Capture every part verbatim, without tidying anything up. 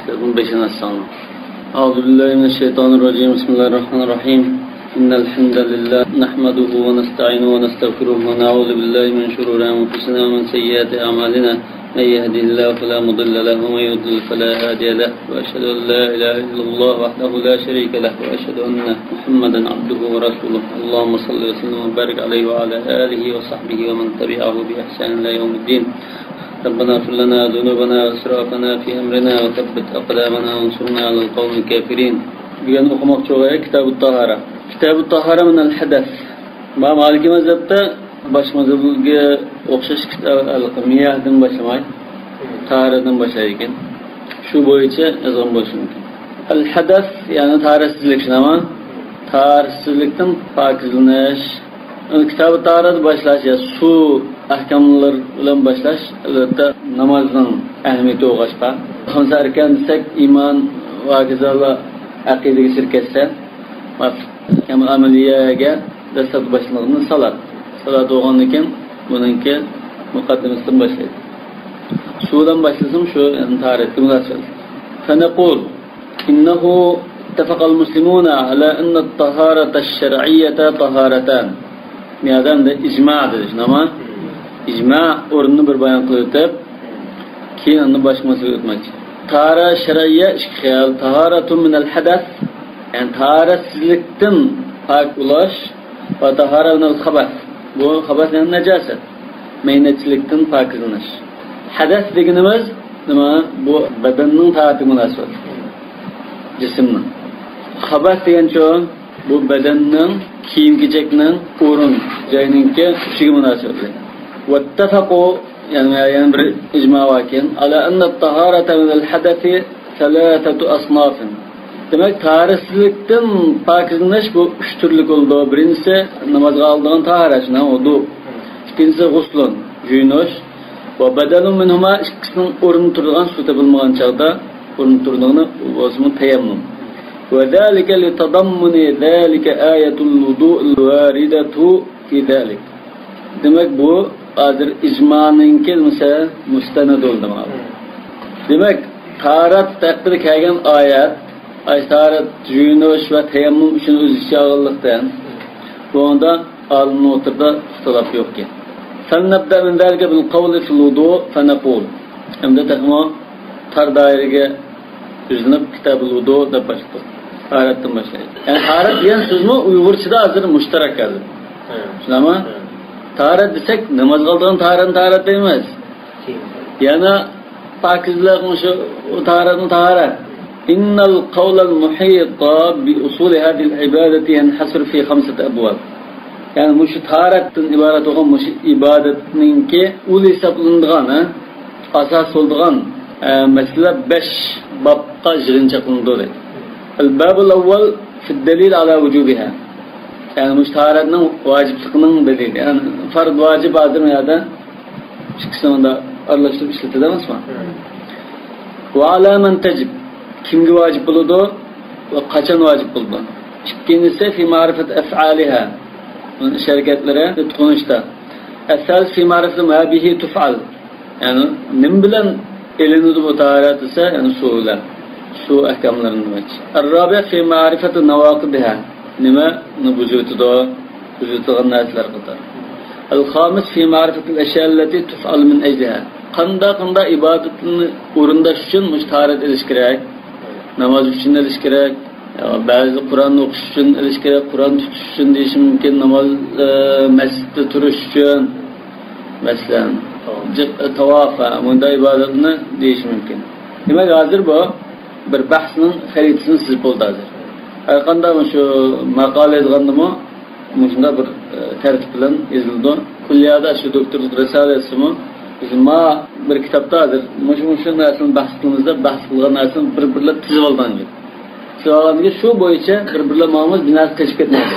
بۇنىڭ بېشىنى ئاچساڭلار. أعوذ بالله من الشيطان الرجيم. بسم الله الرحمن الرحيم. إن الحمد لله نحمده ونستعينه ونستغفره ونعوذ بالله من شرور أنفسنا ومن سيئات أعمالنا. من يهده الله فلا مضل له ومن يضلل فلا هادي له. وأشهد أن لا إله إلا الله وحده لا شريك له. وأشهد أن محمدا عبده ورسوله. اللهم صل وسلم وبارك عليه وعلى آله وصحبه ومن تبعه بإحسان إلى يوم الدين. ربنا اغفر لنا ذنوبنا وإسرافنا في أمرنا وثبت أقدامنا وانصرنا على القوم الكافرين. بۈگۈن ئوقۇماقچى بولغان كىتابۇت تاھارە. كىتابۇت تاھارە مىنەل ھەدەس. ما مالىكىي مەزھەبتە باشقا مەزھەپلەرگە ئوخشاش كىتاب مىياھدىن باشلىماي، تاھارەتتىن باشلايدىكەن. شۇ بويىچە يازغان بولۇشى مۇمكىن. ئەل ھەدەس، يەنى تاھارەتسىزلىك، شۇنداقمۇ؟ تاھارەتسىزلىكتىن پاكىزلىنىش. كىتابى تاھارەت باشلاش يا سۇ ئەھكاملىرى بىلەن باشلاش، ئەلۋەتتە، نامازنىڭ ئەھمىيىتى بولغاچقا. خەمسە ئەركان دېسەك، ئىمان ۋە ھاكازا ئەقىدىگە كىرىپ كەتسە، ئەھكام ئەمەلىيەگە دەسلەپ باشلىنىدىغىنى سالات. سالات بولغاندىن كېيىن بۇنىڭكى مۇقەددىمىسىدىن باشلايدۇ. سۇ بىلەن باشلىسام شۇ، يەنى تاھارەتكە مۇناسىۋەتلىك. فنقول إنه اتفق المسلمون على أن الطهارة الشرعية طهارتان. بۇ يەردە ئەمدى ئىجما دېدى، شۇنداقمۇ؟ ئىجما ئورنىنى بىر بايان قىلىۋېتىپ، كېيىن ئاندىن باشقا مەسىلىگە ئۆتمەكچى. تاھارە شەرئىيە ئىككى خىل. تاھارەتۇن مىنەل ھەدەس، يەنى تاھارەتسىزلىكتىن پاك بولۇش، ۋە تاھارە مىنەل خەبەس. بۇ خەبەس، يەنى نەجاسەت. مەينەتچىلىكتىن پاكىزلىنىش. ھەدەس دېگىنىمىز نېمە؟ بۇ بەدەننىڭ تاھارىتىگە مۇناسىۋەتلىك. جىسىمنىڭ. خەبەس دېگەنچۇ؟ بۇ بەدەننىڭ، كىيىم-كېچەكنىڭ، ئورۇن جاينىڭكى ئىچىگە مۇناسىۋەتلىك. ۋەتتەفەقۇ، يەنى، يەنە بىر ئىجما باركەن، ئالا ئەننە تاھارەتە مىنەل ھەدەسى سەلاسەتۇ ئەسنافىن. دېمەك، تاھارەتسىزلىكتىن پاكىزلىنىش بۇ ئۈچ تۈرلۈك بولىدۇ. بىرىنچىسى، نامازغا ئالىدىغان تاھارەت، شۇنداق، ۋۇدۇ. ئىككىنچىسى، غۇسلۇن، يۇيۇنۇش. ۋە بەدەلۇن مىنھۇما، ئىككىسىنىڭ ئورنىدا تۇرىدىغان، سۇ تېپىلمىغان چاغدا ئورنىدا تۇرىدىغىنى بولسىمۇ تەيەممۇم. ۋە زالىكە لىتەدەممۇنى زالىكە ئايەتۇل ۋۇدۇئىل ۋارىدەتۇ في ذلك. دېمەك، بۇ ھازىر ئىجمانىڭكى مۇستەنەدۇ دېمەك. دېمەك، تاھارەت ھەققىدە كەلگەن ئايەت، ئاي تاھارەت يۇيۇنۇش ۋە تەيەممۇم ئۈچۈن ئۆز ئىچىگە ئالغانلىقتىن، بۇنىڭدا ئالىمنىڭ ئوتتۇرىدا ئىختىلاپ يوقكەن. فلنبدأ من ذلك بالقول في الوضوء فنقول. ئەمدى تېخىمۇ تار دائىرىگە يۈزلىنىپ، كىتابۇل ۋۇدۇ دەپ باشلىدۇق. تاھارەتتىن باشلايلى. يەنى تاھارەت دېگەن سۆزمۇ ئۇيغۇرچىدا ھازىر مۇشتەرەك ھازىر. ھە. شۇنداقمۇ؟ ھە. تاھارەت دېسەك، نامازغا ئالىدىغان تاھارەتنى تاھارەت دەيمىز. كېيىن. يەنە پاكىزلىق، مۇشۇ، ئۇ تاھارەتمۇ تاھارەت. إن القول المحيط بأصول هذه العبادة ينحصر في خمسة أبواب. يەنى مۇشۇ تاھارەتتىن ئىبارەت بولغان مۇشۇ ئىبادەتنىڭكى ئۇلى ھېسابلىنىدىغان، ھە؟ ئاساس بولىدىغان، ئە، مەسىلە بەش بابقا يىغىنچاقلىنىدۇ دەيدۇ. الباب الأول في الدليل على وجوبها. يەنى مۇشۇ تاھارەتنىڭ ۋاجىپلىقىنىڭ دەلىلى. يەنى پەرز، ۋاجىپ ھازىر بۇ يەردە ئىككىسىنى ئارىلاشتۇرۇپ ئىشلىتىدۇ ئەمەسمۇ؟ وعلى من تجب. كىمگە ۋاجىپ بولىدۇ ۋە قاچان ۋاجىپ بولىدۇ؟ ئىككىنچىسى في معرفة أفعالها. ئۇنىڭ ئىش ھەرىكەتلىرى تونۇشتا. الثالث في معرفة ما به تفعل. يەنى نېمە بىلەن ئېلىنىدۇ بۇ تاھارەت دېسە، يەنى سۇ بىلەن. سۇ ئەھكاملىرىنى دېمەكچى. الرابع في معرفة نواقضها. نېمىنى بۇزۇۋېتىدۇ؟ بۇزۇۋېتىدىغان نەرسىلەر قاتارى. الخامس في معرفة الأشياء التي تفعل من أجلها. قانداق، قانداق ئىبادەتنى ئورۇنداش ئۈچۈن مۇشۇ تاھارەت ئېلىش كېرەك؟ ناماز ئۈچۈن ئېلىش كېرەك. بەزى قۇرئان ئوقۇش ئۈچۈن ئېلىش كېرەك، قۇرئان تۇتۇش ئۈچۈن دېيىشى مۇمكىن، ناماز، ئە، مەسچىتتە تۇرۇش ئۈچۈن، مەسىلەن، جىق-، تاۋاپ، ھە، مۇنداق ئىبادەتنى دېيىشى مۇمكىن. دېمەك، ھازىر بۇ بىر بەھسنىڭ خەرىتىسىنى سىزىپ بولدى ھازىر. ھەرقانداق مۇشۇ ماقالە يازغاندىمۇ مۇشۇنداق بىر، ئە، تەرتىپ بىلەن يېزىلىدۇ. كۇللىيەدە شۇ دوكتورلۇق رىسالە يازسىمۇ، بىز ما بىر كىتابتا ھازىر مۇشۇ، مۇشۇ نەرسىنى بەھس قىلىمىز دەپ بەھس قىلغان نەرسىنى بىر-بىرلەپ تىزىپ ئالغان گەپ. شۇ ھالەتتە شۇ بويىچە بىر-بىرلەپ ماڭىمىز، بىناسى قېچىپ كەتمەيدۇ.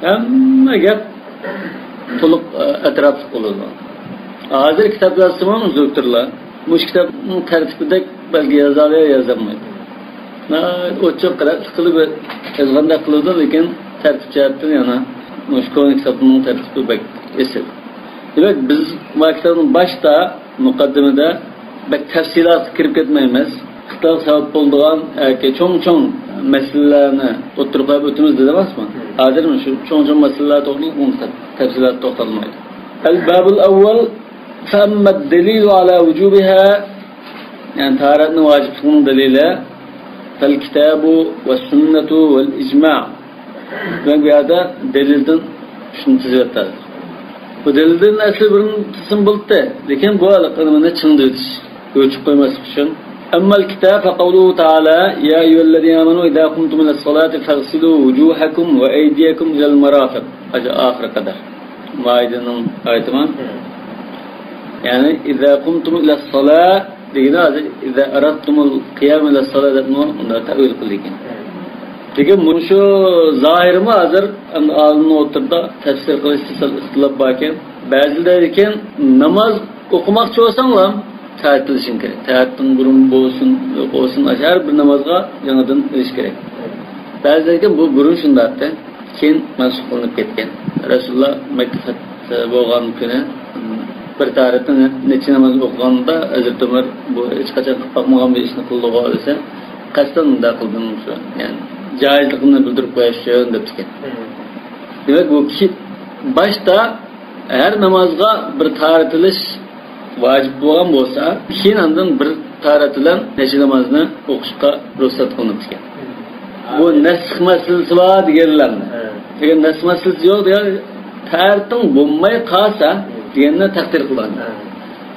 ھەممە گەپ تولۇق، ئە، ئەتراپلىق بولىدۇ. ھازىر كىتاب يازسىمۇ دوكتورلار مۇشۇ كىتابنىڭ تەرتىپىدەك بەلكى يازالىيا يازالمايدۇ. ناھايىتى ئوچۇق، رەتلىك قىلىپ يازغاندەك قىلىدۇ، لېكىن تەرتىپ جەھەتتىن يەنە مۇشۇ كونا كىتابنىڭ تەرتىپى بەك ئېسىل. دېمەك، بىز ما كىتابنىڭ باشتا مۇقەددىمىدە بەك تەپسىلاتقا كىرىپ كەتمەيمىز. خىلاپ سەۋەب بولىدىغان ياكى چوڭ-چوڭ مەسىلىلەرنى ئوتتۇرىغا قويۇپ ئۆتىمىز دېدى ئەمەسمۇ؟ ھازىر شۇ چوڭ-چوڭ مەسىلىلەر توغرىلىق ئۇ تەپسىلات توختالمايدۇ. الباب الأول، فأما الدليل على وجوبها، يەنى تاھارەتنىڭ ۋاجىپلىقىنىڭ دەلىلى، فالكتاب والسنة والإجماع. دېمەك، بۇ يەردە دەلىلدىن شۇنى تىزىۋەتتى. بۇ دەلىلدىن ئەسلى بىرنى تىزسىمۇ بولاتتى، لېكىن بۇ ھېلىقى نېمىنى چىڭدىۋېتىش، ئۆچۈپ قويماسلىق ئۈچۈن. أما الكتاب فقوله تعالى: يا أيها الذين آمنوا إذا قمتم إلى الصلاة فاغسلوا وجوهكم وأيديكم إلى المرافق. ئاشۇ ئاخىرى قەدەر. مائىدىنىڭ ئايىتىما؟ يەنى، إذا قمتم إلى الصلاة دېگىنى ھازىر إذا أردتم القيام إلى الصلاة دەپمۇ مۇنداق تەئۋىل قىلىدىكەن. لېكىن مۇشۇ زاھىرمۇ ھازىر ئالىمنىڭ ئوتتۇرىدا تەپسىر قىلىشتا سەل ئىختىلاپ باركەن. بەزىلەر دەيدىكەن، ناماز ئوقۇماقچى بولساڭلار تەھەرەت ئېلىشىڭ كېرەك. تەھەرەتتىن بۇرۇن بولسۇن، يوق بولسۇن، ھەر بىر نامازغا يېڭىدىن ئېلىش كېرەك. بەزىلەر دەيدىكەن، بۇ بۇرۇن شۇنداق ئىدى. كېيىن مەنسۇخ قىلىنىپ كەتكەن. رەسۇلۇللا مەككە پەتھى بولغان كۈنى بىر تەھەرەتتىن نەچچە ناماز ئوقۇغاندا ھەزرىتى ئۆمەر، بۇ ھېچقاچان قىلىپ باقمىغان بىر ئىشنى قىلدىغۇ دېسە، قەستەن مۇنداق قىلدىم شۇ، يەنى جاھىللىقىمنى بىلدۈرۈپ قويۇش ئۈچۈن دەپتىكەن. دېمەك، بۇ كى-، باشتا ھەر نامازغا بىر تاھارەت ئېلىش ۋاجىپ بولغان بولسا، كېيىن ئاندىن بىر تاھارەت بىلەن نەچچە نامازنى ئوقۇشقا رۇخسەت قىلىنىپتىكەن. بۇ نەسخ مەسىلىسى بار دېگەنلەرنى. ئەگەر نەسخ مەسىلىسى يوق دېگەن، تەھەرىتىڭ بولماي قالسا دېگەننى تەقدىر قىلغان.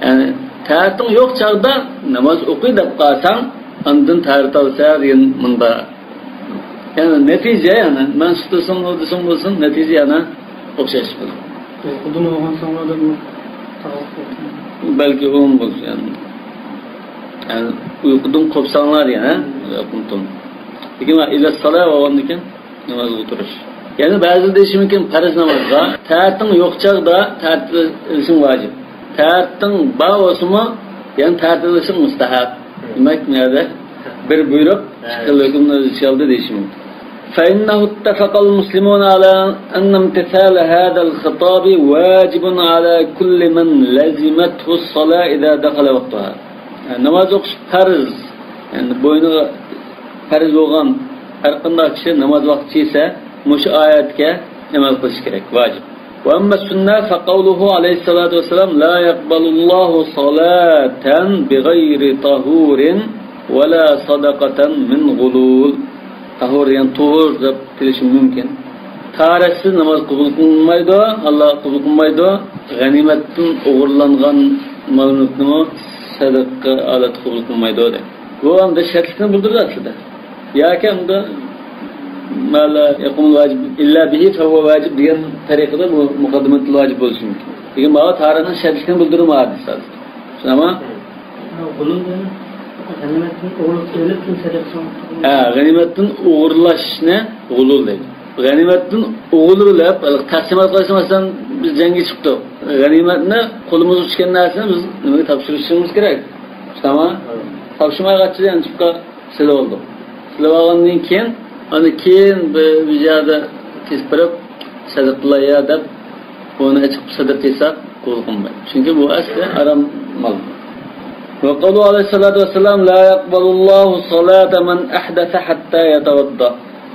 يەنى تەھەرىتىڭ يوق چاغدا ناماز ئوقۇي دەپ قالساڭ، ئاندىن تەھەرىت ئالسا دېگەن مۇندا. يەنى نەتىجە، يەنى مەنسۇخ دېسەڭ، ئۇ دېسەڭ بولسۇن، نەتىجە يەنە ئوخشاش بولىدۇ. ئۇيقۇدىن ئويغانساڭلار دەپ تاغلىق بولسۇن. بەلكى ئۇمۇ بولسۇن، يەنى. يەنى ئۇيقۇدىن قوپساڭلار دېگەن، ھە؟ قۇمتۇم. لېكىن ئىلەسسالا بولغاندىكىن نامازغا تۇرۇش. يەنى بەزىلەر دېيىشى مۇمكىن، پەرز نامازغا تەھەرىتىڭ يوق چاغدا تەھەرەت ئېلىشىڭ ۋاجىپ. تەھەرىتىڭ بار بولسىمۇ، يەنى تەھەرەت ئېلىشىڭ مۇستەھەب. دېمەك، بۇ يەردە بىر بۇيرۇق، ئىككى خىل ھۆكۈمنى ئۆز ئىچىگە ئالدى دېيىشى مۇمكىن. فإنه اتفق المسلمون على أن امتثال هذا الخطاب واجب على كل من لزمته الصلاة إذا دخل وقتها. ناماز ئوقۇش پەرز. يەنى بوينىغا پەرز بولغان ھەر قانداق كىشى ناماز ۋاقتى كەلسە، مۇشۇ ئايەتكە ئەمەل قىلىشى كېرەك، ۋاجىپ. وأما السنة فقوله عليه الصلاة والسلام: لا يقبل الله صلاة بغير طهور ولا صدقة من غلول. تاھۇر دېگەن تۇھۇر دەپ كېلىشى مۇمكىن. تاھارەتسىز ناماز قوبۇل قىلىنمايدۇ، ئاللا قوبۇل قىلمايدۇ. غەنىيمەتتىن ئوغرىلانغان مال-مۈلۈكنىمۇ سەدىقە ھالەتتە قوبۇل قىلمايدۇ دەيدۇ. بۇ ئەمدى شەرتلىكنى بىلدۈرىدۇ ئەسلىدە. ياكى ئەمدى ما لا يقوم الواجب إلا به فهو واجب دېگەن تەرىقىدە بۇ مۇقەددىمەتۇل ۋاجىب بولۇشى مۇمكىن. لېكىن ماۋۇ تاھارەتنىڭ شەرتلىكىنى بىلدۈرىدۇ ماۋۇ ھەدىس ھازىر. شۇنداقمۇ؟ غۇلۇل دېگەن غەنىيمەتتىن ئوغرىلىق قىلىپ سەدەقە قىلماق. ھە، غەنىيمەتتىن ئوغرىلاشنى غۇلۇل دەيدۇ. غەنىيمەتتىن ئوغرىلىپ، تەقسىمات قىلىشتا، مەسىلەن، بىز جەڭگە چىقتۇق. غەنىيمەتنى، قولىمىزغا چۈشكەن نەرسىنى بىز نېمىگە تاپشۇرۇشىمىز كېرەك. شۇنداقمۇ؟ تاپشۇرمايغاچقا يەنە چىققا سېلىۋالدۇق. سېلىۋالغاندىن كېيىن، ئاندىن كېيىن بىر، بىر يەردە كېسىپ بېرىپ، سەدىقە قىلاي يا دەپ، بۇنى ئېچىپ سەدىقە قىلساق، قوبۇل قىلمايدۇ. چۈنكى بۇ ئەسلى ھارام مال. وقوله عليه الصلاة والسلام: لا يقبل الله صلاة من أحدث حتى يتوضأ.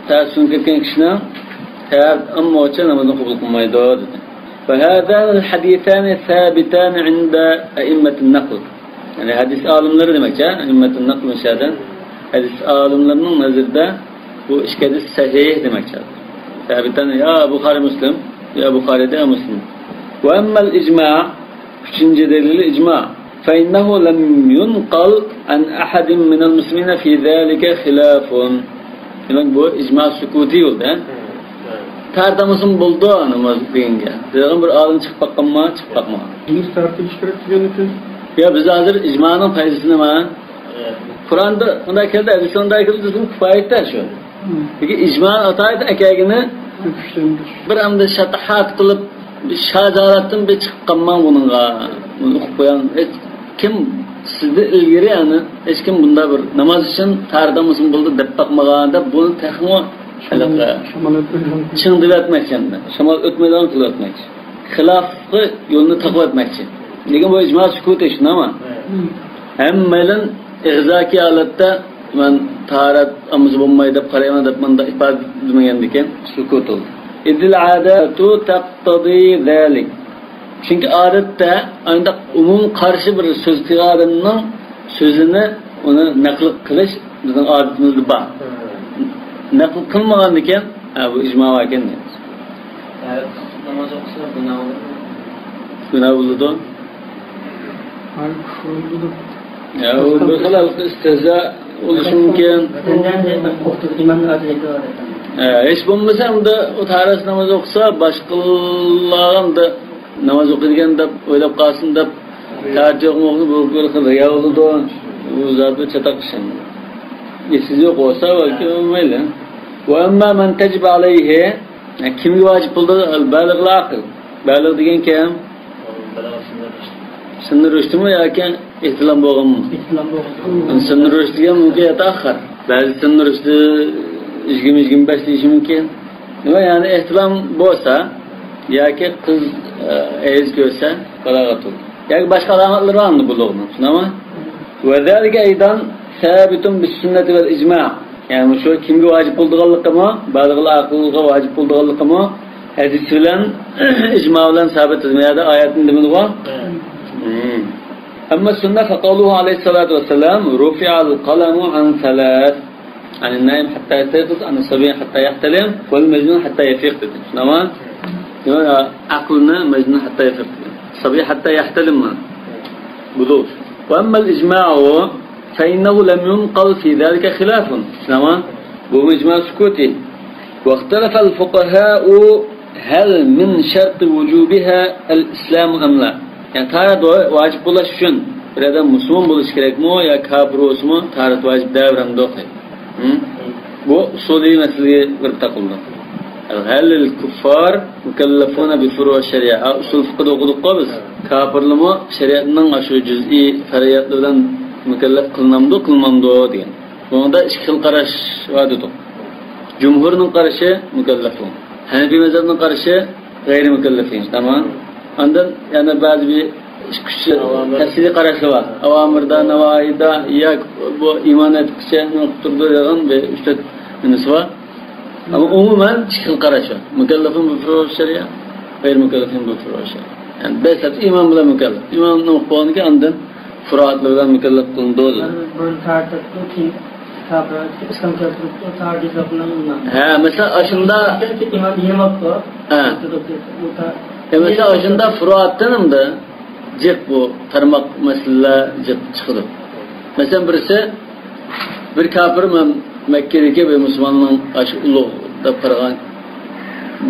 تەھەرەت سۈننىتى كەتكەن كىشىنىڭ تەھەرەت ئالمىغۇچە نامىزىنى قوبۇل قىلمايدۇ، دېدى. فهذان الحديثان ثابتان عند أئمة النقل. يەنى ھەدىس ئالىملىرى دېمەكچى، أئمة النقل مۇشۇ يەردە. ھەدىس ئالىملىرىنىڭ نەزىرىدە بۇ ئىككى ھەدىس سەھىھ دېمەكچى. ثابتان يا بۇخارى مۇسلىم، يا بۇخارىدە، يا مۇسلىم. وأما الإجماع، ئۈچىنچى دەلىل ئىجما. فإنه لم ينقل عن أحد من المسلمين في ذلك خلاف. دېمەك، بۇ ئىجما سۈكۇتى بولدى، ھە؟ تەھەرەت ئالمىسىمۇ بولىدۇ ناماز دېگەنگە. دېگەن بىر ئالىم چىقىپ باققانما؟ چىقىپ باقمىغان. نېمىشقا تەھەرەت ئېلىش كېرەك دېگەن ئۈچۈن؟ يا، بىز ھازىر ئىجمانىڭ پايدىسى نېمە؟ قۇرئاندا مۇنداق كەلدى، ھەدىستە مۇنداق كەلدى دېسىمۇ كۇپايە ئىدى شۇ. لېكىن ئىجمانى ئاتايىتى ئەكەلگىنى بىر ئەمدى شاتاھات قىلىپ، شاز ھالەتتىن بىر چىقىپ قالماڭ بۇنىڭغا. بۇنى ئوقۇپ قويۇڭ. ھېچ كىم سىزدىن ئىلگىرى، يەنى ھېچ كىم بۇنداق بىر ناماز ئۈچۈن تەھەرەت ئالمىسىمۇ بولىدۇ دەپ باقمىغان دەپ، بۇنى تېخىمۇ ھېلىقى شامال ئۆتمەيدىغان قىلىپ. چىڭدىۋەتمەكچى ئەمدى. شامال ئۆتمەيدىغان قىلىۋەتمەكچى. خىلاپقا يولنى تاقىۋەتمەكچى. لېكىن بۇ ئىجما سۈكۇتى، شۇنداقمۇ؟ ھەممەيلەن ئىغزاكىي ھالەتتە مەن تاھارەت ئالمىسا بولمايدۇ دەپ قارايمەن دەپ مۇنداق ئىپادىلىمىگەندىكىن، سۇكۇتۇل. إذ العادة تقتضي ذلك. چۈنكى ئادەتتە ئانداق ئومۇمىي قارشى بىر سۆز قىلغان ئادەمنىڭ سۆزىنى، ئۇنى نەقىل قىلىش بىزنىڭ ئادىتىمىزدە بار. نەقىل قىلمىغاندىكىن، ھە، بۇ ئىجما باركەن دەيمىز. ناماز ئوقۇسا گۇناھ بولىدۇ. گۇناھ بولىدۇ. يا، ئۇ بىر خىل ئىستىھزا بولۇشى مۇمكىن. ھە، ھېچ بولمىسا ئەمدى ئۇ تاھارەتسىز ناماز ئوقۇسا، باشقىلارغا ئەمدى ناماز ئوقۇيدىكەن دەپ ئويلاپ قالسۇن دەپ، تاھارەت يوقمۇ، بۇ بىر خىل رىيا بولىدۇ. بۇ زادى چاتاق ئىش. ئېسىز يوق بولسا بەلكى مەيلى. وأما من تجب عليه، يەنى كىمگە ۋاجىپ بولىدۇ؟ البالغ العاقل. بالىغ دېگەن كىم؟ سىننى رۇشدىمۇ ياكى ئېھتىلام بولغانمۇ؟ ئېھتىلام بولغان. سىننى رۇشدى دېگەن مۇمكىن يەتەخەر. بەزى سىننى رۇشدى يىگىرمە، يىگىرمە بەش دېيىشى مۇمكىن. نېمە يەنى ئېھتىلام بولسا ياكى قىز، ئە، ھەيز كۆرسە بالاغەت بولىدۇ. ياكى باشقا ئالامەتلىرى بار ئەمدى بۇلۇغنىڭ، شۇنداقمۇ؟ وذلك أيضا ثابت بالسنة والإجماع. يەنى شۇ كىمگە ۋاجىپ بولىدىغانلىقىمۇ، بالىغ ئاقىلغا ۋاجىپ بولىدىغانلىقىمۇ ھەدىس بىلەن، ئىجما بىلەن سابىت. بۇ يەردە ئايەتنى دېمىدىغۇ؟ مم. أما السنة فقوله عليه الصلاة والسلام: رفع القلم عن ثلاث، عن النائم حتى يستيقظ، عن الصبي حتى يحتلم، والمجنون حتى يفيق دېدى. شۇنداقمۇ؟ دېمەك، ئەقىلنى مەجنۇن ھەتتا يەفىق دېگەن. سەبىي ھەتتا يەھتەلىممۇ؟ بۇلۇغ. وأما الإجماع فإنه لم ينقل في ذلك خلاف. شۇنداقمۇ؟ بۇ ئىجما سۈكۇتى. واختلف الفقهاء هل من شرط وجوبها الإسلام أم لا. يەنى تاھارەت ۋاجىپ بولۇش ئۈچۈن بىر ئادەم مۇسۇلمان بولۇشى كېرەكمۇ يا كاپىر بولسىمۇ تاھارەت ۋاجىپ دەۋېرەمدۇ؟ ھىم؟ بۇ ئۇسۇلىي مەسىلىگە كىرىپ تاقىلىدۇ. هل الكفار مكلفون بفروع الشريعة؟ ئۇسۇل فىقىدا ئوقۇدۇققۇ بىز. كاپىرلارمۇ شەرىئەتنىڭ ئاشۇ جۈزئىي پەرەزلىرى بىلەن مۇكەللەپ قىلىنامدۇ، قىلمامدۇ دېگەن. بۇنىڭدا ئىككى خىل قاراش بار دېدۇق. جۇمھۇرنىڭ قارىشى مۇكەللەپۇن. ھەنەفىي مەزھەپنىڭ قارىشى غەيرىي مۇكەللەپۇن. تامام. ئاندىن يەنە بەزى بىر ئىككى ئۈچ تەپسىلىي قاراشلار بار. ئاۋامىردا، ناۋاھىدا، يا بۇ ئىمان ئېيتقۇچى نېمە قىلىپ تۇرىدۇ دېگەن بىر ئۈچ تۆت نېمىسى بار. ئەمما ئومۇمەن ئىككى خىل قاراش بار. مۇكەللەپۇن بىفۇرۇئىش شەرىئە، غەيرىي مۇكەللەپۇن بىفۇرۇئىش شەرىئە. يەنى دەسلەپتە ئىمان بىلەن مۇكەللەپ. ئىمان نېمە بولغاندىكىن ئاندىن فۇرۇئاتلار بىلەن مۇكەللەپ قىلىنىدۇ. بۇرۇن تارىختا كېيىن كاپىر ئىسلام كەلتۈرۈپتۇ، تارىخ يېزىلىپ. ھە، مەسىلەن، ئاشۇندا. ئىمان يېنىماپتۇ. ھە. يا، مەسىلەن، ئاشۇندا فۇرۇئاتتىن ئەمدى جىق بۇ تارماق مەسىلىلەر جىق چىقىدۇ. مەسىلەن، بىرسى، بىر كاپىر مەن مەككىدىكى بىر مۇسۇلماننىڭ ئاشۇ ئۇلۇغ دەپ قارىغان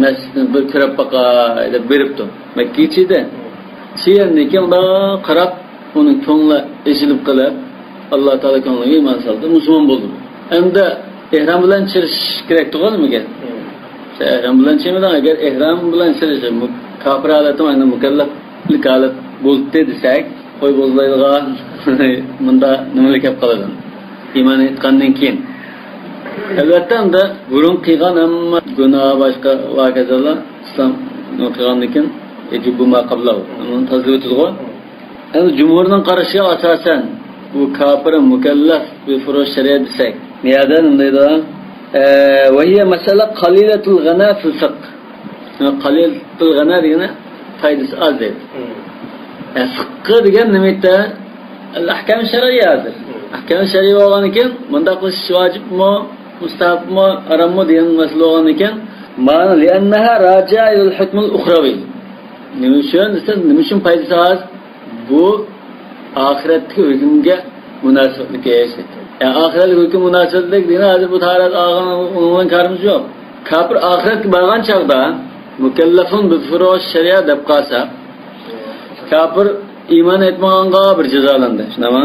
مەسچىتىنى بىر كۆرۈپ باقاي دەپ بېرىپتۇ. مەككە ئىچىدە. چىققاندىن كېيىن ئۇنداق قاراپ، ئۇنىڭ كۆڭلى ئېچىلىپ قېلىپ، ئاللا تائالا كۆڭلىگە ئىمان سالدى، مۇسۇلمان بولدى. ئەمدى ئېھرام بىلەن چىرىش كېرەكتىغۇ نېمىگە؟ سەن ئېھرام بىلەن چىرمىدىڭ، ئەگەر ئېھرام بىلەن چىرىش، مۇ-، كاپىر ھالەتتە ئەمدى مۇكەللەپ ھالەت بولدى دېسەك، قوي بوزلايدىغان، مۇندا نېمىلەر كەپ قالىدۇ؟ ئىمان ئېيتقاندىن كېيىن. ئەلۋەتتە، ئەمدى بۇرۇن قىلغان ھەممە گۇناھ، باشقا ۋاكىزالار ئىسلام قىلغاندىن كېيىن، يەجۇببۇ ما قەبلەھۇ. ئۇنى تازىلىۋېتىدىغۇ. ئەمدى جۇمھۇرنىڭ قارىشىغا ئاساسەن، بۇ كاپىر مۇكەللەپ بىفۇرۇئۇش شەرىئەت دېسەك، بۇ يەردە نېمە دەيدۇ؟ ئە، وهي مسألة قليلة الغنى في الفقه. قليلة الغنى دېگىنى پايدىسى ئاز دەيدۇ. يەنى فىققى دېگەن نېمە دەيدۇ؟ ئەھكام شەرئىيە ھازىر. ئەھكام شەرئىيە بولغاندىن كېيىن، مۇنداق قىلىش ۋاجىپمۇ، مۇستەھەبمۇ، ھاراممۇ دېگەن مەسىلە بولغاندىن كېيىن، مانا، لأنها راجعة إلى الحكم الأخروي. نېمە ئۈچۈن دېسە، نېمە ئۈچۈن پايدىسى ئاز؟ بۇ ئاخىرەتتىكى ھۆكۈمگە مۇناسىۋەتلىك ئىش. يەنى ئاخىرەتلىك ھۆكۈم مۇناسىۋەتلىك دېگەن ھازىر بۇ تاھارەت ئالغان، ئۇنىڭ بىلەن كارىمىز يوق. كاپىر ئاخىرەتكە بارغان چاغدا مۇكەللەفۇن بىفۇرۇئۇش شەرىئە دەپ قالسا، كاپىر ئىمان ئېيتمىغانغا بىر جازالاندى، شۇنداقمۇ؟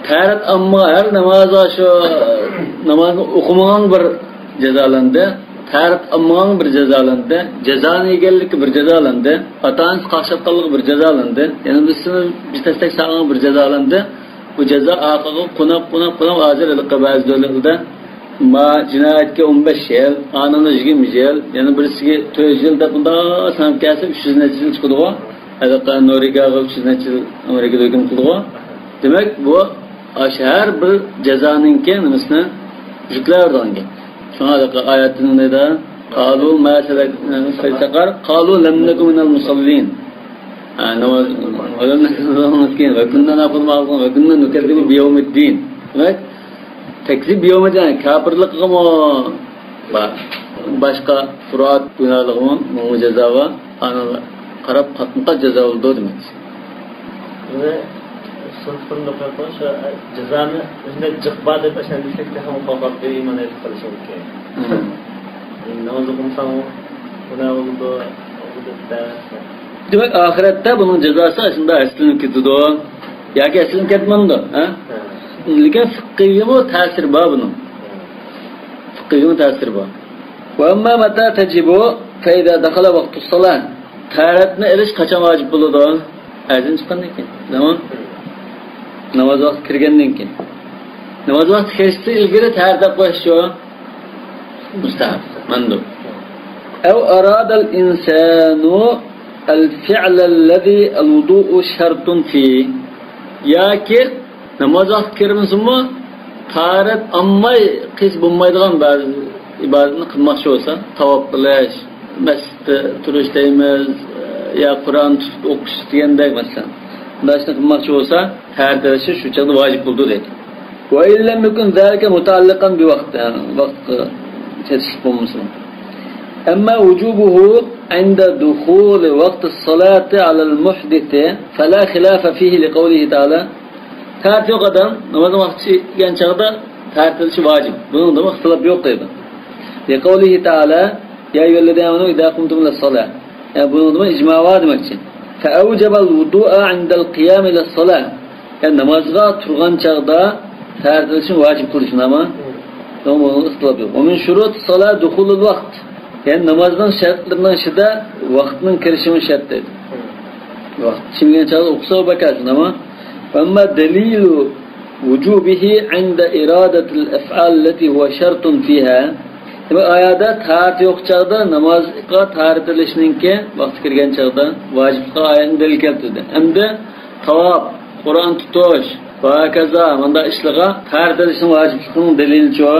تەھارەت ئالمىغان، ھەر نامازغا شۇ نامازنى ئوقۇمىغان بىر جازالاندى. تەھارەت ئالمىغان بىر جازالاندى. جازانى يېگەنلىككە بىر جازالاندى. ئاتا-ئانىسى قاقشاتقانلىقى بىر جازالاندى. يەنە بىرسىنى بىر تەستەك سالغان بىر جازالاندى. بۇ جازا ئارقىغا قوناپ، قوناپ، قوناپ، ھازىر ھېلىقى بەزى دۆلەتلەردە ما جىنايەتكە ئون بەش يىل، ئانىڭغا يىگىرمە يىل، يەنە بىرسىگە تۆت يىل دەپ مۇنداق ساناپ كەلسە، ئۈچ يۈز نەچچە يىل چىقىدىغۇ. ھېلىقى نورۋېگىيەگە ئۈچ يۈز نەچچە يىل ئامېرىكىدا ھۆكۈم قىلدىغۇ. دېمەك، بۇ ئاشۇ ھەر بىر جازانىڭكى نېمىسىنى يۈكلەۋېرىدىغان گەپ. شۇڭا ھېلىقى ئايەتنىڭ نېدە؟ قالوا ما سلككم في سقر؟ قالوا لم نك من المصلين. ھە، ناماز، ولم نك من المصلين، وكنا نأكل مع القوم، وكنا نكذب بيوم الدين. دېمەك، تەكزىب بىيەۋمىددىن، كاپىرلىقىغىمۇ بار. باشقا فۇرات گۇناھلىرىغىمۇ مۇڭۇ جازا بار. ئانا قاراپ قاتمۇقات جازا بولىدۇ دېمەك. بۇنى سىنىپ قىلىندۇق يوقمۇ؟ شۇ جازانى ئۆزىدە جىق بار دەپ ئەسەندىكلىك تېخىمۇ قورقاتتى، ئىمان ئېيتىپ قېلىشىڭكى. ناماز ئوقۇمىساڭ گۇناھ بولىدۇ، ئوقۇدۇق دەپ. دېمەك، ئاخىرەتتە بۇنىڭ جازاسى ئاشۇنداق ھەسسىلىنىپ كېتىدۇ. ياكى ھەسسىلىنىپ كەتمەمدۇ؟ ھە؟ لېكىن فىقھىيگىمۇ تەسىرى بار بۇنىڭ. فىقھىيگىمۇ تەسىرى بار. وأما متى تجب فإذا دخل وقت الصلاة. تاھارەتنى ئېلىش قاچان ۋاجىپ بولىدۇ؟ ئەزان چىققاندىن كېيىن. تامام. ناماز ۋاقتى كىرگەندىن كېيىن. ناماز ۋاقتى كىرىشتىن ئىلگىرى تاھارەت ئېلىپ قويۇشچۇ؟ مۇستەھەب، مەندۇب. أو أراد الإنسان الفعل الذي الوضوء شرط فيه. ياكى ناماز ۋاقتى كىرمىسىمۇ، تاھارەت ئالماي قىلسا بولمايدىغان بەزى ئىبادەتنى قىلماقچى بولسا، تاۋاپ قىلىش، مەسچىتتە تۇرۇش دەيمىز، يا قۇرئان تۇتۇپ ئوقۇش دېگەندەك، مەسىلەن، مۇنداق ئىشنى قىلماقچى بولسا، تەھارەت ئېلىشى شۇ چاغدا ۋاجىپ بولىدۇ دەيدۇ. وإن لم يكن ذلك متعلقا بوقت، يەنى ۋاقىتقا چېتىشلىق بولمىسىمۇ. أما وجوبه عند دخول وقت الصلاة على المحدث فلا خلاف فيه لقوله تعالى. تەھارىتى يوق ئادەم نامازنىڭ ۋاقتى كىرگەن چاغدا تەھارەت ئېلىشى ۋاجىپ. بۇنىڭدا ئىختىلاپ يوق دەيدۇ. لقوله تعالى: يا أيها الذين آمنوا إذا قمتم إلى الصلاة. يەنى بۇنىڭدىمۇ ئىجما بار دېمەكچى. فأوجب الوضوء عند القيام إلى الصلاة. يەنى نامازغا تۇرغان چاغدا تەھارەت ئېلىشنى ۋاجىپ قىلدى، شۇنداقمۇ؟ بۇنىڭدا ئىختىلاپ يوق. ومن شروط الصلاة دخول الوقت. يەنى نامازنىڭ شەرتلىرىنىڭ ئىچىدە ۋاقىتنىڭ كىرىشىمۇ شەرت دەيدۇ. ۋاقىت كىرگەن چاغدا ئوقۇسا بەكار، شۇنداقمۇ؟ وأما دليل وجوبه عند إرادة الأفعال التي هو شرط فيها. دېمەك، ئايەتتە تاھارىتى يوق چاغدا نامازغا تاھارەت ئېلىشنىڭكى ۋاقتى كىرگەن چاغدا ۋاجىپلىقى ئايەتنى دەلىل كەلتۈردى. ئەمدى تاۋاپ، قۇرئان تۇتۇش ۋە ھاكازا مۇنداق ئىشلارغا تاھارەت ئېلىشنىڭ ۋاجىپلىقىنىڭ دەلىلىچۇ؟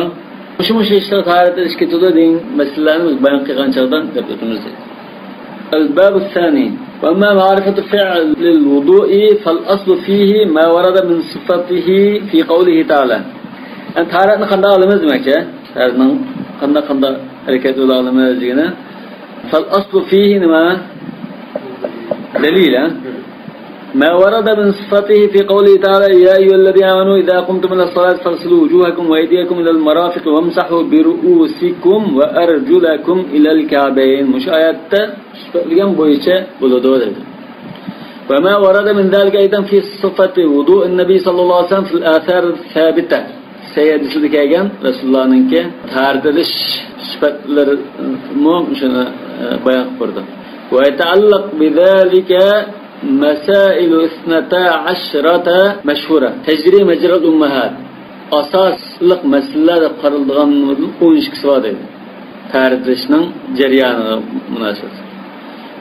مۇشۇ، مۇشۇ ئىشلارغا تاھارەت ئېلىش كېتىدۇ دېگەن مەسىلىلەرنى بىز بايان قىلغان چاغدا دەپ ئۆتىمىز دەيدۇ. الباب الثاني. وأما معرفة فعل الوضوء فالأصل فيه ما ورد من صفته في قوله تعالى. يەنى تاھارەتنى قانداق ئالىمىز دېمەكچى؟ تاھارەتنىڭ قانداق، قانداق ھەرىكەت بىلەن ئالىمىز دېگىنى. فالأصل فيه نېمە؟ دەلىل، ھە؟ ما ورد من صفته في قوله تعالى: يا أيها الذين آمنوا إذا قمتم إلى الصلاة فاغسلوا وجوهكم وأيديكم إلى المرافق وامسحوا برؤوسكم وأرجلكم إلى الكعبين. مۇشۇ ئايەتتە سۈپەتلىگەن بويىچە بولىدۇ دېدى. وما ورد من ذلك أيضا في صفة وضوء النبي صلى الله عليه وسلم في الآثار الثابتة. سەھىھ ھەدىسلەردە كەلگەن رەسۇلۇللانىڭكى تاھارەت ئېلىش سۈپەتلىرىمۇ شۇنى، ئە، بايان قىلىپ بەردى. ويتعلق بذلك مسائل اثنتا عشرة مشهورة تجري مجرى الأمهات. ئاساسلىق مەسىلىلەر دەپ قارىلىدىغان ئون ئىككىسى بار دەيدۇ. تەھارەت ئېلىشنىڭ جەريانىغا مۇناسىۋەتلىك.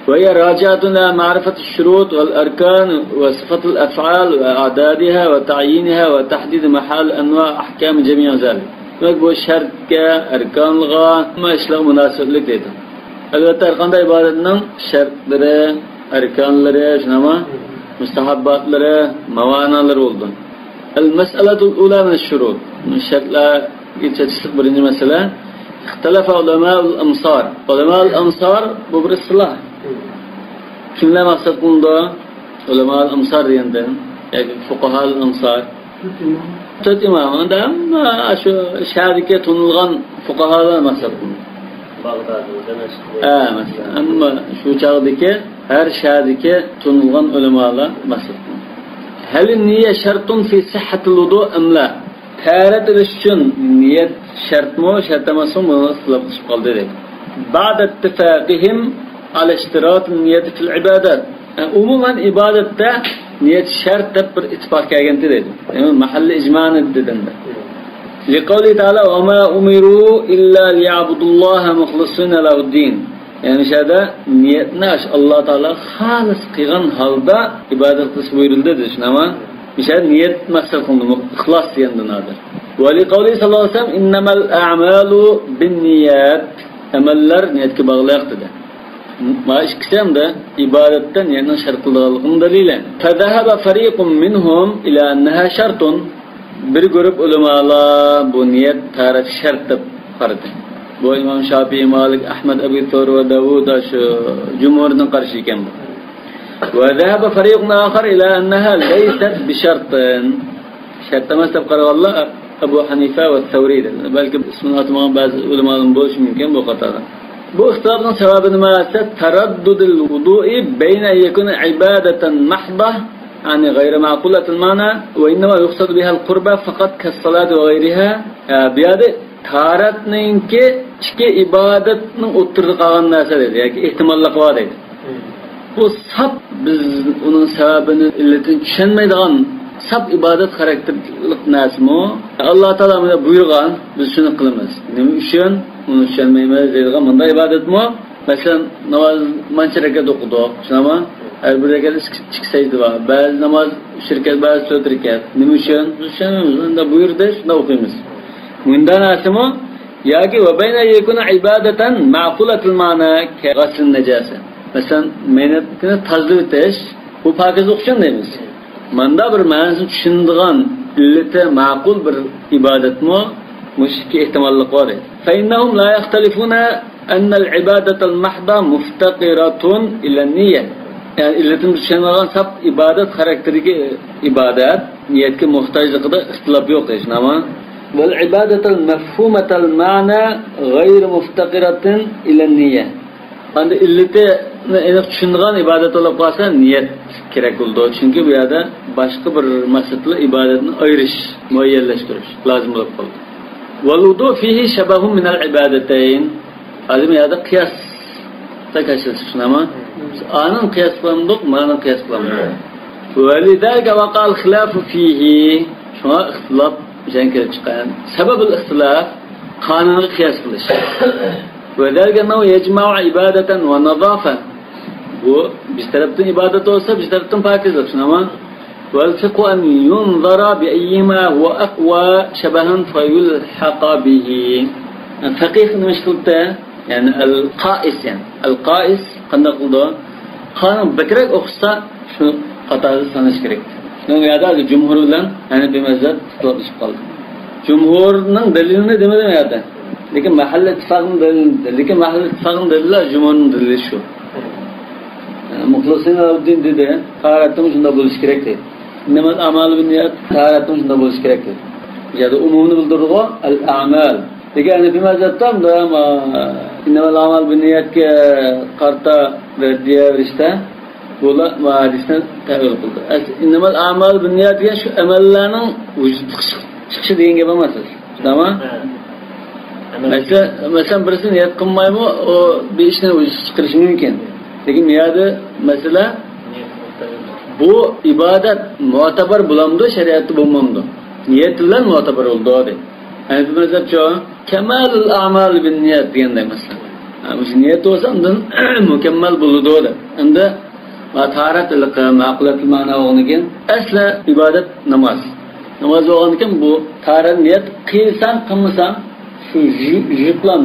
وهي راجعة إلى معرفة الشروط والأركان وصفة الأفعال وأعدادها وتعيينها وتحديد محال أنواع أحكام جميع ذلك. دېمەك، بۇ شەرتكە، ئەركانغا، ھەممە ئىشلارغا مۇناسىۋەتلىك دەيدۇ. ئەلۋەتتە، ھەر قانداق ئىبادەتنىڭ شەرتلىرى، ئەركانلىرى، شۇنداقمۇ؟ مۇستەھەبباتلىرى، ماۋانالىرى بولىدۇ. المسألة الأولى من الشروط. شەرتلەرگە چېتىشلىق بىرىنچى مەسىلە. اختلف علماء الأمصار. ئۆلىمائۇل ئەمسار بۇ بىر ئىستىلاھ. كىملەر مەقسەت قىلىنىدۇ؟ ئۆلىمائۇل ئەمسار دېگەندىن ياكى فۇقاھائۇل ئەمسار. تۆت ئىمام. تۆت ئىمام. ئەمدى ھەممە شۇ شەھەردىكى تونۇلغان فۇقاھالار مەقسەت قىلىنىدۇ. باغداد، دىمەشق. ھە، مەسىلەن، ئەمما شۇ چاغدىكى ھەر شەھەردىكى تونۇلغان ئۆلىمالار مەقسەت قىلىنىدۇ. هل النية شرط في صحة الوضوء أم لا؟ تەھارەت ئېلىش ئۈچۈن نىيەت شەرتمۇ، شەرت ئەمەسمۇ، بۇنى ئىختىلاپ قىلىشىپ قالدى دەيدۇ. بعد اتفاقهم على اشتراط النية في العبادات. يەنى ئومۇمەن ئىبادەتتە نىيەت شەرت دەپ بىر ئىتتىپاق كەلگەنتى دەيدۇ. يەنى مەھەللى ئىجمانى دېدىم. لقوله تعالى: وما أمروا إلا ليعبدوا الله مخلصين له الدين. يەنى شۇ يەردە نىيەتنى ئاشۇ ئاللا تائالاغا خالىس قىلغان ھالدا ئىبادەت قىلىش بۇيرۇلدى دېدى، شۇنداقمۇ؟ مىسال نىيەت مەقسەت قىلىندىمۇ؟ ئىخلاس دېگەندىن ھازىر. ولقوله صلى الله عليه وسلم: إنما الأعمال بالنيات. ئەمەللەر نىيەتكە باغلىق دېدى. ما ئىككىسى ھەمدە ئىبادەتتە نىيەتنىڭ شەرت قىلىدىغانلىقىنىڭ دەلىلى. فذهب فريق منهم إلى أنها شرط. بىر گۇرۇپ ئۆلىمالار بۇ نىيەت تارەت شەرت دەپ قارىدى. بۇ ئىمام شاپىي، مالىك، ئەھمەد، ئەبۇ سەۋرى ۋە داۋۇد، شۇ جۇمھۇرنىڭ قارىشى ئىكەن بۇ. وذهب فريق آخر إلى أنها ليست بشرط. شەرت ئەمەس دەپ قارىغانلار ئەبۇ ھەنىفە ۋە سەۋرى دېدى. بەلكى ئىسمىنى ئاتىمىغان بەزى ئۆلىمالار بولۇشى مۇمكىن بۇ قاتاردا. بۇ ئىختىلاپنىڭ سەۋەبى نېمە دېسە، تەرەددۇدۇل ۋۇدۇئى بەينە يەكۇنە ئىبادەتەن مەھدە، يەنى غەيرە مەئقۇلەتىل مەئنا، ۋە ئىننەما يۇقسەدۇ بىھەل قۇربە فەقەت كەسسالاتى ۋە غەيرىھا. بۇ يەردە تارەتنىڭكى ئىككى ئىبادەتنىڭ ئوتتۇرىدا قالغان نەرسە دەيدۇ، ياكى ئېھتىماللىقى بار دەيدۇ. بۇ ساپ بىز ئۇنىڭ سەۋەبىنى، ئىللىتىنى چۈشەنمەيدىغان ساپ ئىبادەت خاراكتېرلىق نەرسىمۇ؟ ئاللا تائالا مۇنداق بۇيرۇغان، بىز شۇنى قىلىمىز. نېمە ئۈچۈن؟ ئۇنى چۈشەنمەيمىز دەيدىغان مۇنداق ئىبادەتمۇ؟ مەسىلەن، ناماز مانچە رەكەت ئوقۇدۇق، شۇنداقمۇ؟ ھەر بىر رەكەتتە ئىككى، ئىككى سەجدە بار. بەزى ناماز ئۈچ رەكەت، بەزى تۆت رەكەت. نېمە ئۈچۈن؟ بىز چۈشەنمەيمىز. ئۇنداق بۇيرۇدى، شۇنداق ئوقۇيمىز. مۇنداق نەرسىمۇ؟ ياكى ۋە بەينە يەكۇنە ئىبادەتەن مەئقۇلەتىل مەئنا كەغەسلىن نەجاسە. مەسىلەن، مەينەتنى تازىلىۋېتىش، بۇ پاكىزلىق ئۈچۈن دەيمىز. ماندا بىر مەنىسىنى چۈشىنىدىغان، ئىللىتى مەقۇل بىر ئىبادەتمۇ؟ مۇشۇ ئىككى ئېھتىماللىق بار. فإنهم لا يختلفون أن العبادة المحضة مفتقرة إلى النية. يەنى ئىللىتىنى چۈشەنمىگەن ساپ ئىبادەت خاراكتېرىدىكى ئىبادەت نىيەتكە موھتاجلىقىدا ئىختىلاپ يوق دەيسىنامۇ؟ والعبادة المفهومة المعنى غير مفتقرة إلى النية. ئەمدى ئىللىتىنى ئېنىق چۈشىنىدىغان ئىبادەت بولۇپ قالسا، نىيەت كېرەك بولىدۇ. چۈنكى بۇ يەردە باشقا بىر مەقسەت بىلەن ئىبادەتنى ئايرىش، مۇئەييەنلەشتۈرۈش لازىم بولۇپ قالىدۇ. والوضوء فيه شبه من العبادتين. ھازىر بۇ يەردە قىياستا كەچۈرۈشنى ئانا قىياس قىلامدۇق، مانا قىياس قىلامدۇق. ولذلك وقع الخلاف فيه. شۇڭا ئىختىلاپ يەنە كېلىپ چىققان. سەۋەبۇل ئىختىلاف، قانۇنغا قىياس قىلىش. وذلك أنه يجمع عبادة ونظافة. بۇ بىر تەرەپتىن ئىبادەت بولسا، بىر تەرەپتىن پاكىزلىق، شۇنداقمۇ؟ والفقه أن ينظر بأيهما هو أقوى شبها فيلحق به. فەقىھ نېمە ئىش قىلىپتۇ؟ يەنى ئەل قائىس، يەنى ئەل قائىس قانداق قىلىدۇ؟ قانۇن بەكرەك ئوخشىسا، شۇ قاتاردا ساناش كېرەك. شۇنىڭ يەردە ھازىر جۇمھۇر بىلەن ھەنەفىي مەزھەپ ئىختىلاپلىشىپ قالدى. جۇمھۇرنىڭ دەلىلىنى دېمىدىم يەردە. لېكىن مەھەللە ئىتتىپاقىنىڭ دەلىلى، لېكىن مەھەللە ئىتتىپاقىنىڭ دەلىلى جۇمھۇرنىڭ دەلىلى شۇ. مۇخلىسىن ئەلدىن دېدى، تارەتتىمۇ شۇنداق بولۇشى كېرەك دېدى. إنما الأعمال بالنيات، تارەتتىمۇ شۇنداق بولۇشى كېرەك دېدى. يەردە ئومۇمنى بىلدۈرىدىغۇ، ئەل ئەمەل. لېكىن ھەنەفىي مەزھەپتە ئۇنداق، ئەمما، إنما الأعمال بالنياتكە قارىتا رەددىيە بېرىشتە، بۇلار بۇ ھەدىسنى تەۋىل قىلدى. ئەس-، إنما الأعمال بالنيات دېگەن شۇ ئەمەللەرنىڭ ۋۇجۇدقا چىق-، چىقىشى دېگەن گەپ ئەمەس. تامام؟ ھە. ئەمەل. مەسىلەن، مەسىلەن، بىرسى نىيەت قىلمايمۇ ئۇ بىر ئىشنى ۋۇجۇدقا چىقىرىشى مۇمكىن. لېكىن بۇ يەردە مەسىلە، نىيەت قىلىپ بۇ ئىبادەت مۆتىبەر بولامدۇ، شەرىئەتتە بولمامدۇ؟ نىيەت بىلەن مۆتىبەر بولىدۇ دەيدۇ. ھەنەفىي مەزھەپچۇ؟ كەمالۇل ئەمال بىن نىيەت دېگەندەك مەسىلە. ھە، مۇشۇ نىيەت بولسا ئاندىن مۇكەممەل بولىدۇ دەپ. ئەمدى ما تارەت ھېلىقى مەقۇلەتۇل مەنا بولغاندىكىن، ئەسلى ئىبادەت ناماز. ناماز بولغاندىكىن بۇ تارەت نىيەت قىلساڭ، قىلمىساڭ، شۇ يۇ-، يۇيۇپلا،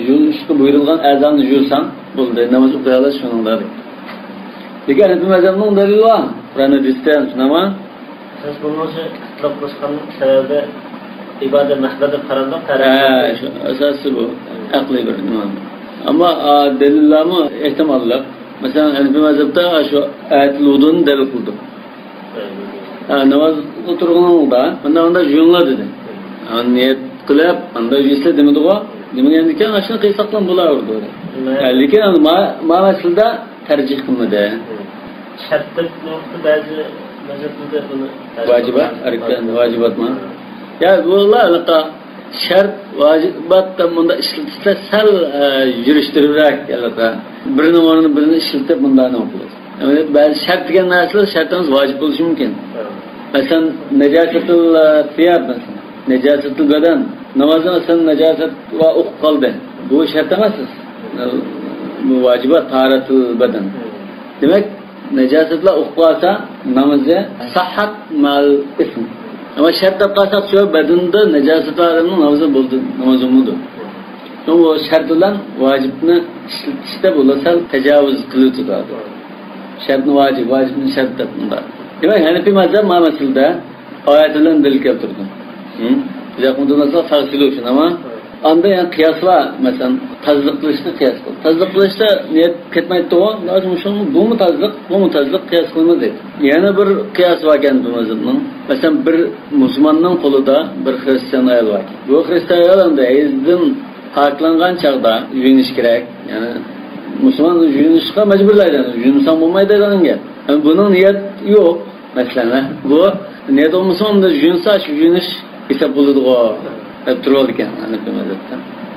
يۇيۇشقا بۇيرۇلغان ئەزانى يۇيساڭ بولدى، ناماز ئوقۇيالايسەن شۇنىڭدا دەيدۇ. لېكىن ھەنەفىي مەزھەپنىڭ دەلىلى بار، قۇرئان ھەدىستىن، شۇنداقمۇ؟ ئاساس بولمىسا ئىختىلاپلاشقان سەۋەبى ئىبادە مەھدە دەپ قارالدى. ھە، شۇ ئاساسى بۇ. ئەقلىي بىر نېمە. ئەمما، ئا، دەلىللەرمۇ ئېھتىماللىق. مەسىلەن، ھەنىفىي مەزھەپتە شۇ ئايەتۇل ۋۇدۇنى دەلىل قىلدۇق. ھە، ناماز ئولتۇرغىنىڭدا مۇنداق، مۇنداق يۇيۇڭلار دېدى. ھە، نىيەت قىلىپ، ئانداق يۇيسىلە دېمىدىغۇ. دېمىگەندىكىن، ئاشۇنى قىلساقلا بولاۋېرىدۇ. ما-، ھە، لېكىن ما-، ما مەسىلىدە تەرجىھ قىلمىدى. شەرت دەپ بەزى مەزھەپلەردە بۇنى ۋاجىبات، ئەركان، ۋاجىباتمۇ؟ يا، بۇلار ھېلىقى شەرت، ۋاجىبات دەپ مۇنداق ئىشلىتىشلەر سەل، ئە، يۈرۈشتۈرۈۋېرەك ھېلىقى. بىرىنىڭ ئورنىدا بىرىنى ئىشلىتىپ مۇنداق نېمە قىلىش. يەنى بەزى شەرت دېگەن نەرسىلەر شەرت ئەمەس، ۋاجىپ بولۇشى مۇمكىن. مەسىلەن، نەجاسەتۇل، ئە، سىياب، مەسىلەن. نەجاسەتۇل بەدەن. نامازنىڭ ئەسلىدە نەجاسەت بار ئوقۇپ قالدى. بۇ شەرت ئەمەس. بۇ ۋاجىبات، تاھارەتۇل بەدەن. دېمەك، نەجاسەتلەر ئوقۇپ قالسا، نامىزى سەھھەت مەئەل ئىسم. ئەمما شەرت دەپ قارىساق، شۇ بەدىنىدە نەجاسەت بار ئادەمنىڭ نامىزى بولدى، نامىزى بولمىدى. شۇڭا ئۇ شەرت بىلەن ۋاجىپنى ئىشلىتىشتە بۇلار سەل تاجاۋۇز قىلىۋېتىدۇ. شەرتنى ۋاجىپ، ۋاجىپنى شەرت دەپ مۇنداق. دېمەك، ھەنىفىي مەزھەپ ما مەسىلىدە ئايەت بىلەن دەلىل كەلتۈردى. ھە؟ بىز ياقمىدىمىزغا فەغسىلۇ شۇنداقمۇ؟ ئاندا يەنە قىياس بار. مەسىلەن، تازىلىق قىلىشنى قىياس قىل. تازىلىق قىلىشتا نىيەت كەتمەيدۇ. لازىم شۇ، بۇمۇ تازىلىق، بۇمۇ تازىلىق، قىياس قىلىمىز دەيدۇ. يەنە بىر قىياس باركەن بۇ مەزھەپنىڭ. مەسىلەن، بىر مۇسۇلماننىڭ قولىدا بىر خىرىستىيان ئايال باركەن. بۇ خىرىستىيان ئايال ئەمدى ھەيزدىن پاكلانغان چاغدا يۇيۇنۇش كېرەك. يەنى مۇسۇلمان يۇيۇنۇشقا مەجبۇرلايدۇ. يۇيۇنمىساڭ بولمايدۇ دېگەن گەپ. يەنى بۇنىڭ نىيەت يوق. مەسىلەن، ھە؟ بۇ نىيەت بولمىسا، ئۇندا يۇيۇنسا، شۇ يۇيۇنۇش ھېساب بولىدىغۇ دەپ تۇرۇۋالىدىكەن ھەنەفىي مەزھەپتە.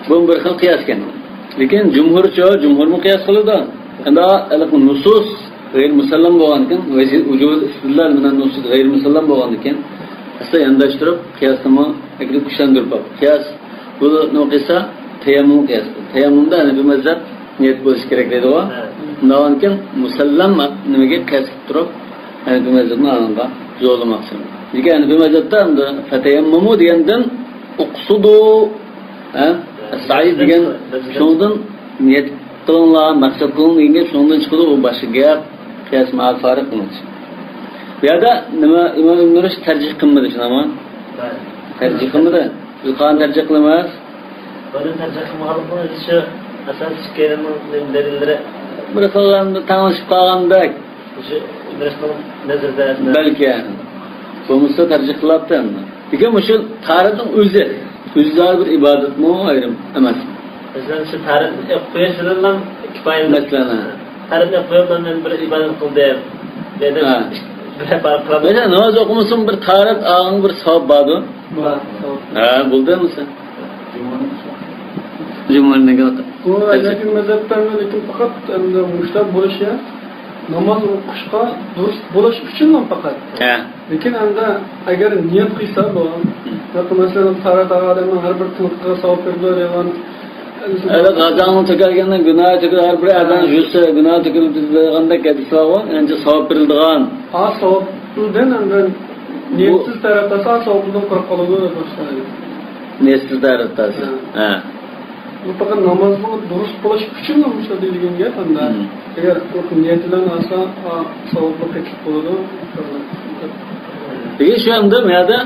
بۇ بىر خىل قىياس ئىكەن. لېكىن جۇمھۇرچۇ، جۇمھۇرمۇ قىياس قىلىدۇ. ئەمدى ھېلىقى نۇسۇس غەيرىي مۇسەللەم بولغاندىكىن، ۋەجىھ-، ۋۇجۇھۇل ئىستىدلال مىنەن نۇسۇس غەيرىي مۇسەللەم بولغاندىكىن، ئەسلى يانداشتۇرۇپ قىياسنىمۇ ئەكىرىپ كۈچلەندۈرۈپ باق. قىياس بۇ نېمە قىلسا، تەيەممۇم قىياس قىلدى. تەيەممۇمدا ھەنەفىي مەزھەپ نىيەت بولۇشى كېرەك دەيدىغۇ. ھە. شۇنداقكەن مۇسەللەم نېمىگە قىياس قىلىپ تۇرۇپ، ھەنەفىي مەزھەپنى ئالغا زورلىماقچى. لېكىن ھەنەفىي مەزھەپتە ئەمدى فەتەيەممۇمۇ دېگەندىن ئۇقسۇدۇ، ھە؟ سەئي دېگەن شۇنىڭدىن نىيەت قىلىڭلار، مەقسەت قىلىڭ دېگەن گەپ شۇنىڭدىن چىقىدۇ، ئۇ باشقا گەپ. قىياس مائەل فارىق قىلماقچى. بۇ يەردە نېمە، ئىمام ئىبن رۇشد تەرجىھ قىلمىدى، شۇنداقمۇ؟ ھە. تەرجىھ قىلمىدى. بىز قانداق تەرجىھ قىلىمىز؟ بۇنى تەرجىھ قىلمىغانلىقىمىز شۇ ئاساس ئىككىيلەننىڭ دەلىللىرى بىر خىل تەڭلىشىپ قالغاندەك. شۇ ئىدرىسنىڭ نەزىرىدە. بەلكى. بولمىسا تەرجىھ قىلاتتى ئەمدى. لېكىن مۇشۇ تارىتنىڭ ئۆزى، ئۆزى زادى بىر ئىبادەتمۇ ئايرىم ئەمەس. مەسىلەن، شۇ تارىتنى ئوقۇپ قويۇش بىلەنلا كۇپايىلىك. مەسىلەن، ھە. تارىتنى ئوقۇپ قويۇپ، مەن بىر ئىبادەت قىلدىم دەپ، ھە. بىر ئىبادەت قىلىدۇ. مەسىلەن، ناماز ئوقۇمىسۇڭ بىر تارىت ئالغىنىڭ بىر ساۋاب باردۇ. بار، ساۋاب. ھە، بولدى ئەمىسە. جۇمھۇرنىڭكى. بۇ ھەنەفىي مەزھەپتە لېكىن پەقەت ئەمدى مۇشۇنداق بولۇشى ناماز ئوقۇشقا دۇرۇس بولۇش ئۈچۈنلا پەقەت. ھە. لېكىن ئەمدى ئەگەر نىيەت قىلسا بۇ، ھە. ياكى مەسىلەن، تارىت ئادەمنىڭ ھەر بىر تىنىقىغا ساۋاب بېرىدۇ دېگەن. ئەلى غازاڭنى تۆكەلگەندە گۇناھى تۆكۈلۈپ، ھەر بىر ئادەم يۈرسە گۇناھى تۆكۈلۈپ دېگەندەك ھەدىس بارغۇ، ئەنچە ساۋاب بېرىلىدىغان. ئا ساۋابدىن ئەمدى نىيەتسىز تارىت ئالسا، ساۋابىدىن قۇرۇق قالىدۇ دەپ باشلايدۇ. نىيەتسىز تارىت ئالسا. ھە. ھە. بۇ پەقەت نامازنىڭ دۇرۇس بولۇش ئۈچۈن مۇشۇنداق دېيىلگەن گەپ ئەمدى. ھىم. ئەگەر نىيەت بىلەن ئالسا، ئا، ساۋابلىق كېتىپ قالىدۇ. لېكىن شۇ ئەمدى بۇ يەردە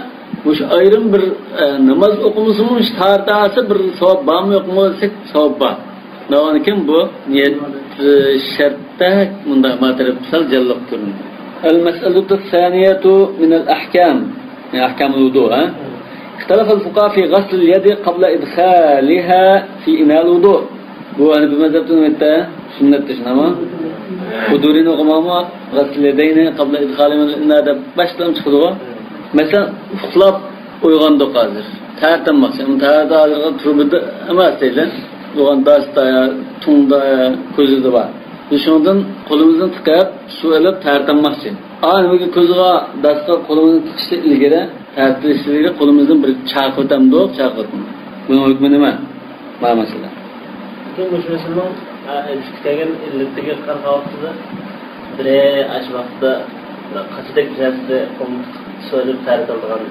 مۇشۇ ئايرىم بىر، ئە، ناماز ئوقۇمىسىمۇ مۇشۇ تارىت ئالسا بىر ساۋاب بارمۇ يوقمۇ دېسەك، ساۋاب بار. دەۋانكىن بۇ نىيەت، ئە، شەرتتە مۇنداق ماتېرىيال سەل جانلىق كۆرۈنىدۇ. المسألة الثانية من الأحكام. يەنى ئەھكامۇل ۋۇدۇ، ھە؟ اختلف الفقهاء في غسل اليد قبل إدخالها في إناء الوضوء. بۇ ھەنەفىي مەزھەپتە نۆۋەتتە سۈننەتتە شۇنداقمۇ؟ ۋۇدۇنى ئوقۇماڭمۇ، غسل اليدين قبل إدخالهما في الإناء دەپ باشتىن چىقىدىغۇ. مەسىلەن، ئۇخلاپ ئويغاندۇق ھازىر. تەرەت ئالماقچى. ئەمما تەرەت ھازىرغا تۇرۇبىدا ئەمەس دەيلى. بولغان داستا، تۇڭدا، كوزىدا بار. بىز شۇنىڭدىن قولىمىزنى تىقىپ، سۇ ئېلىپ تەرەت ئالماقچى. ئا، نېمىگە كوزىغا، داسقا قولىمىزنى تىقىشتىن ئىلگىرى، تەرەت ئېلىشتىن ئىلگىرى قولىمىزدىن بىر چاقىۋېتەمدۇق، چاقىۋېتىمىز. بۇنىڭ ھۆكمى نېمە؟ مانا مەسىلە. لېكىن مۇشۇ مەسىلىنىڭ، ئا، ئېلىشكە كەلگەن ئىللىتىگە قارىغان ۋاقتىدا، بىرى ئاشۇ ۋاقىتتا قاچىدەك بىر نەرسىدە قولىنى تىقىپ سۇ ئېلىپ تەرەت ئالىدىغان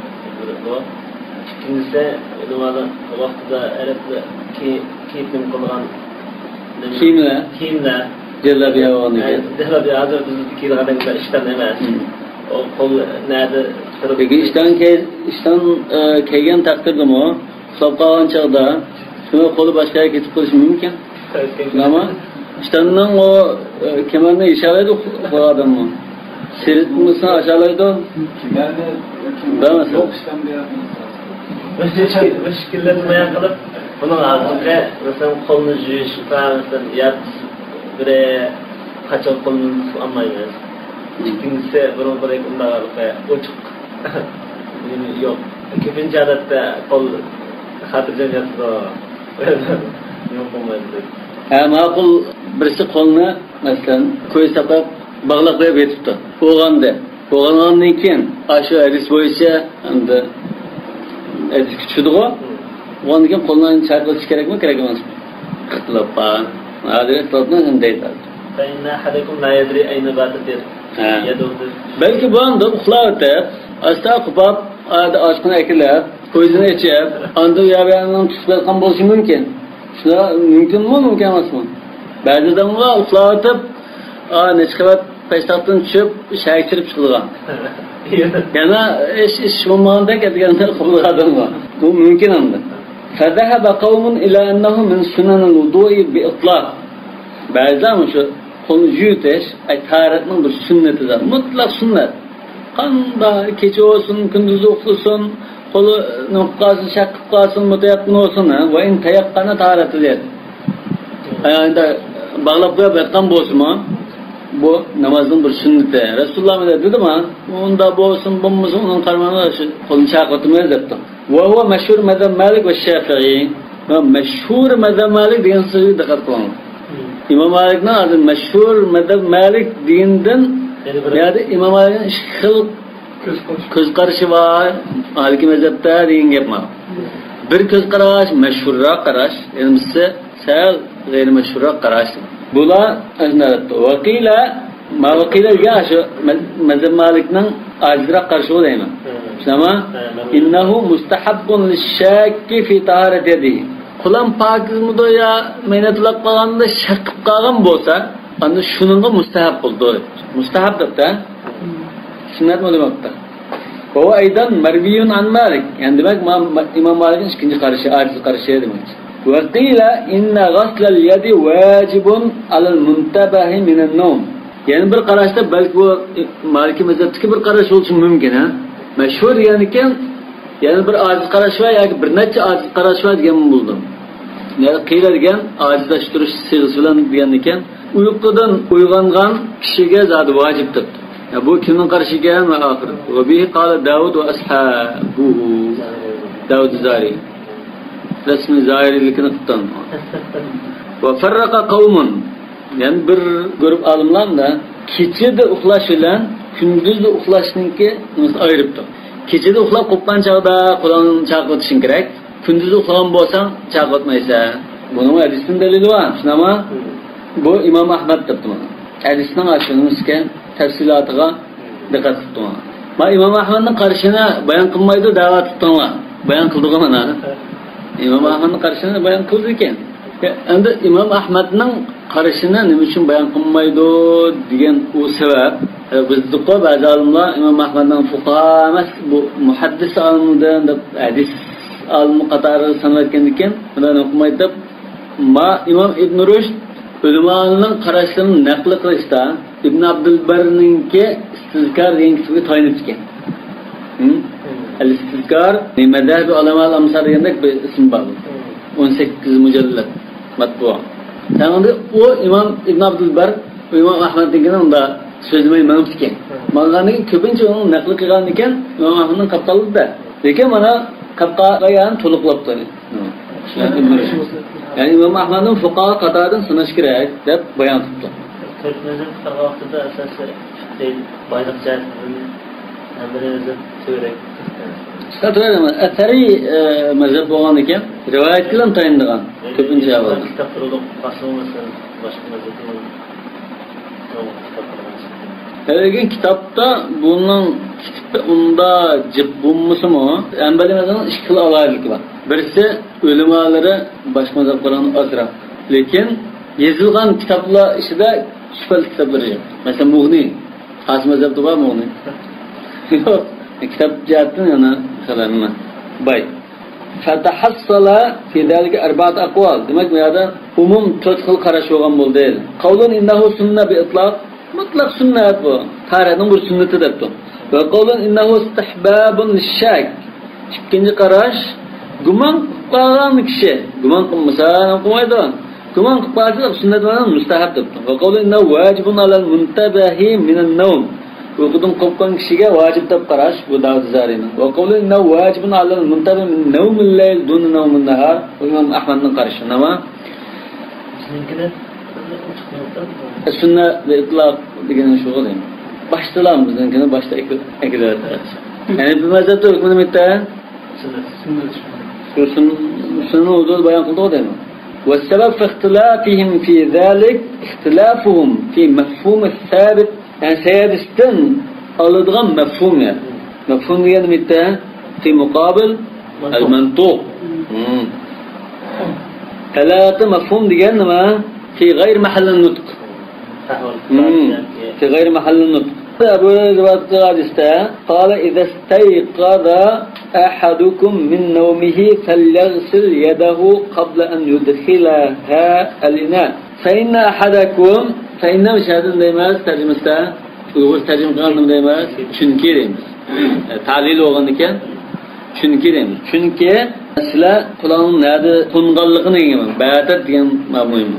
بۇ. ئىككىنچىسى، نېمە، ۋاقتىدا ئەرەبلەر كىي-، كىيىپ نېمە قىلىدىغان نېمە؟ كىيىملەر. كىيىملەر. جەللابىيە بولغان ئىكەن. جەللابىيە، ھازىر بىز كىيىدىغاندەك ئىشتان ئەمەس. ھىم. ئۇ قول نەدە تۇرۇپ. لېكىن ئىشتان كىي-، ئىشتان، ئە، كىيگەن تەقدىردىمۇ، ئۇخلاپ قالغان چاغدا شۇنىڭ قولى باشقا يەرگە كېتىپ قېلىشى مۇمكىن. ئىشتاننىڭ ئۇ، ئە، كېمەرنى يېشالايدۇ ئۇخلىغان ئادەممۇ. سىرتمىسىنى ئاچالايدۇ. كېمەرنى، بەرمىسە. يوق ئىشتان بۇ يەردە. مۇشكىللىرىنى بايان قىلىپ، بۇنىڭ ھازىرقى، مەسىلەن، قولنى يۇيۇش، مەسىلەن، يا بىرى قاچان قولنى تۇتۇپ ئالمايمىز. ئىككىنچىسى، بۇنىڭ بىر ئۇنداق ئوچۇق. يوق. كۆپىنچە ھالەتتە قول خاتىرجەم ياتىدۇ. يوق بولمايدۇ. ھە، ماقۇل، بىرسى قولنى، مەسىلەن، كويزا تاقاپ باغلاپ قويۇپ يېتىپتۇ. ئويغاندى. ئويغانغاندىن كېيىن، ئاشۇ ھەدىس بويىچە ئەمدى ھەدىسكە چۈشىدىغۇ. ئۇنىڭدىن كېيىن قولنى چايقىلىش كېرەكمۇ، كېرەك ئەمەسمۇ؟ ئىختىلاپ بار. ھازىر ئىختىلاپنى ھەم دەيدۇ. فإن أحدكم لا يدري أين باتت يده. ھە. بەلكى بۇ ئاندىن ئۇخلاۋېتىپ، ئاستا قوپاپ، ئادا ئاشقىنى ئەكېلىپ، كويزىنى ئېچىپ، ئاندىن يا بۇ يەرنىڭ تۇتۇپ ياتقان بولۇشى مۇمكىن. شۇنداق مۇمكىنمۇ، مۇمكىن ئەمەسمۇ؟ بەزى ئادەملەر ئۇخلاۋېتىپ، ئا، نەچچە قەۋەت پەشتاقتىن چۈشۈپ، شەھەرگە كىرىپ چىقىدىغان. يەنە ئىش، ئىش بولمىغاندەك ئەتىگەندە قوپىدىغان ئادەم بار. بۇ مۇمكىن ئەمدى. فذهب قوم إلى أنه من سنن الوضوء بإطلاق. بەزىلەر مۇشۇ قولنى يۇيۇۋېتىش، ئەي، تاھارەتنىڭ بىر سۈننىتى دەپ. مۇتلەق سۈننەت. قانداق كېچە بولسۇن، كۈندۈز ئۇخلىسۇن، قولى نېمە قىلىپ قالسۇن، شەق قىلىپ قالسۇن، مۇتەيەققىن بولسۇن، ھە؟ ۋە ئىن تەيەققەنە تاھارەتى دەيدۇ. ئەي، ئەندى باغلاپ قويۇپ ياتقان بولسىمۇ، بۇ نامازنىڭ بىر سۈننىتى. رەسۇلۇللا مانا دېدىما، ئۇنداق بولسۇن، بولمىسۇن، ئۇنىڭغا قارىمايمىز، شۇ قولنى چايقىتىمىز دەپتۇ. وهو مشهور مذهب مالك والشافعي. ۋە مەشھۇر مەزھەپ مالىك دېگەن سۆزگە دىققەت قىلىڭ. مم. ئىمام مالىكنىڭ ھازىر مەشھۇر مەزھەپ مالىك دېگىنىدىن، يەنە بىر، يەنى ئىمام مالىكنىڭ ئىككى خىل كۆز قارىشى، كۆز قارىشى بار، مالىكىي مەزھەپتە دېگەن گەپ بار. مم. بىر كۆز قاراش، مەشھۇرراق قاراش، يەنە بىرسى سەل غەيرىي مەشھۇرراق قاراش. بۇلار ئەسنەدتۇ. ۋەقىلە، ما ۋەقىلە دېگەن شۇ مەز-، مەزھەپ مالىكنىڭ ئاجىزراق قارىشى دەيمەن. مم. شۇنداقمۇ؟ مم. إنه مستحب للشاك في طهارة يده. قولام پاكىزمىدۇ يا مەينەت ئۇلاپ قالغاندا شەك قىلىپ قالغان بولسا، ئاندىن شۇنىڭغا مۇستەھەب بولىدۇ. مۇستەھەب دەپتۇ، ھە؟ سۈننەتمۇ دېمەپتۇ. وهو أيضا مروي عن مالك. يەنى دېمەك، ما-، ما-، ئىمام مالىكنىڭ ئىككىنچى قارىشى، ئاجىز قارىشى دېمەكچى. وقيل إن غسل اليد واجب على المنتبه من النوم. يەنە بىر قاراشتا، بەلكى بۇ مالىكىي مەزھەپتىكى بىر قاراش بولۇشى مۇمكىن، ھە؟ مەشھۇر دېگەنىكەن، يەنە بىر ئاجىز قاراش بار ياكى بىر نەچچە ئاجىز قاراش بار دېگەنمۇ بولىدۇ. يەنى قىيلە دېگەن ئاجىزلاشتۇرۇش سىيغىسى بىلەن دېگەنىكەن، ئۇيقۇدىن ئويغانغان كىشىگە زادى ۋاجىپ دەپتۇ. يا، بۇ كىمنىڭ قارىشى ئىكەن؟ مانا ئاخىر. وبه قال داود وأصحابه. داود زارى. رەسمىي زاھىرىيلىكىنى قىپتۇ. وفرق قوم. يەنە بىر گۇرۇپ ئالىملار مۇنداق، كېچىدە ئۇخلاش بىلەن كۈندۈزدە ئۇخلاشنىڭكى ئايرىپتۇ. كېچىدە ئۇخلاپ قوپقان چاغدا قولۇڭنى چايقىۋېتىشىڭ كېرەك. كۈندۈزدە ئۇخلىغان بولساڭ، چايقىۋەتمەيسەن. بۇنىڭ ھەدىستىن دەلىلى بار، شۇنداقمۇ؟ بۇ ئىمام ئەھمەد دەپتۇ مانا. ھەدىسنىڭ ئاشۇنىڭ ئۈستىگە تەپسىلاتىغا دىققەت قىلىپ تۇرۇڭ. ما ئىمام ئەھمەدنىڭ قارىشىنى بايان قىلمايدۇ دەۋاتىپتىڭلار. بايان قىلدىغۇ مانا. ئىمام ئەھمەدنىڭ قارىشىنى بايان قىلدىكەن. ئەمدى ئىمام ئەھمەدنىڭ قارىشىنى نېمە ئۈچۈن بايان قىلمايدۇ دېگەن ئۇ سەۋەب. ئە، بىز دېدۇققۇ، بەزى ئالىملار ئىمام ئەھمەدنىڭ فۇقاھا ئەمەس، بۇ مۇھەددىس ئالىمىدىن دەپ، ھەدىس ئالىمى قاتارىغا ساناۋەتكەندىكىن، بۇنى نېمە قىلمايدۇ دەپ، ما ئىمام ئىبن رۇشد ئۆلىمالارنىڭ قاراشلىرىنى نەقىل قىلىشتا ئىبن ئابدۇلبەرنىڭكى ئىستىزكار دېگەن كىتابىغا تايىنىپتىكەن. ھىم؟ ئەل ئىستىزكار، مەزھەبى ئۇلەمائىل ئامسار دېگەندەك بىر ئىسمى بار. ئون سەككىز مۇجەللەت مەتبۇئا. سەن ئۇندا ئۇ ئىمام ئىبن ئابدۇلبەر، ئىمام ئەھمەدنىڭكىنى ئۇندا سۆزلىمەي مېڭىپتىكەن. ماڭغاندىن كېيىن كۆپىنچە ئۇنىڭ نەقلى قىلغاندىكەن، ئىمام ئەھمەدنىڭ قاپقالدى-دە. لېكىن مانا قاپقالغان يەرنى تولۇقلاپتۇ. يەنى ئىمام ئەھمەدنىڭ فۇقاھا قاتارىدىن ساناش كېرەك دەپ بايان قىپتۇ. تۆت مەزھەپ قارىغان ۋاقتىدا ئاساسىي پىقھىي بايلىق جەھەتتىن ھەممىنى ئۆزى تۆۋرەك. ئەسەرىي، ئە، مەزھەپ بولغاندىكىن رىۋايەتكىلا تايىنىدىغان كۆپىنچە ئەھۋالدا. كىتاب تۇرۇلۇپ قالسىمۇ، مەسىلەن، باشقا مەزھەپنىڭ لېكىن كىتابتا بۇنىڭ كىتابى ئۇنداق جىق بولمىسىمۇ، ھەمبەلىي مەزھەپنىڭ ئىككى خىل ئالاھىدىلىكى بار. بىرسى، ئۆلىمالىرى باشقا مەزھەپكە قارىغاندا ئازراق. لېكىن يېزىلغان كىتابلار ئىچىدە سۈپەتلىك كىتابلىرى جىق. مەسىلەن، مۇغنى، قاسىم مەزھەپتە بار مۇغنى. يوق، كىتاب جەھەتتىن يەنە خېلى باي. فتحصل في ذلك أربعة أقوال. دېمەك، بۇ يەردە ئومۇم تۆت خىل قاراش بولغان بولدى. قول إنه سنة بإطلاق، مۇتلەق سۈننەت بۇ. تاھارەتنىڭ بىر سۈننىتى دەپتۇ. وقول إنه استحباب للشاك. ئىككىنچى قاراش، گۇمان قىلىپ قالغان كىشى، گۇمان قىلمىسا، نېمە قىلمايدۇ. گۇمان قىلىپ قالسا، سۈننەت بىلەن مۇستەھەب دەپتۇ. وقول إنه واجب على المنتبه من النوم. ئۇيقۇدىن قوپقان كىشىگە ۋاجىپ دەپ قاراش، بۇ داۋۇد زارىنىڭ. وقول إنه واجب على المنتبه من نوم الليل دون نوم النهار. بۇ ئىمام ئەھمەدنىڭ قارىشى. نېمە؟ بىزنىڭكىنى سۈننە بىئىتلاق دېگىنى شۇغۇ دەيمەن. باشتىلا بىزنىڭكىنى باشتا ئەكىل-، ئەكېلىۋەتتى. يەنى بۇ مەزھەپتە ھۆكمى نېمە؟ سۈننە. سۈننە. شۇ سۈن-، سۈننە ھۇزۇردا بايان قىلدۇق دەيمەن. والسبب في اختلافهم في ذلك اختلافهم في مفهوم الثابت يەنى سەي ھەدىستىن ئالىدىغان مەفھۇم يەنى. مەفھۇم دېگەن نېمە؟ في مقابل المنطوق. مم. دالالة مفهوم دېگەن نېمە؟ في غير محل النطق. مم. في غير محل النطق. ئەبۇ ھۇرەيرە رىۋايەت قىلغان ھەدىستە، قال: إذا استيقظ أحدكم من نومه فليغسل يده قبل أن يدخلها الإناء. فإن أحدكم، فإن مۇشۇ يەردە نېمە دەيمىز تەرجىمىسىدە؟ ئۇيغۇرچە تەرجىمە قىلغاندا نېمە دەيمىز؟ چۈنكى دەيمىز. ئە، تەلىل بولغاندىكىن چۈنكى دەيمىز. چۈنكى سىلەر قۇلىقىڭنىڭ نەدە قونغانلىقىنى، بەتەت دېگەن مۇھىم.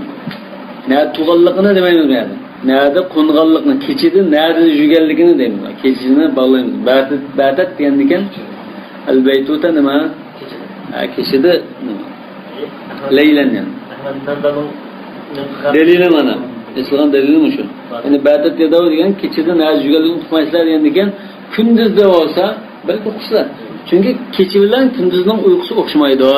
نەدە تۇرغانلىقىنى دېمەيمىز بۇ يەردە. نەدە قونغانلىقىنى، كېچىدە نەدە يۈرگەنلىكىنى دەيمىز. كېچىنى باغلايمىز. بەتەت، بەتەت دېگەندىكىن ئەلبەيتۇتە نېمە؟ ھە، كېچىدە نېمە؟ لەيلەن يەنى. دەلىلى مانا. ئېسىلغان دەلىلى مۇشۇ. يەنى بەتەت يەدەۋ دېگەن كېچىدە نەدە يۈرگەنلىكىنى ئۇقمايسىلەر دېگەندىكىن، كۈندۈزدە بولسا بەلكى ئۇقىسىلەر. چۈنكى كېچە بىلەن كۈندۈزنىڭ ئۇيقۇسى ئوخشىمايدۇ.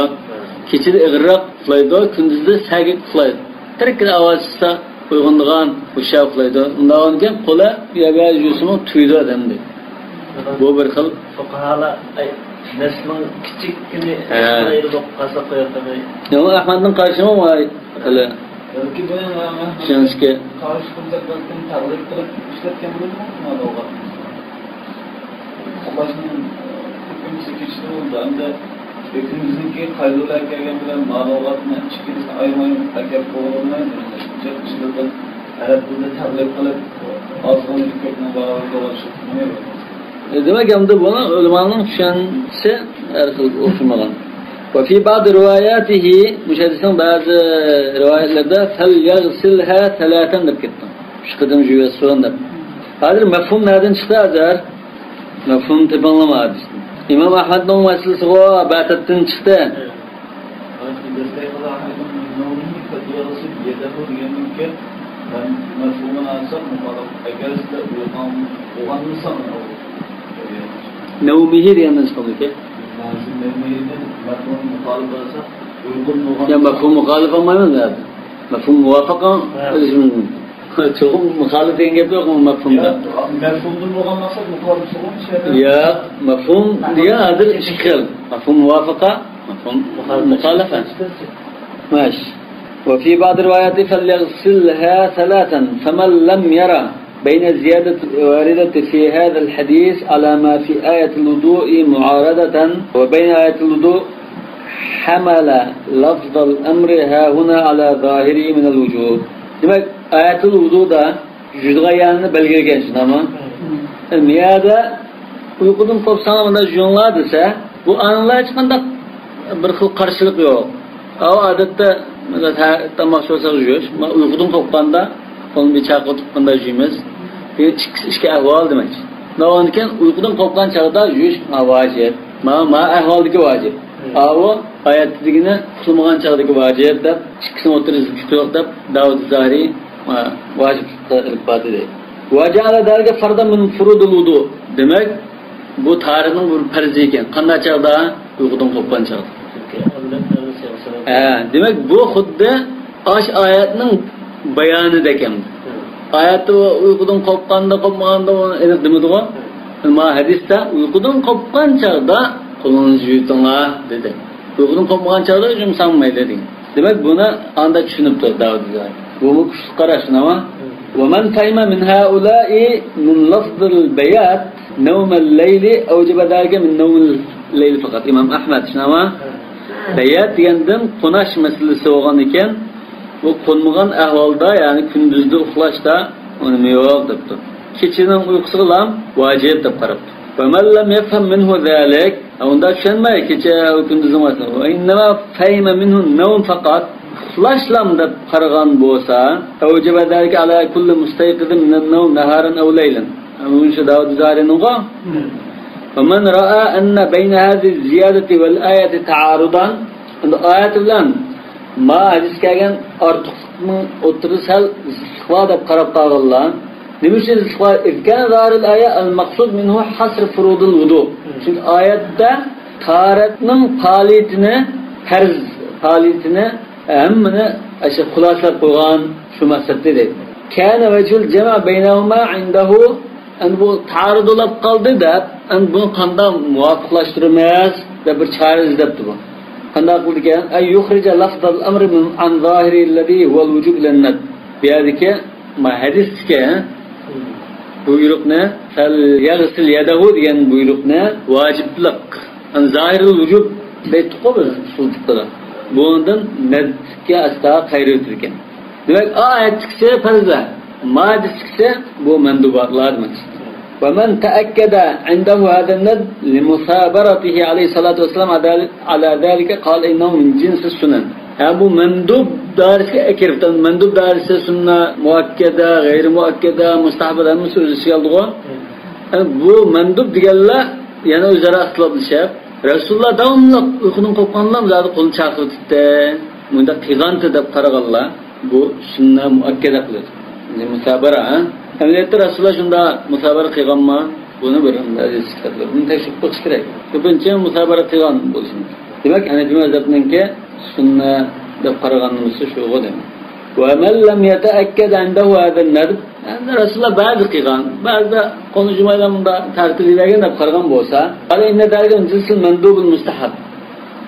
كېچىدە ئېغىرراق ئۇخلايدۇ، كۈندۈزدە سەگەك ئۇخلايدۇ. تىرىككىنە ئاۋاز چىقسا ئويغىنىدىغان، ھوشيار ئۇخلايدۇ. ئۇنداق بولغاندىكىن قولى بۇ يەرگە يۈرسىمۇ تۇيىدۇ ئادەمدە. بۇ بىر خىل. فۇقاھالار، ئەي، نەسنىڭ كىچىككىنە ھە. ئىسرائىل بولۇپ قالسا قوياتتىمۇ؟ يا، ئەھمەدنىڭ قارىشىمۇ بار. ھېلى. بەلكى بۇنى ئىشەنچكە. قارشى قىلساق بەلكىم تەغلىق قىلىپ ئىشلەتكەن بولىدۇ، مانا لۇغەتنى. ئۇخلاشنىڭ كۆپىنچىسى كېچىدە بولىدۇ. ئەمدى كۈندۈزنىڭكى قايلۇلە كەلگەن بىلەن مانا لۇغەتنى ئىككىلىسىنى ئايرىم-ئايرىم ئەكەپ بولغىنىمەن، ئىشلىتىدۇ. ئەرەب تىلىدا تەغلىق قىلىپ، ئازغىنە كۆپنىڭ باراۋەر بولغان شۇ نېمە؟ دېمەك، ئەمدى بۇنى ئۆلىمانىڭ چۈشەنچىسى ھەر خىل ئوخشىمىغان. وفي بعض رواياته، مۇشۇ ھەدىسنىڭ بەزى رىۋايەتلىرىدە فليغسلها ثلاثا دەپ كەتتى. ئۈچ قېتىم يۇيۇۋەتسۇن دەپ. ھازىر مەفھۇم نەدىن چىقتى ھازىر؟ مەفھۇم تېپىڭلار ھەدىستىن. ئىمام ئەھمەدنىڭ مەسىلىسىغۇ بەتەتتىن چىقتى. نەۋمىھى دېگەندىن كېيىن، مەن مەفھۇمىنى ئالسام، مۇخالىپ، ئەگەر سىلەر ئويغان-، ئويغانمىساڭ، نەۋمىھى دېگەندىن چىقىدىكەن. نەۋمىھىدىن مەفھۇم مۇخالىپ ئالسا، ئويغان-، يا، مەفھۇم مۇخالىپ ئالمايمىز ھازىر. مەفھۇم مۇۋاپىق ئېلىشىمىز مۇمكىن. چوقۇم مۇخالىپ دېگەن گەپ يوق مەفھۇمدا. مەفھۇمدىن بولغان مەقسەت مۇخالىپ بولغان شەيئ. ياق، مەفھۇم دېگەن ھازىر ئىككى خىل. مەفھۇم مۇۋاپىقە، مەفھۇم مۇخالىپە. ماش. وفي بعض الروايات فليغسلها ثلاثا، فمن لم ير بين الزيادة الواردة في هذا الحديث على ما في آية الوضوء معارضة وبين آية الوضوء حمل لفظ الأمر هاهنا على ظاهره من الوجوب. دېمەك، ئايەتۇل ۋۇزۇدا يۇيىدىغان يەرنى بەلگىلىگەن، شۇنداقمۇ؟ مم. مۇيەردە ئۇيقۇدىن قوپساڭلار مۇنداق يۇيۇڭلار دېسە، بۇ ئانىڭلار ھېچقانداق بىر خىل قارشىلىق يوق. ئاۋۇ ئادەتتە، مەسىلەن، تاماق شورساق يۇيۇش، ما ئۇيقۇدىن قوپقاندا، ئۇنى بىر چاقىرتىپ قانداق يۇيىمىز؟ بۇ ئىككى، ئىككى ئەھۋال دېمەكچى. ئۇنىڭدىن كېيىن ئۇيقۇدىن قوپقان چاغدا يۇيۇش، ما ۋاجىپ. ما، ما ئەھۋالدىكى ۋاجىپ. ئاۋۇ ئايەتتىكىنى ئۇخلىمىغان چاغدىكى ۋاجىپ دەپ، ئىككىسىنىڭ ئوتتۇرىسىدا تۇتۇق دەپ، داۋۇد زاھىرى، ۋە، ۋاجىپلىققا ئېلىپ باردى دەيدۇ. وجعل ذلك فرضا من فروض الوضوء. دېمەك، بۇ تاھارەتنىڭ بىر پەرزى ئىكەن. قانداق چاغدا؟ ئۇيقۇدىن قوپقان چاغدا. ھە، دېمەك، بۇ خۇددى ئاش ئايەتنىڭ بايانىدەك ئەمدى. ئايەتتە ئۇيقۇدىن قوپقاندا، قوپمىغاندا ئۇنى ئېنىق دېمىدىغۇ. ما ھەدىستە ئۇيقۇدىن قوپقان چاغدا قولىڭىزنى يۇيۇۋېتىڭلار دېدى. ئۇيقۇدىن قوپمىغان چاغدا يۇمىساڭ مەيلى دېگەن. دېمەك، بۇنى ئاندا چۈشىنىپتۇ داۋۇد زاھىرى. بۇمۇ كۈچلۈك قاراش، شۇنداقمۇ؟ ومن فهم من هؤلاء من لفظ البيات نوم الليل أوجب ذلك من نوم الليل فقط. ئىمام ئەھمەد، شۇنداقمۇ؟ بەيات دېگەندىن قوناش مەسىلىسى بولغان ئىكەن، بۇ قونمىغان ئەھۋالدا، يەنى كۈندۈزدە ئۇخلاشتا ئۇنىمى يوق دەپتۇ. كېچىنىڭ ئۇيقۇسىغىلا ۋاجىپ دەپ قاراپتۇ. ومن لم يفهم منه ذلك، ئۇنداق چۈشەنمەي، كېچە كۈندۈزنىڭ ۋاسىتىسى. وإنما فهم منه النوم فقط، ئۇخلاشلام دەپ قارىغان بولسا، أوجب ذلك على كل مستيقظ من النوم نهارا أو ليلا. مۇشۇ داۋۇد زاھىرىنىڭغۇ. ومن رأى أن بين هذه الزيادة والآية تعارضا، ئەمدى ئايەت بىلەن ما ھەدىس كەلگەن ئارتۇقلۇقنىڭ ئوتتۇرىسىدا سەل زىتلىق بار دەپ قاراپ قالغانلار. نېمە ئۈچۈن زىتلىق بار؟ إذ كان ظاهر الآية المقصود منه حصر فروض الوضوء. چۈنكى ئايەتتە تاھارەتنىڭ پائالىيىتىنى، پەرز پائالىيىتىنى، ھەممىنى ئاشۇ خۇلاسىلاپ قويغان شۇ مەقسەتتە دەيدۇ. كان وجه الجمع بينهما عنده، ئەمدى بۇ تارىدۇلاپ قالدى دەپ، ئەمدى بۇنى قانداق مۇۋاپىقلاشتۇرىمىز دەپ بىر چارە ئىزدەپتۇ بۇ. قانداق قىلىدىكەن؟ أن يخرج لفظ الأمر من، عن ظاهره الذي هو الوجوب إلى الندب. بۇ يەردىكى ما ھەدىستىكى بۇيرۇقنى، فليغسل يديه دېگەن بۇيرۇقنى ۋاجىپلىق، يەنى زاھىرۇل ۋۇجۇب دەيتتۇققۇ بىز ئۇسۇل پىقىدا. بۇنىڭدىن نەدبكە ئاستا قايرىۋېتىدىكەن. دېمەك، ئايەتتىكىسى پەرزلەر، مادىسىكىسى بۇ مەندۇباتلار دېمەكچى. ومن تأكد عنده هذا الندب لمثابرته عليه الصلاة والسلام على ذلك قال إنه من جنس السنن. ھە، بۇ مەندۇب دائىرىسىگە كىرىپتۇ. مەندۇب دائىرىسى سۈننە مۇئەككەدە، غەيرىي مۇئەككەدە، مۇستەھەب ھەممىسى ئۆز ئىچىگە ئالىدىغۇ. ئە، بۇ مەندۇب دېگەنلەر يەنە ئۆزئارا ئىختىلاپلىشىپ، رەسۇلۇللا داۋاملىق ئۇيقۇدىن قوپقانلا زادى قولىنى چاقىرتىپتۇ. مۇنداق قىلغانتى دەپ قارىغانلار بۇ سۈننە مۇئەككەدە قىلىدۇ. مۇسابەرە، ھە؟ ئەمەلىيەتتە رەسۇلۇللا شۇنداق مۇسابەرە قىلغانمۇ؟ بۇنى بىر ئەزىز كىتابلار، بۇنى تەكشۈرۈپ بېقىش كېرەك. كۆپىنچە مۇسابەرە قىلغان بولۇشى مۇمكىن. دېمەك، ھەنەفىي مەزھەپنىڭكى سۈننە دەپ قارىغان نېمىسى شۇغۇ دېمەك. ومن لم يتأكد عنده هذا الندب، ئەمدى رەسۇلۇللا بەزى قىلغان، بەزىدە قولنى جۇمايلا مۇنداق تارتىپ يۈرگەن دەپ قارىغان بولسا، قال إن ذلك من جنس المندوب المستحب.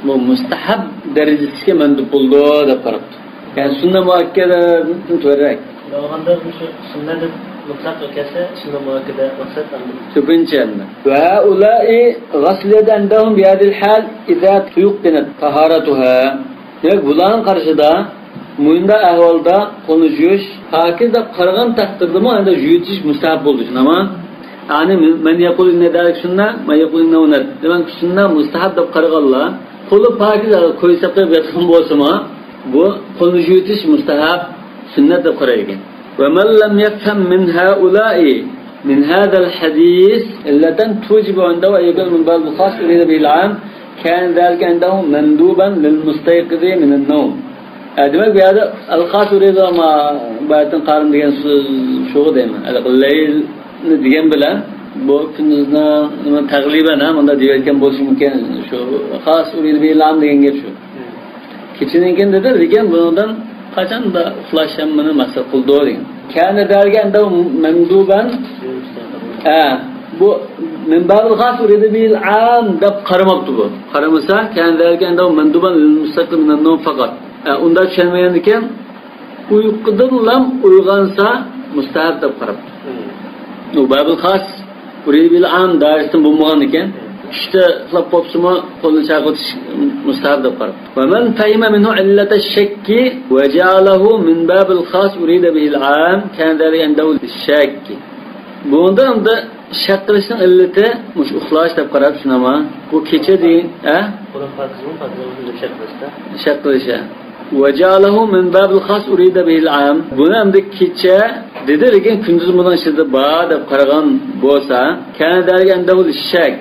بۇ مۇستەھەب دەرىجىسىگە مەندۇب بولىدۇ دەپ قاراپتۇ. يەنى سۈننە مۇئەككەدە تۆۋەنرەك. شۇنداق بولغاندا مۇشۇ سۈننە دەپ مۇتلەق كەلسە، سۈننە مۇئەككەدە مەقسەت ئەمدى. كۆپىنچە ئەمدى. وهؤلاء غسل يد عندهم بهذه الحال إذا تيقنت طهارتها. دېمەك، بۇلارنىڭ قارىشىدا مۇنداق ئەھۋالدا قولنى جۇيۇش پاكىز دەپ قارىغان تەقدىردىمۇ ئەمدى جۇيۇۋېتىش مۇستەھەب بولىدۇ، شۇنداقمۇ؟ يەنى من يقول إن ذلك سنة، من يقول إنه ندب. دېمەك، سۈننە مۇستەھەب دەپ قارىغانلار قولى پاكىز، كويساپ قويۇپ ياتقان بولسىمۇ، بۇ قولنى جۇيۇۋېتىش مۇستەھەب، سۈننەت دەپ قارايدىكەن. ومن لم يفهم من هؤلاء، من هذا الحديث، علة توجب عنده أن يكون من باب الخاص أريد به العام، كان ذلك عنده مندوبا للمستيقظ من النوم. ئە، دېمەك، بۇ يەردە ئەل خاس ئۇرىدۇ، ئەمما باياتىن قارىم دېگەن سۆز شۇغۇ دەيمەن. ھېلىقى لەيلنى دېگەن بىلەن بۇ كۈندۈزنىڭ نېمە تەغلىبەن، ھە، مۇنداق دېيىۋەتكەن بولۇشى مۇمكىن. شۇ خاس ئۇرىدۇ بىلام دېگەن گەپ شۇ. كېچىنىڭكىنى دېدى، لېكىن بۇنىڭدىن قاچاندا ئۇخلاش ھەممىنى مەقسەت قىلىدۇ دېگەن. كان ذلك عنده مندوبا. ھە، بۇ من باب الخاص أريد به العام دەپ قارىماپتۇ بۇ. قارىمىسا، كان ذلك عنده مندوبا للمستيقظ من النوم فقط. ھە، ئۇنداق چۈشەنمىگەندىكىن، ئۇيقۇدىنلا ئويغانسا مۇستەھەب دەپ قاراپتۇ. بۇ بابۇل خاس، ئۇرىدۇ بىل ئام دائىرىسىدىن بولمىغان ئىكەن. چۈشتە ئۇخلاپ قوپسىمۇ قولنى چايقىتىش مۇستەھەب دەپ قاراپتۇ. ومن فهم منه علة الشك وجعله من باب الخاص أريد به العام كان ذلك عنده للشك. بۇندا ئەمدى شەك قىلىشنىڭ ئىللىتى مۇشۇ ئۇخلاش دەپ قاراپ، شۇنداقمۇ؟ بۇ كېچە دېگەن، ھە؟ قۇرئان پاكىزمۇ پاكىزمۇ دەپ شەك قىلىشتا. شەك قىلىش، ھە. وجعله من باب الخاص أريد به العام. بۇنى ئەمدى كېچە دېدى، لېكىن كۈندۈز بۇنىڭ ئىچىدە بار دەپ قارىغان بولسا، كان ذلك عنده للشك.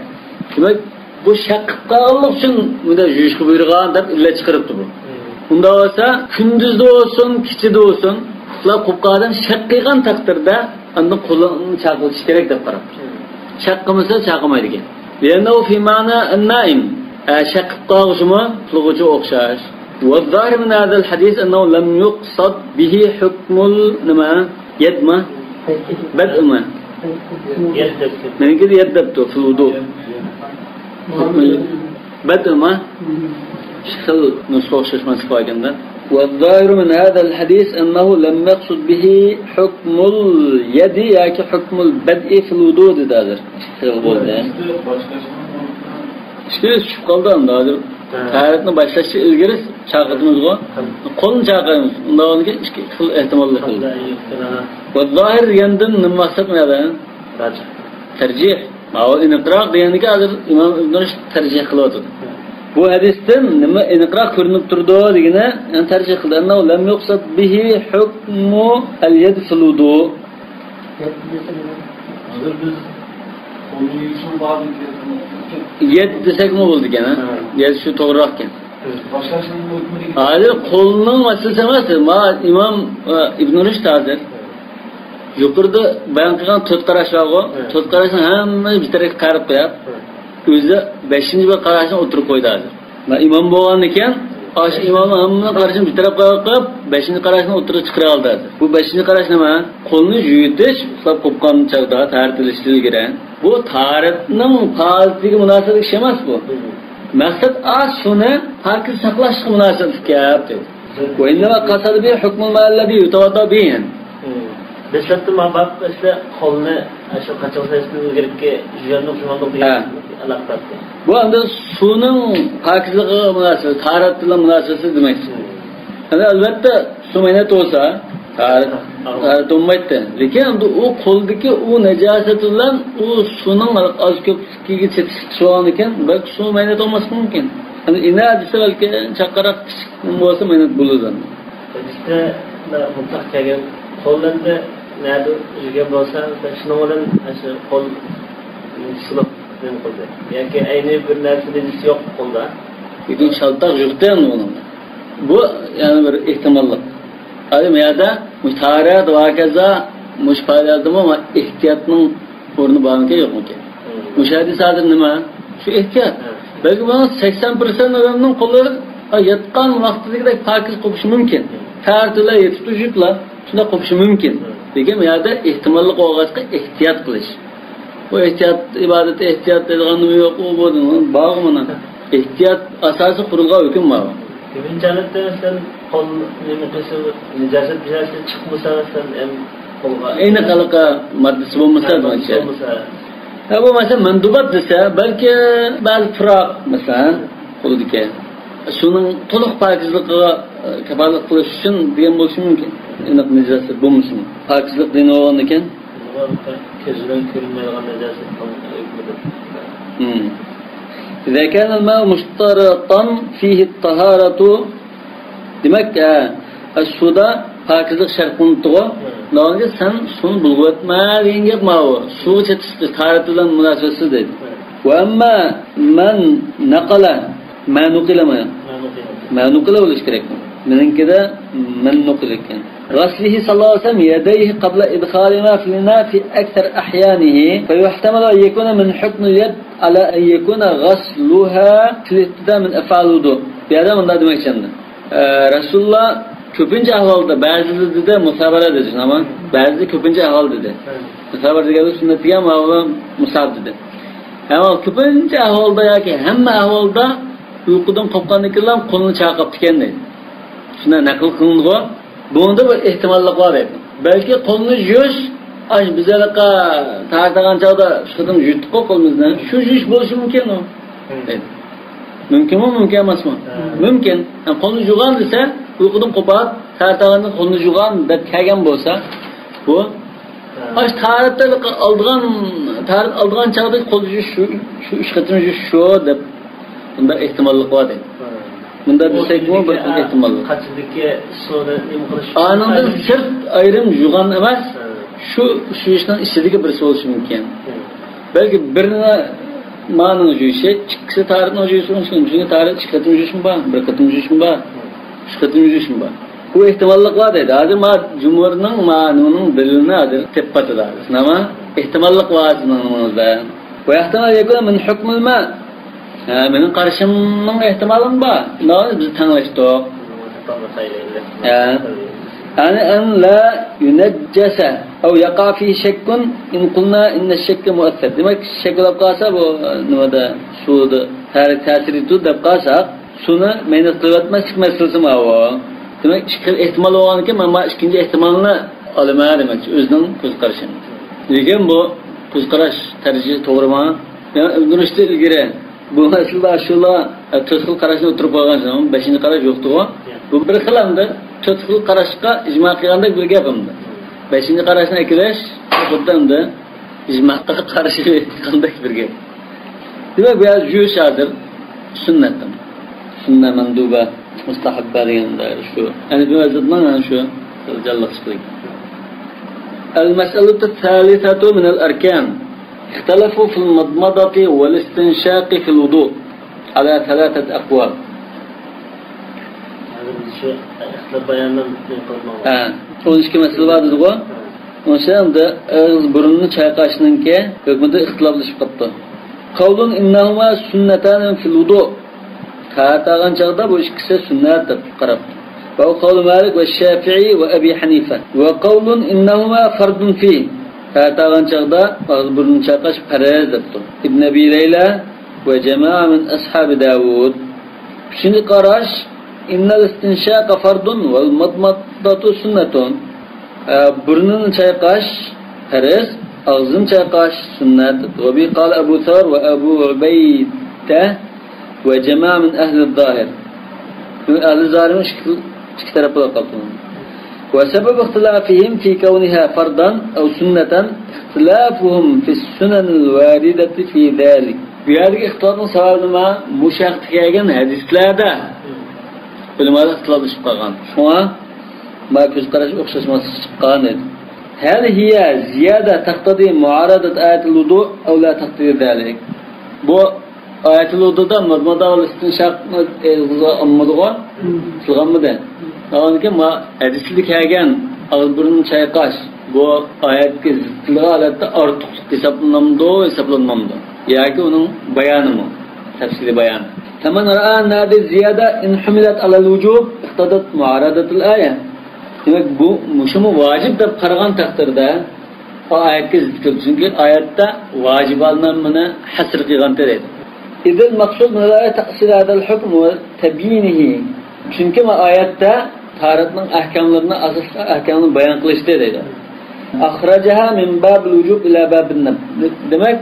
دېمەك، بۇ شەك قىلىپ قالغانلىق ئۈچۈن بۇنداق يۇيۇشقا بۇيرۇغان دەپ ئىللەت چىقىرىپتۇ بۇ. ئۇنداق بولسا، كۈندۈزدە بولسۇن، كېچىدە بولسۇن، ئۇخلاپ قوپقان ئادەم شەك قىلغان تەقدىردە ئاندىن قولىنى چاقىرتىش كېرەك دەپ قاراپتۇ. شەك قىلمىسا چاقىرمايدىكەن. لأنه في معنى النائم. ئە، شەك قىلىپ قالغۇچىمۇ ئۇخلىغۇچىغا ئوخشاش. والظاهر من هذا الحديث أنه لم يقصد به حكم ال، نېمە؟ يدمۇ؟ بدءمۇ؟ يد دەپتۇ. مېنىڭكىدە يد دەپتۇ، في الوضوء. بدءمۇ؟ ئىككى خىل نۇسخا ئوخشاشماسلىق بار ئىكەن-دە. والظاهر من هذا الحديث أنه لم يقصد به حكم اليد ياكى حكم البدء في الوضوء دېدى ھازىر. ئىككى خىل بولدى. ئىككى يۈز چۈشۈپ قالدى ئەمدى ھازىر. ھە. تاھارەتنى باشلاشتا ئىلگىرى چاقىرىمىزغۇ. ھە. قولنى چاقىرىمىز. ئۇنداق بولغاندىكىن ئىككى خىل ئېھتىماللىق بولدى. ھە. والظاهر دېگەندىن نېمە مەقسەت بۇ يەردە؟ تەرجىھ. تەرجىھ. ماۋۇ ئېنىقراق دېگەندىكى ھازىر ئىمام ئىبن رۇشد تەرجىھ قىلىۋاتىدۇ. بۇ ھەدىستىن نېمە ئېنىقراق كۆرۈنۈپ تۇرىدۇ دېگىنى، يەنى تەرجىھ قىلدى. أنه لم يقصد به حكم اليد في الوضوء. ھازىر بىز قولنى يۇيۇشنىڭ بابىنى يەد دېسەكمۇ بولىدىكەن، ھە؟ ھە. يەد شۇ توغرىراقكەن. باشقا ئىشنىڭ ھۆكمىدىكى ھازىر قولنىڭ مەسىلىسى ئەمەس. ما ئىمام، ئە، ئىبن رۇشد ھازىر يۇقىرىدا بايان قىلغان تۆت قاراش بارغۇ، ھە. تۆت قاراشنىڭ ھەممىنى بىر تەرەپكە قايرىپ قويۇپ، ھە. ئۆزى بەشىنچى بىر قاراشنى ئوتتۇرىغا قويدى ھازىر. ما ئىمام بولغاندىكىن ئاشۇ ئىمامنىڭ ھەممىنىڭ قارىشىنى بىر تەرەپكە قىلىپ، بەشىنچى قاراشنى ئوتتۇرىغا چىقىرىۋالدى. بۇ بەشىنچى قاراش نېمە؟ قولنى يۇيۇتۇش، ئۇخلاپ قوپقان چاغدا تەھارەت ئېلىشتىن ئىلگىرى. بۇ تاھارەتنىڭ پائالىيىتىگە مۇناسىۋەتلىك ئىش ئەمەس بۇ. مەقسەت ئاش سۇنى پاكىز ساقلاشقا مۇناسىۋەتلىك گەپ دەيدۇ. وإنما قصد به حكم الماء الذي يتوضأ به. دەسلەپتە مانا باب ئەسلى قولنى شۇ قاچىلىق سەۋەبىدىن ئىلگىرىكى جۇيۇندۇق، جۇيۇندۇق دېگەن ھە. ئالاقە بار. بۇ ئەمدى سۇنىڭ پاكىزلىقىغا مۇناسىۋەت، تاھارەت بىلەن مۇناسىۋەتسىز دېمەكچى. ئەمدى ئەلۋەتتە سۇ مەينەت بولسا تاھارەت، تاھارەت بولمايتتى. لېكىن ئەمدى ئۇ قولدىكى ئۇ نەجاسىتى بىلەن ئۇ سۇنىڭ ئاز كۆپلۈكىگە چېتىشلىقى بولغاندىكىن بەلكى سۇ مەينەت بولماسلىقى مۇمكىن. ئەمدى ئىنە دېسە بەلكى چاققانراق كىچىك بولسا مەينەت بولىدۇ. بىزدە مۇتلەق كەلگەن قول ئەمدى نەدە يۈرگەن بولسا، شۇنىڭ بىلەن شۇ قول سۇلۇق نېمە قىلدى؟ ياكى ئەينى بىر نەرسە دېگۈسى يوق قولدا. لېكىن شالتاق يوق ئۇنىڭدا. بۇ يەنە بىر ئېھتىماللىق. ھازىر بۇ يەردە مۇشۇ تاھارەت ۋە ھاكازا مۇشۇ پائالىيەتلەردىمۇ ئېھتىياتنىڭ ئورنى بارمىكىن، يوقمىكىن؟ مۇشۇ ھەدىس ھازىر نېمە؟ شۇ ئېھتىيات. بەلكى بۇنىڭ سەكسەن پىرسەنت ئادەمنىڭ قولى ياتقان ۋاقتىدىكىدەك پاكىز قوپۇشى مۇمكىن. تەھارەت بىلەن يېتىپ تۇرۇشۇپلا شۇنداق قوپۇشى مۇمكىن. لېكىن بۇ يەردە ئېھتىماللىق بولغاچقا ئېھتىيات قىلىش. بۇ ئېھتىيات ئىبادىتى، ئېھتىيات دەيدىغان نېمە يوق، ئۇ بۇ بارغۇ مانا. ئېھتىيات ئاساسىي قۇرۇلغان ھۆكۈم بار. كۆپىنچە ھالەتتە مەسىلەن قول نېمە قىلسا، نىجاسەت بىر نەرسە چىقمىسا، مەسىلەن، ئەم، قولغا ئەينى قىلىقى ماددىسى بولمىسا، ماددىسى دېمەكچى. بولمىسا. ھە، بۇ مەسىلەن مەندۇبات دېسە، بەلكى بەزى پۇراق، مەسىلەن، قولىدىكى سۇنىڭ تولۇق پاكىزلىقىغا، ئە، كاپالەت قىلىش ئۈچۈن دېگەن بولۇشى مۇمكىن. ئېنىق نىجاسەت بولمىسىمۇ، پاكىزلىق دېنى بولغاندىكىن. كۆز بىلەن كۆرۈنمەيدىغان نىجاسەتنىڭ ھۆكمىدۇر. مم. إذا كان الماء مشترطا فيه الطهارة، دېمەك، ئە، ئە، سۇدا پاكىزلىق شەرتلىنىپتىغۇ. ناۋادا سەن سۇنى بۇلغىۋەتمە دېگەن گەپ ماۋۇ. سۇغا چېتىشتى، تاھارەت بىلەن مۇناسىۋەتسىز دەيدۇ. وأما من نقل، ما نقل ما، ما نقل بولۇش كېرەك. مېنىڭكىدە من نقل ئىكەن. غسله صلى الله عليه وسلم يديه قبل إدخالهما في الإناء في أكثر أحيانه، فيحتمل أن يكون من حكم اليد على أن يكون غسلها في الابتداء من أفعال الوضوء. بۇ يەردە مۇنداق دېمەكچى ئەمدى. ئە، رەسۇلۇللا كۆپىنچە ئەھۋالدا، بەزىدە دېدى، مۇسابەرە دېدى، شۇنداقمۇ؟ بەزىدە كۆپىنچە ئەھۋال دېدى. مۇسابەرە دېگەندە سۈننەت دېگەن ماۋۇ مۇساب دېدى. ئەمما كۆپىنچە ئەھۋالدا ياكى ھەممە ئەھۋالدا ئۇيقۇدىن قوپقاندىن كېيىنلا قولىنى چايقاپتىكەن دەيدۇ. شۇنداق نەقىل قىلىنىدىغۇ. بۇنىڭدا بىر ئېھتىماللىق بار دەيدۇ. بەلكى قولنى يۇيۇش، ئاش بىز ھېلىقى تارتىدىغان چاغدا شۇ قېتىم يۇيۇتتۇققۇ قولىمىزنى. شۇ يۇيۇش بولۇشى مۇمكىن ئۇ. دەيدۇ. مۇمكىنمۇ، مۇمكىن ئەمەسمۇ؟ مۇمكىن. ھەم قولنى يۇغان دېسە، ئۇيقۇدىن قوپاپ، تارتىدىغاندىن قولنى يۇغان دەپ كەلگەن بولسا، بۇ ئاش تارىتى ئالىدىغان، تارىتى ئالىدىغان چاغدا قول يۇيۇش شۇ، شۇ ئۈچ قېتىم يۇيۇش شۇ دەپ بۇنداق ئېھتىماللىق بار دەيدۇ. بۇنداق دېسەكمۇ بىر خىل ئېھتىماللىق. قاچىدىكى سۇنى نېمە قىلىش؟ ئانىڭدىن سىرت ئايرىم يۇغان ئەمەس، شۇ، شۇ ئىشنىڭ ئىچىدىكى بىرسى بولۇشى مۇمكىن. بەلكى بىرىنى مانىڭ يۇيۇشى، ئىككىسى تارىتنىڭ يۇيۇشى، ئۇنىڭ ئۈچۈن تارىت ئىككى قېتىم يۇيۇشمۇ بار، بىر قېتىم يۇيۇشمۇ بار، ئۈچ قېتىم يۇيۇشمۇ بار. بۇ ئېھتىماللىق بار دەيدۇ. ھازىر ما جۇمھۇرنىڭ ما نېمىنىڭ دەلىلىنى ھازىر تېپىپ ئاتىدۇ ھازىر. نېمە؟ ئېھتىماللىق بار سىزنىڭ نېمىڭىزدە. ويحتمل أن يكون من حكم الماء. ھە، مېنىڭ قارىشىمنىڭ ئېھتىمالىمۇ بار. ناۋادا بىز تەڭلەشتۇق. ھە. يەنى أن لا ينجس أو يقع فيه شك إن قلنا إن الشك مؤثر. دېمەك، شەك بولۇپ قالسا، بۇ نېمىدە، سۇدا تەسىر، تەسىر يېتىدۇ دەپ قالساق، سۇنى مەينەت قىلىۋەتمەسلىك مەسىلىسى ماۋۇ. دېمەك، ئىككى خىل ئېھتىمال بولغاندىكىن، مەن مانا ئىككىنچى ئېھتىمالنى ئالىمەن دېمەكچى، ئۆزىنىڭ كۆز قارىشىنى. لېكىن بۇ كۆز قاراش تەرجىھى توغرىمۇ؟ يەنى ئۆلدۈرۈشتىن ئىلگىرى بۇ مەسىلىدە شۇلا، ئە، تۆت خىل قاراشنى ئوتتۇرىغا قويغان، بەشىنچى قاراش يوقتىغۇ. بۇ بىر خىل ئەمدى تۆت خىل قاراشقا ئىجما قىلغاندەك بىر گەپ ئەمدى. بەشىنچى قاراشنى ئەكىرىش خۇددى ئەمدى ئىجماغا قارشى قىلغاندەك بىر گەپ. دېمەك، بۇ يەردە يۇيۇش ھازىر سۈننەت. سۈننە مەندۇبە، مۇستەھەببە دېگەن دائىرە شۇ. ھەنەفىي مەزھەبنىڭ ئەنە شۇ جانلىق چىقتى. المسألة الثالثة من الأركان. اختلفوا في المضمضة والاستنشاق في الوضوء على ثلاثة أقوال. ھازىر بىز شۇ ئىختىلاپ بايانىنى نېمە قىلىپ ماڭىمىز؟ ھە، ئون ئىككى مەسىلە بار دېدىغۇ. ھە. ئۇنىڭ ئۈچۈن ئەمدى ئېغىز بۇرۇننى چايقاشنىڭكى ھۆكمىدە ئىختىلاپلىشىپ قاپتۇ. قول إنهما سنتان في الوضوء. قارىتاغان چاغدا بۇ ئىككىسى سۈننەت دەپ قاراپتۇ. وهو قول مالك والشافعي وأبي حنيفة. وقول إنهما فرض فيه. قارىتاغان چاغدا ئاغزى بۇرنىنى چايقاش پەرز دەپتۇ. ابن أبي ليلى وجماعة من أصحاب داود. ئۈچىنچى قاراش، إن الاستنشاق فرض والمضمضة سنة. ئە، بۇرنىنى چايقاش پەرز، ئاغزىنى چايقاش سۈننەت. وبه قال أبو ثور وأبو عبيدة وجماعة من أهل الظاهر. ئەھلى زاھىرنىڭ ئىككى، ئىككى تەرەپ بولۇپ قاپتۇ. وسبب اختلافهم في كونها فرضا أو سنة اختلافهم في السنن الواردة في ذلك. بۇ يەردىكى ئىختىلاپنىڭ سەۋەبى نېمە؟ مۇشۇ ھەقتە كەلگەن ھەدىسلەردە ئۆلىمالار ئىختىلاپلىشىپ قالغان. شۇڭا ما كۆز قاراش ئوخشاشماسلىق چىققان ئىدى. هل هي زيادة تقتضي معارضة آية الوضوء أو لا تقتضي ذلك؟ بۇ ئايەتۇل ۋۇدۇدا مەزمۇدا ۋە ئىستىنشاقنى ئېغىزغا ئالمىدىغۇ؟ تىلغا ئالمىدى. ئاندىن كېيىن ما ھەدىستە كەلگەن ئاغزى بۇرنىنى چايقاش بۇ ئايەتكە زىت كېلىدىغان ھالەتتە ئارتۇقلۇق ھېسابلىنامدۇ، ھېسابلانمامدۇ؟ ياكى ئۇنىڭ بايانىمۇ؟ تەپسىلىي بايان. فمن رأى أن هذه الزيادة إن حملت على الوجوب اقتضت معارضة الآية. دېمەك، بۇ، مۇشۇمۇ ۋاجىپ دەپ قارىغان تەقدىردە، ئۇ ئايەتكە زىت كېلىدۇ. چۈنكى ئايەتتە ۋاجىبانە مۇنى ھەسر قىلغانتى دەيدۇ. إذ المقصود من الآية تأصيل هذا الحكم وتبيينه. چۈنكى بۇ ئايەتتە تاھارەتنىڭ ئەھكاملىرىنى، ئاساسلىق ئەھكاملىرىنى بايان قىلىشتى دەيدۇ. أخرجها من باب الوجوب إلى باب الندب. دېمەك،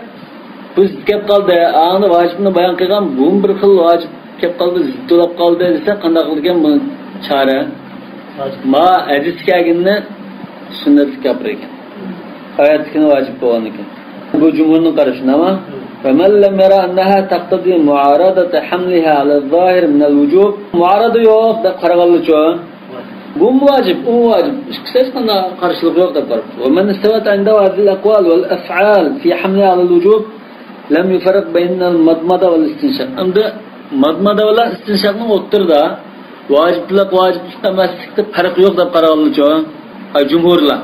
بۇ زىت كەپ قالدى. ئاڭدا ۋاجىپنى بايان قىلغان، بۇمۇ بىر خىل ۋاجىپ كەپ قالدى، زىت بولۇپ قالدى دېسە، قانداق قىلىدىكەن بۇ چارە؟ ما ھەدىس كەلگىنىنى سۈننەتلىك كەلتۈرگەن. ئايەتتىكىنى ۋاجىپ بولغاندىكىن. بۇ جۇمھۇرنىڭ قارىشى، نېمە؟ فمن لم ير أنها تقتضي معارضة حملها على الظاهر من الوجوب. مۇئارىزە يوق دەپ قارىغانلىچۇ؟ بۇمۇ ۋاجىپ، ئۇمۇ ۋاجىپ. ئىككىسى ھېچقانداق قارشىلىق يوق دەپ قارىپتۇ. ومن استوت عنده هذه الأقوال والأفعال في حملها على الوجوب لم يفرق بين المضمضة والاستنشاق. ئەمدى مادمادا بىلەن ئىستىنشاقنىڭ ئوتتۇرىدا ۋاجىپلىق، ۋاجىپلىق ئەمەسلىكتە پەرق يوق دەپ قارىغانلىچۇ؟ ئاي، جۇمھۇرلار.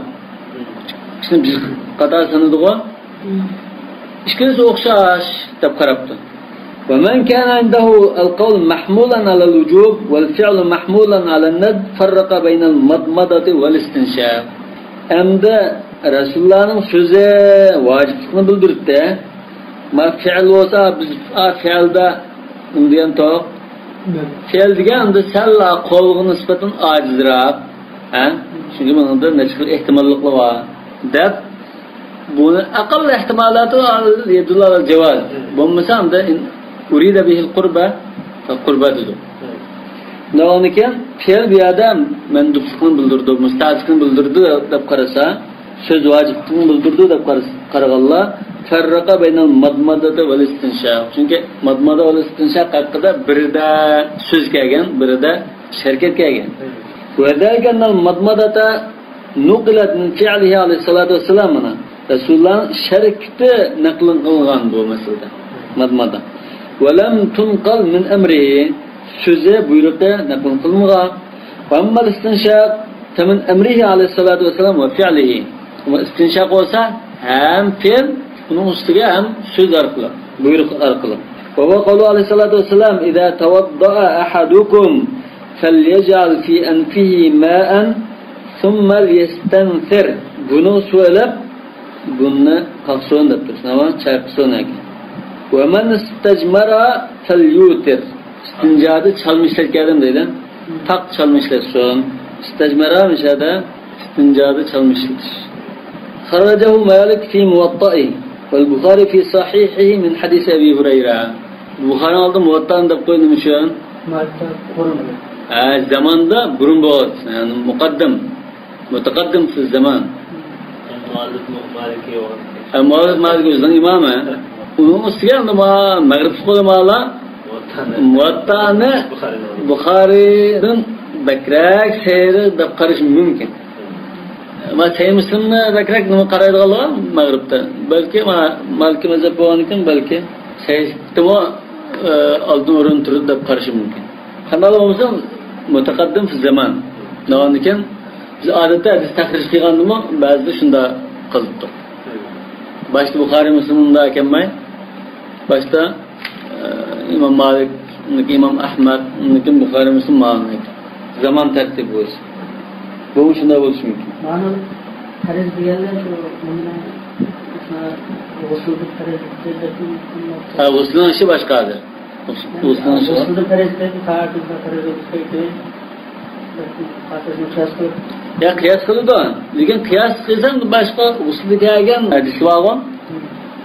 شۇنى بىز قاتار سانىدىغۇ. ئىككىلىسى ئوخشاش دەپ قاراپتۇ. ومن كان عنده القول محمولا على الوجوب والفعل محمولا على الندب فرق بين المضمضة والاستنشاق. ئەمدى رەسۇلۇللانىڭ سۆزى ۋاجىپلىقنى بىلدۈرۈپتۇ. ما فېئىل بولسا، بىز، ئا، فېئىلدا نېمە دېگەن توق؟ فېئىل دېگەن ئەمدى سەللا قولغا نىسبەتەن ئاجىزراق. ھە؟ چۈنكى بۇنىڭدا نەچچە خىل ئېھتىماللىقلار بار. دەپ، بۇنى ئەقەل ئېھتىمالاتى يەدۇللۇ ئەلەل جاۋاز. بولمىسا ئەمدى ئۇرىدە بىھىل قۇربە، قۇربە دېدۇق. ئۇنىڭدىن كېيىن فېئىل بۇ يەردە مەندۇپلۇقنى بىلدۈرىدۇ، مۇستەھەبلىكنى بىلدۈرىدۇ دەپ قارىسا، سۆز ۋاجىپلىقنى بىلدۈرىدۇ دەپ قارىس-، قارىغانلار، فەررەقە بەينەل مادمادەتە ۋەل ئىستىنشاق. چۈنكى مادمادە ۋەل ئىستىنشاق ھەققىدە بىرىدە سۆز كەلگەن، بىرىدە شەركەت كەلگەن. ۋەزالىكە ئەننەل مادمادەتە نۇقىلەت مىن فىئلىھى ئەلەيھىسسالاتۇ ۋەسسالام، مانا، رەسۇلۇللانىڭ شەرىكىتى نەقىل قىلىنغان بۇ مەسىلىدە. مادمادا. ۋەلەم تۇنقەل مىن ئەمرىھى، سۆزى، بۇيرۇقى نەقىل قىلىنغان. ۋەئەممەل ئىستىنشاق فەمىن ئەمرىھى ئەلەيھىسسالاتۇ ۋەسسالام ۋە فىئلىھى. ئەمما ئىستىنشاق بولسا ھەم فېئىل، ئۇنىڭ ئۈستىگە ھەم سۆز ئارقىلىق، بۇيرۇق ئارقىلىق. ۋە ھۇۋە قەۋلۇ ئەلەيھىسسالاتۇ ۋەسسالام، ئىزا تەۋەددەئە ئەھەدۇكۇم فەليەجئەل فى ئەنفىھى مائەن ثم ليستنثر. بۇنىڭ سۇ ئېلىپ، بۇنى قاقسۇن دەپ تۇرسۇن، ئەمما چايقىسۇن ئەكى. ومن استجمر فليوتر. ئىستىنجادا چالما ئىشلەتكەن ئادەم دەيدۇ. تاق چالما ئىشلەتسۇن. ئىستەجمەرە مىشەدە ئىستىنجادا چالما ئىشلىتىش. خرجه مالك في موطئه والبخاري في صحيحه من حديث أبي هريرة. بۇخارىنىڭ ئالدىدا مۇۋەتتانى دەپ قويدۇم شۇ. مۇۋەتتا بۇرۇن. ھە، زاماندا بۇرۇن بولغان، يەنى مۇقەددەم. مۇتەقەددىم فىز زامان. مۇئەللىپ مالىكى بولغان. ھە، مۇئەللىپ مالىكى ئۆزىنىڭ ئىمامى. ئۇنىڭ ئۈستىگە ئەمدى ما-، مەغرىبلىق ئۆلىمالار مۇۋەتتانى. مۇۋەتتانى بۇخارىدىن. بۇخارىدىن بەكرەك سەھىھ دەپ قارىشى مۇمكىن. ما سەھىھ مۇسلىمنى بەكرەك نېمە قارايدىغانلار مەغرىبتە. بەلكى ما مالىكىي مەزھەپ بولغاندىكىن بەلكى سەھىھتىمۇ، ئە، ئالدىن ئورۇن تۇرىدۇ دەپ قارىشى مۇمكىن. قانداق بولمىسۇن، مۇتەقەددىم فىز زامان. ئاندىن كېيىن بىز ئادەتتە ھەدىس تەخرىج قىلغاندىمۇ بەزىدە شۇنداق قىلىپتۇق. باشتا بۇخارىي مۇسلىم ئۇنداق ئەكەلمەي، باشتا، ئە، ئىمام مالىك ئۇنىڭدىكى ئىمام ئەھمەد، ئۇنىڭدىكى بۇخارىي، مۇسلىم، ماڭىڭدىكى زامان تەرتىپى بويىچە. بۇمۇ شۇنداق بولۇشى مۇمكىن. مانا پەرز دېگەنلەر شۇ، مۇندا غۇسۇلدا پەرز دېگەن. ھە، غۇسۇلنىڭ ئىشى باشقا ھازىر. غۇسۇلنىڭ ئىشى بار. غۇسۇلدا پەرز دېگەن، تاھارەتتە پەرز دېگەن. يا، قىياس قىلىدۇ. لېكىن قىياس قىلساڭ باشقا غۇسۇلدا كەلگەن ھەدىس بارغۇ.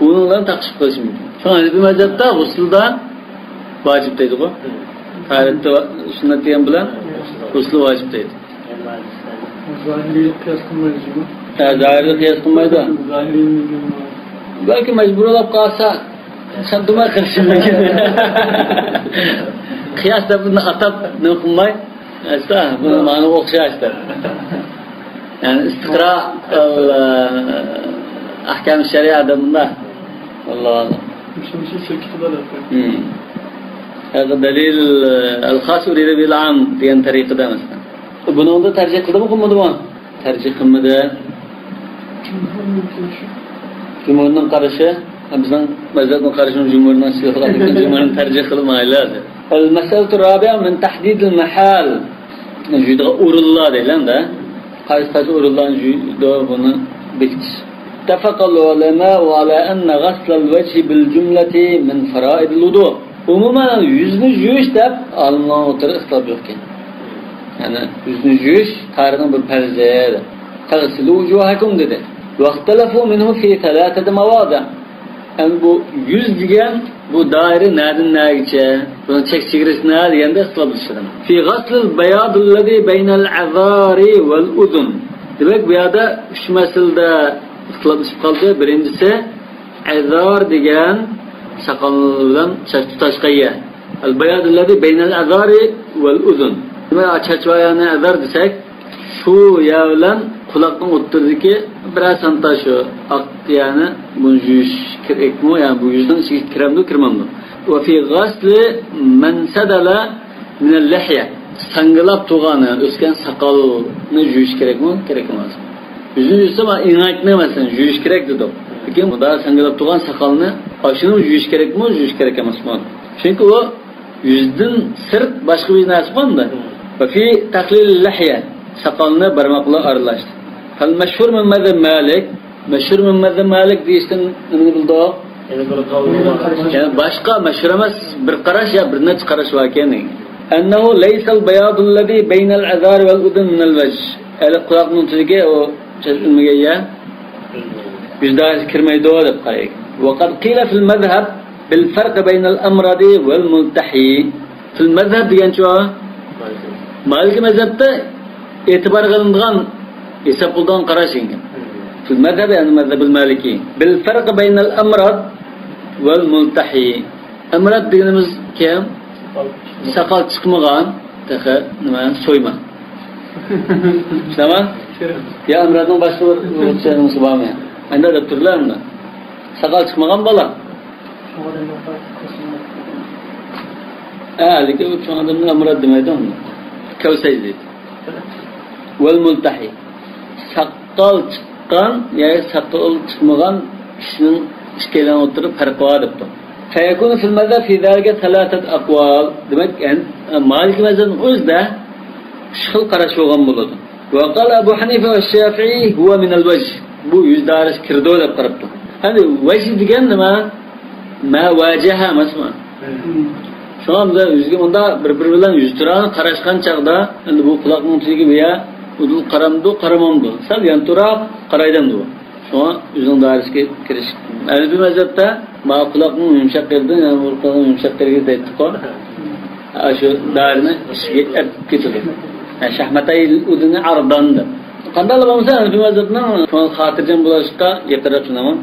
ئۇنىڭ بىلەن تاقىشىپ قىلىش مۇمكىن. شۇڭا ھەنەفىي مەزھەپتە غۇسۇلدا ۋاجىپ دەيدىغۇ. تاھارەتتە سۈننەت دېگەن بىلەن غۇسۇل ۋاجىپ دەيدۇ. زاھىرىي قىياس قىلمايدۇ شۇ. ھە، زاھىرىي قىياس قىلمايدۇ. زاھىرىي. بەلكى مەجبۇرلاپ قالسا، چاندۇرماي قىلىشى مۇمكىن. قىياس دەپ بۇنى ئاتاپ نېمە قىلماي، ئەستا بۇنى مانا ئوخشاش دەپ. يەنى ئىستىقرا، ئەھكام شەرئىيە ئادەمدە. ئاللاھۇ ئەلەم. مۇشۇ، مۇشۇ سىلكىتىدۇ دەپ. ھىم. ھازىر دەلىل، ئەل-خاس ئۇرىدە بىل ئام دېگەن تەرىقىدە مەسىلەن. بۇنىڭدا تەرجىھ قىلدىمۇ، قىلمىدىمۇ؟ تەرجىھ قىلمىدى. جۇمھۇرنىڭ قارىشى، بىزنىڭ مەزھەپنىڭ قارىشىمۇز جۇمھۇرنىڭ ئىچىدە، جۇمھۇرنى تەرجىھ قىلىپ ماڭايلى ھازىر. المسألة الرابعة من تحديد المحال. يۈرىدىغان ئورۇنلار دەيلى-دە. قايسى، قايسى ئورۇنلارنى يۇيىدۇ، بۇنى بېكىتىش. اتفق العلماء على أن غسل الوجه بالجملة من فرائض الوضوء. ئومۇمەن، يۈزنى يۇيۇش دەپ ئالىملارنىڭ ئوتتۇرىدا ئىختىلاپ يوقكەن. يەنى يۈزنى يۇيۇش تاھارەتنىڭ بىر پەرزى دەپ. فاغسلوا وجوهكم دېدى. واختلفوا منه في ثلاثة مواضع. يەنى بۇ يۈز دېگەن بۇ دائىرە نەدىن نەگىچە؟ بۇنىڭ چەك چېگرىسى نە دېگەندە ئىختىلاپلىشىدۇ. في غسل البياض الذي بين الأظهار والأذن. دېمەك، بۇ يەردە ئۈچ مەسىلىدە ئىختىلاپلىشىپ قالدى. بىرىنچىسى، ئەزھار دېگەن ساقال بىلەن چاچ تۇتاشقان يەر. البياض الذي بين الأظهار والأذن. دېمەك، چاچ ۋە يەرنى ئەزھار دېسەك، شۇ يەر بىلەن قۇلاقنىڭ ئوتتۇرىدىكى بىرەر سانتا شۇ ئاق يەرنى بۇنى يۇيۇش كېرەكمۇ؟ يەنى بۇ يۈزنىڭ ئىچىگە كىرەمدۇ، كىرمەمدۇ؟ وفي غسل ما انسدل من اللحية. ساڭگىلاپ تۇرغان، يەنى ئۆسكەن ساقالنى يۇيۇش كېرەكمۇ، كېرەك ئەمەسمۇ؟ يۈزنى يۇيسا، مانا ئېڭەكنى مەسىلەن يۇيۇش كېرەك دېدۇق. لېكىن مۇنداق ساڭگىلاپ تۇرغان ساقالنى، ئاشۇنىمۇ يۇيۇش كېرەكمۇ، يۇيۇش كېرەك ئەمەسمۇ؟ چۈنكى ئۇ يۈزدىن سىرت باشقا بىر نەرسە بارمۇ؟ وفي تخليل اللحية، ساقالنى بارماق بىلەن ئارىلاشتى. فالمشهور من مذهب مالك، مەشھۇر مەن مەزھەب مالىك دېيىشتىن نېمىنى بىلدۇق؟ يەنە بىر قول. يەنى باشقا مەشھۇر ئەمەس، بىر قاراش يا بىر نەچچە قاراش بار ئىكەن. أنه ليس البياض الذي بين الأظهار والأذن من الوجه. يەنى قۇلاقنىڭ تۈۋىدىكى ئۇ چاچ ئۈنمىگەن يەر يۈز دائىرىسىگە كىرمەيدۇ دەپ قارايدۇ. وقد قيل في المذهب بالفرق بين الأمرد والملتحي. في المذهب دېگەنچۇ؟ مالىكىي مەزھەپتە ئېتىبار قىلىنىدىغان، ھېساب قىلىدىغان قاراش ئىكەن. في المذهب، يەنى مەزھەبۇل مالىكىي. بالفرق بين الأمرد والملتحي. ئەمراد دېگىنىمىز كىم؟ ساقال چىقمىغان، تېخى نېمە، سويما. تامام؟ يا ئەمرادنىڭ باشقا بىر رۇخسەتى بارمۇ؟ ئەندە دەپ تۇرىلا ئەمدى. ساقال چىقمىغان بالا. ھە، لېكىن ئۇ چوڭ ئادەمنى ئەمراد دېمەيدۇ ئۇنى. كەۋسەي دەيدۇ. ۋەل مۇلتەھى. ساقال چىققان ياكى ساقال چىقمىغان كىشىنىڭ ئىككىيلەننىڭ ئوتتۇرىدا پەرقى بار دەپتۇ. فيكون في المذهب في ذلك ثلاثة أقوال. دېمەك، يەنى، مالىكىي مەزھەپنىڭ ئۆزىدە ئۈچ خىل قاراش بولغان بولىدۇ. وقال أبو حنيفة والشافعي هو من الوجه. بۇ يۈز دائىرىسىگە كىرىدۇ دەپ قاراپتۇ. ئەمدى ۋەجھ دېگەن نېمە؟ ما واجه ئەمەسمۇ؟ شۇڭا بىز يۈزگە مۇنداق بىر-بىرى بىلەن يۈزتۇرا قاراشقان چاغدا، ئەمدى بۇ قۇلاقنىڭ تۈۋىگە بۇ يا ئۇدۇل قارامدۇ، قارىمامدۇ؟ سەل يانتۇراق قارايدۇ ئەمدى بۇ. شۇڭا ئۆزىنىڭ دائىرىسىگە كىرىش. ھەنەفىي مەزھەپتە ما قۇلاقنىڭ يۇمشاق يېرىدىن، يەنى بۇ قۇلاقنىڭ يۇمشاق يېرىگە دەيتتۇق. ئاشۇ دائىرىنى ئىچىگە ئەپ كېتىدۇ. يەنى شەھمەتەي ئۇدۇنى ئارىدان دەپ. قانداقلا بولمىسا، ھەنەفىي مەزھەپنىڭ شۇڭا خاتىرجەم بولۇشقا يېقىنراق شۇنداقمۇ؟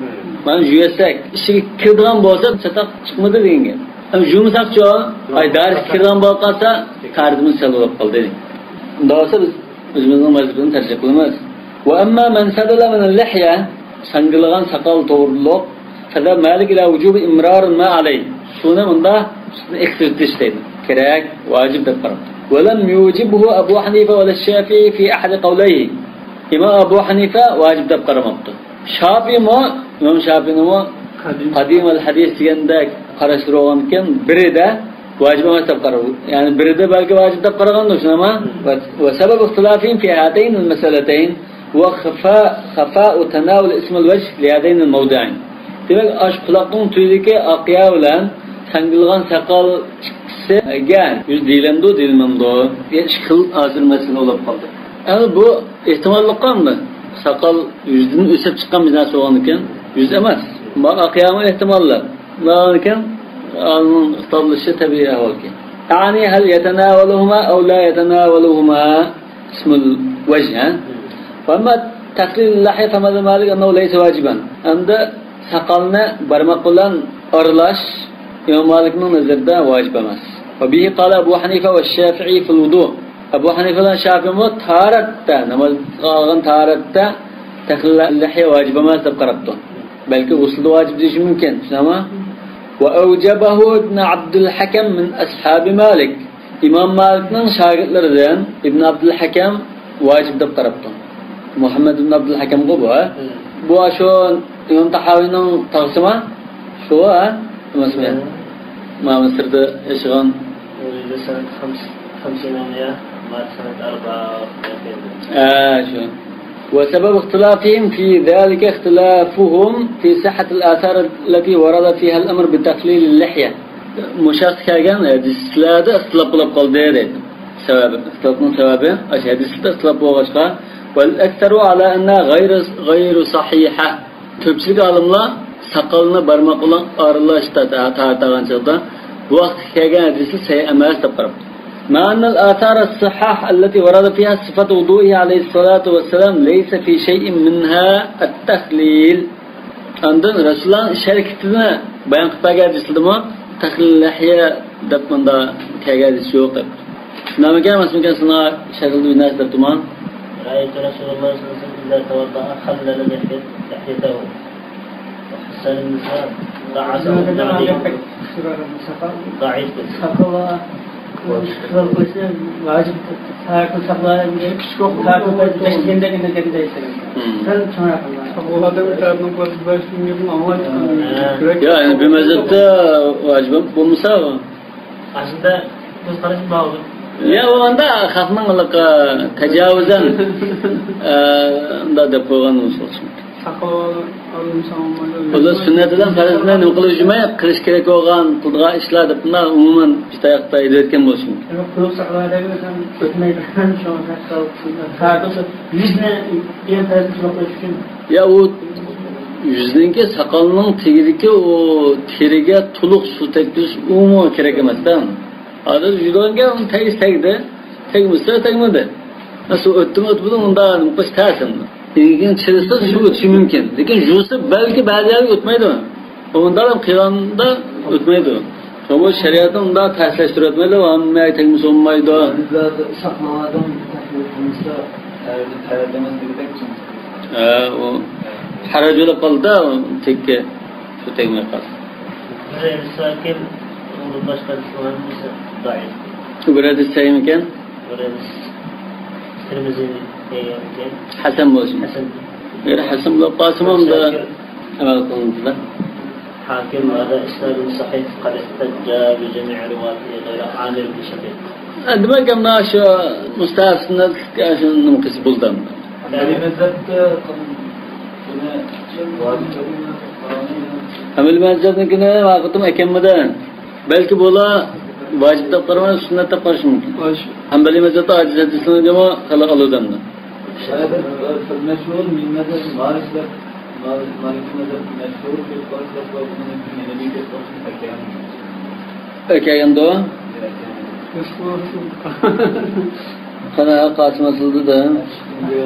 مانا يۇيۇۋەتسەك، ئىچىگە كىرىدىغان بولسا، چاتاق چىقمىدى دېگەن گەپ. ئەمما يۇمىساقچۇ؟ ئاي، دائىرىسىگە كىرىدىغان بولۇپ قالسا، تارىدىمىز سەل بولۇپ قالدى. ئۇنداق بولسا بىز ئۆزىمىزنىڭ مەزھىپىنى تەرجىھ قىلىمىز. وأما ما انسدل من اللحية، ساڭگىلىغان ساقال توغرۇلۇق، فذهب مالك إلى وجوب إمرار الماء عليه. سۇنى ئۇندا ئۈستىدىن ئېقىتىۋېتىش دەيدۇ. كېرەك، ۋاجىپ دەپ قاراپتۇ. ولم يوجبه أبو حنيفة ولا الشافعي في أحد قوليه. ئىمام ئەبۇ ھەنىفە ۋاجىپ دەپ قارىماپتۇ. شافىئىمۇ، ئىمام شافىئىنىڭمۇ قەدىم. قەدىم ۋەل ھەدىس دېگەندەك قاراشلىرى بولغانكەن، بىرىدە ۋاجىپ ئەمەس دەپ قارىغان. يەنى بىرىدە بەلكى ۋاجىپ دەپ قارىغاندۇ، شۇنداقمۇ؟ ۋە، ۋە سەۋەب ئىختىلافىھىم فى ھاتەينىل مەسئەلەتەين ۋە خىفا، خىفائۇ تاناۋۇل ئىسمىل ۋەجھ لى ھاتەينىل مەۋدىئەين. دېمەك، ئاشۇ قۇلاقنىڭ تۈۋىدىكى ئاق ياغ بىلەن ساڭگىلىغان ساقال ئىككىسىگە يۈز دېيىلەمدۇ، دېيىلمەمدۇ؟ يا ئىككى خىل ھازىر مەسىلە بولۇپ قالدى. ئەمدى بۇ ئېھتىماللىق قالمىدى. ساقال يۈزدىن ئۆسۈپ چىققان بىر نەرسە بولغاندىكىن، يۈز ئەمەس. ما ئاق ياغمۇ ئېھتىماللىق. ئۇنىڭدىن كېيىن ئانىڭ ئىختىلاپلىشىشى تەبىئىي ئەھۋالكەن. يەنى ھەل يەتەناۋەلۇھۇما ئەۋ لا يەتەناۋەلۇھۇما ئىسمۇل ۋەجھ، ھە؟ ۋە ئەمما تەخلىلۇل لەھيە فەمەزھەبۇ مالىك ئەننەھۇ لەيسە ۋاجىبەن. ئەمدى ساقالنى بارماق بىلەن ئارىلاش ئىمام مالىكنىڭ نەزىرىدە ۋاجىپ ئەمەس. ۋە بىھى قالە ئەبۇ ھەنىفە ۋە شافىئى فىل ۋۇدۇ. ئەبۇ ھەنىفە بىلەن شافىئىمۇ تاھارەتتە، ناماز قىلغان تاھارەتتە تەخلىل لەھيە ۋاجىپ ئەمەس دەپ قاراپتۇ. بەلكى غۇسلدا ۋاجىپ دېيىشى مۇمكىن، شۇنداقمۇ؟ ۋە ئەۋجەبەھۇ ئىبن ئابدۇل ھەكەم مىن ئەسھابى مالىك. ئىمام مالىكنىڭ شاگىرتلىرىدىن ئىبن ئابدۇل ھەكەم ۋاجىپ دەپ قاراپتۇ. مۇھەممەد ئىبن ئابدۇل ھەكەمغۇ بۇ، ھە؟ بۇ ئاشۇ ئىمام تاھاۋىنىڭ تاغىسىما؟ شۇ، ھە؟ ئەمەسمۇ؟ مانا مىسىردا ياشىغان. ولد سنة خمس، خمسين ومائة، مات سنة أربعة وثلاثين. ھە، شۇ. وسبب اختلافهم في ذلك اختلافهم في صحة الآثار التي ورد فيها الأمر بتخليل اللحية. مۇشۇ ھەقتە كەلگەن ھەدىسلەردە ئىختىلاپ بولۇپ قالدى دەيدۇ. سەۋەبى، ئىختىلاپنىڭ سەۋەبى ئاشۇ ھەدىسلەردە ئىختىلاپ بولغاچقا، والأكثر على أنها غير، غير صحيحة. كۆپچىلىك ئالىملار ساقالنى بارماق بىلەن ئارىلاش تا-، تا-، تارتىدىغان چاغدا بۇ ھەقتە كەلگەن ھەدىسلەر سەھىھ ئەمەس دەپ قاراپتۇ. مع أن الآثار الصحاح التي ورد فيها صفة وضوئه عليه الصلاة والسلام ليس في شيء منها التخليل. ئاندىن رەسۇلۇللانىڭ ئىش ھەرىكىتىنى بايان قىلىپ بەرگەن ھەدىسلىرىدىمۇ تەخلىل لەھيە دەپ مۇندا كەلگەن ھەدىس يوق دەپ. شۇنداقمىكەن، ئەمەسمىكەن، ساڭا شەكىلدە بىر نەرسە دەپتىمەن. رأيت رسول الله صلى الله عليه وسلم إذا توضأ خلل لحية-، لحيته وحسن النساء. ضعفه النعدي. ضعيف. ساقال خىلال قىلىشنى ۋاجىپ، تاھارەتنى ساقلايدۇ. كىچىك تاھارەتنى قىلىش دېگەندەك، دېگەندەك. سەل چوڭراق قىلغان. ساقال ئادەم تەرەپنىڭ قىلىش بەش مىڭ يىلدىن ئاڭلايدىكەن. يا، يەنى بىر مەزھەپتە ۋاجىپ بولمىسا، ئاشۇنداق كۆز قارىشىم بار ئىدى. يا، ئۇ ئاندا خەقنىڭ ھېلىقى تاجاۋۇزەن، ئە، ئۇنداق دەپ قويغان بولسا ئوخشايدۇ. ساقال ئالدىن ساڭمايدۇ. ئۇلار سۈننەت بىلەن پەرزنى نېمە قىلىپ يۈرمەي، قىلىش كېرەك بولغان، قىلىدىغان ئىشلار دەپ بۇنداق ئۆمۇمەن بىر تاياقتا ئېلىۋەتكەن بولۇشى مۇمكىن. قۇيرۇق ساقال ئادەمگە سەن ئۆتمەيدۇ. شۇڭا ساقال تارتىپ يۈزنى دېگەن پەرزنى قىلىپ قويۇش ئۈچۈن. يا، ئۇ يۈزنىڭكى، ساقالنىڭ تېگىدىكى ئۇ تېرىگە تولۇق سۇ تەگكۈزۈش ئۇمۇ كېرەك ئەمەس-دە. ھازىر يۇيىدىغانكەن، ئۇنى تەگسە تەگدى، تەگمىسە تەگمىدى. سۇ ئۆتتىمۇ ئۆتمىدى، ئۇندا نېمە قىلىش تەس ئەمدى. ئېڭىكىنى چىرىسا سۇ ئۆتۈشى مۇمكىن. لېكىن يۇسا بەلكى بەزى يەرگە ئۆتمەيدۇ. ئۇنداق قىلغاندا ئۆتمەيدۇ. شۇڭا شەرىئەتنى ئۇنداق تەسلەشتۈرۈۋەتمەيدۇ، ھەممە يەرگە تەگمىسە بولمايدۇ. ساقلىغان ئادەم تەكلىپ قىلمىسا، تەرەت ئەمەس دېگۈدەك چىڭ. ھە، ئۇ ھەرەج بولۇپ قالدى، تەگكە، شۇ تەگمەي قالدى. بىر ھەدىس باركەن، ئۇنىڭدىن باشقا ھەدىسلەر ھەممىسى زەئىپ. بىر ھەدىس سەھىھمىكەن؟ بىر ھەدىس تىرمىزىنى دېگەنكەن. ھەسەن بولسۇن. ھەسەن. ئەگەر ھەسەن بولۇپ قالسىمۇ، ئۇندا ئەمەل قىلىنىدۇ. ھاكىم ھادا ئىسنادۇن سەھىھ قەد ئىھتەججە بىجەمىئى رىۋايەتىھى غەيرە ئامىر بىن شەقىق. ھە، دېمەك، مانا شۇ مۇستەھەب سۈننەتلىك شۇ نېمە قىلسا بولىدۇ. ئەمدى مەزھەپتە بۇنى ھەمبەلىي مەزھەپنىڭكىنى ۋاقىتىم ئەكەنمىدى. بەلكى بۇلار ۋاجىپ دەپ قارىماي، سۈننەت دەپ قارىشى مۇمكىن. ھەمبەلىي مەزھەپتە ئاجىز ھەدىسلەرنىمۇ خېلى ئالىدۇ ئەمدى. مەشھۇر مىن مەزھەب مالىك دەپ، مالىكىي مەزھەپ مەشھۇر كۆپ قارىسى دەپ قويۇپ، ئۇنىڭ ئۈچۈن يەنە بىر كۆپ قارىسى ئەكەلگەن. ئەكەلگەندۇ؟ قانا قاسىم ئاسىلدىدا. ئىككىنچى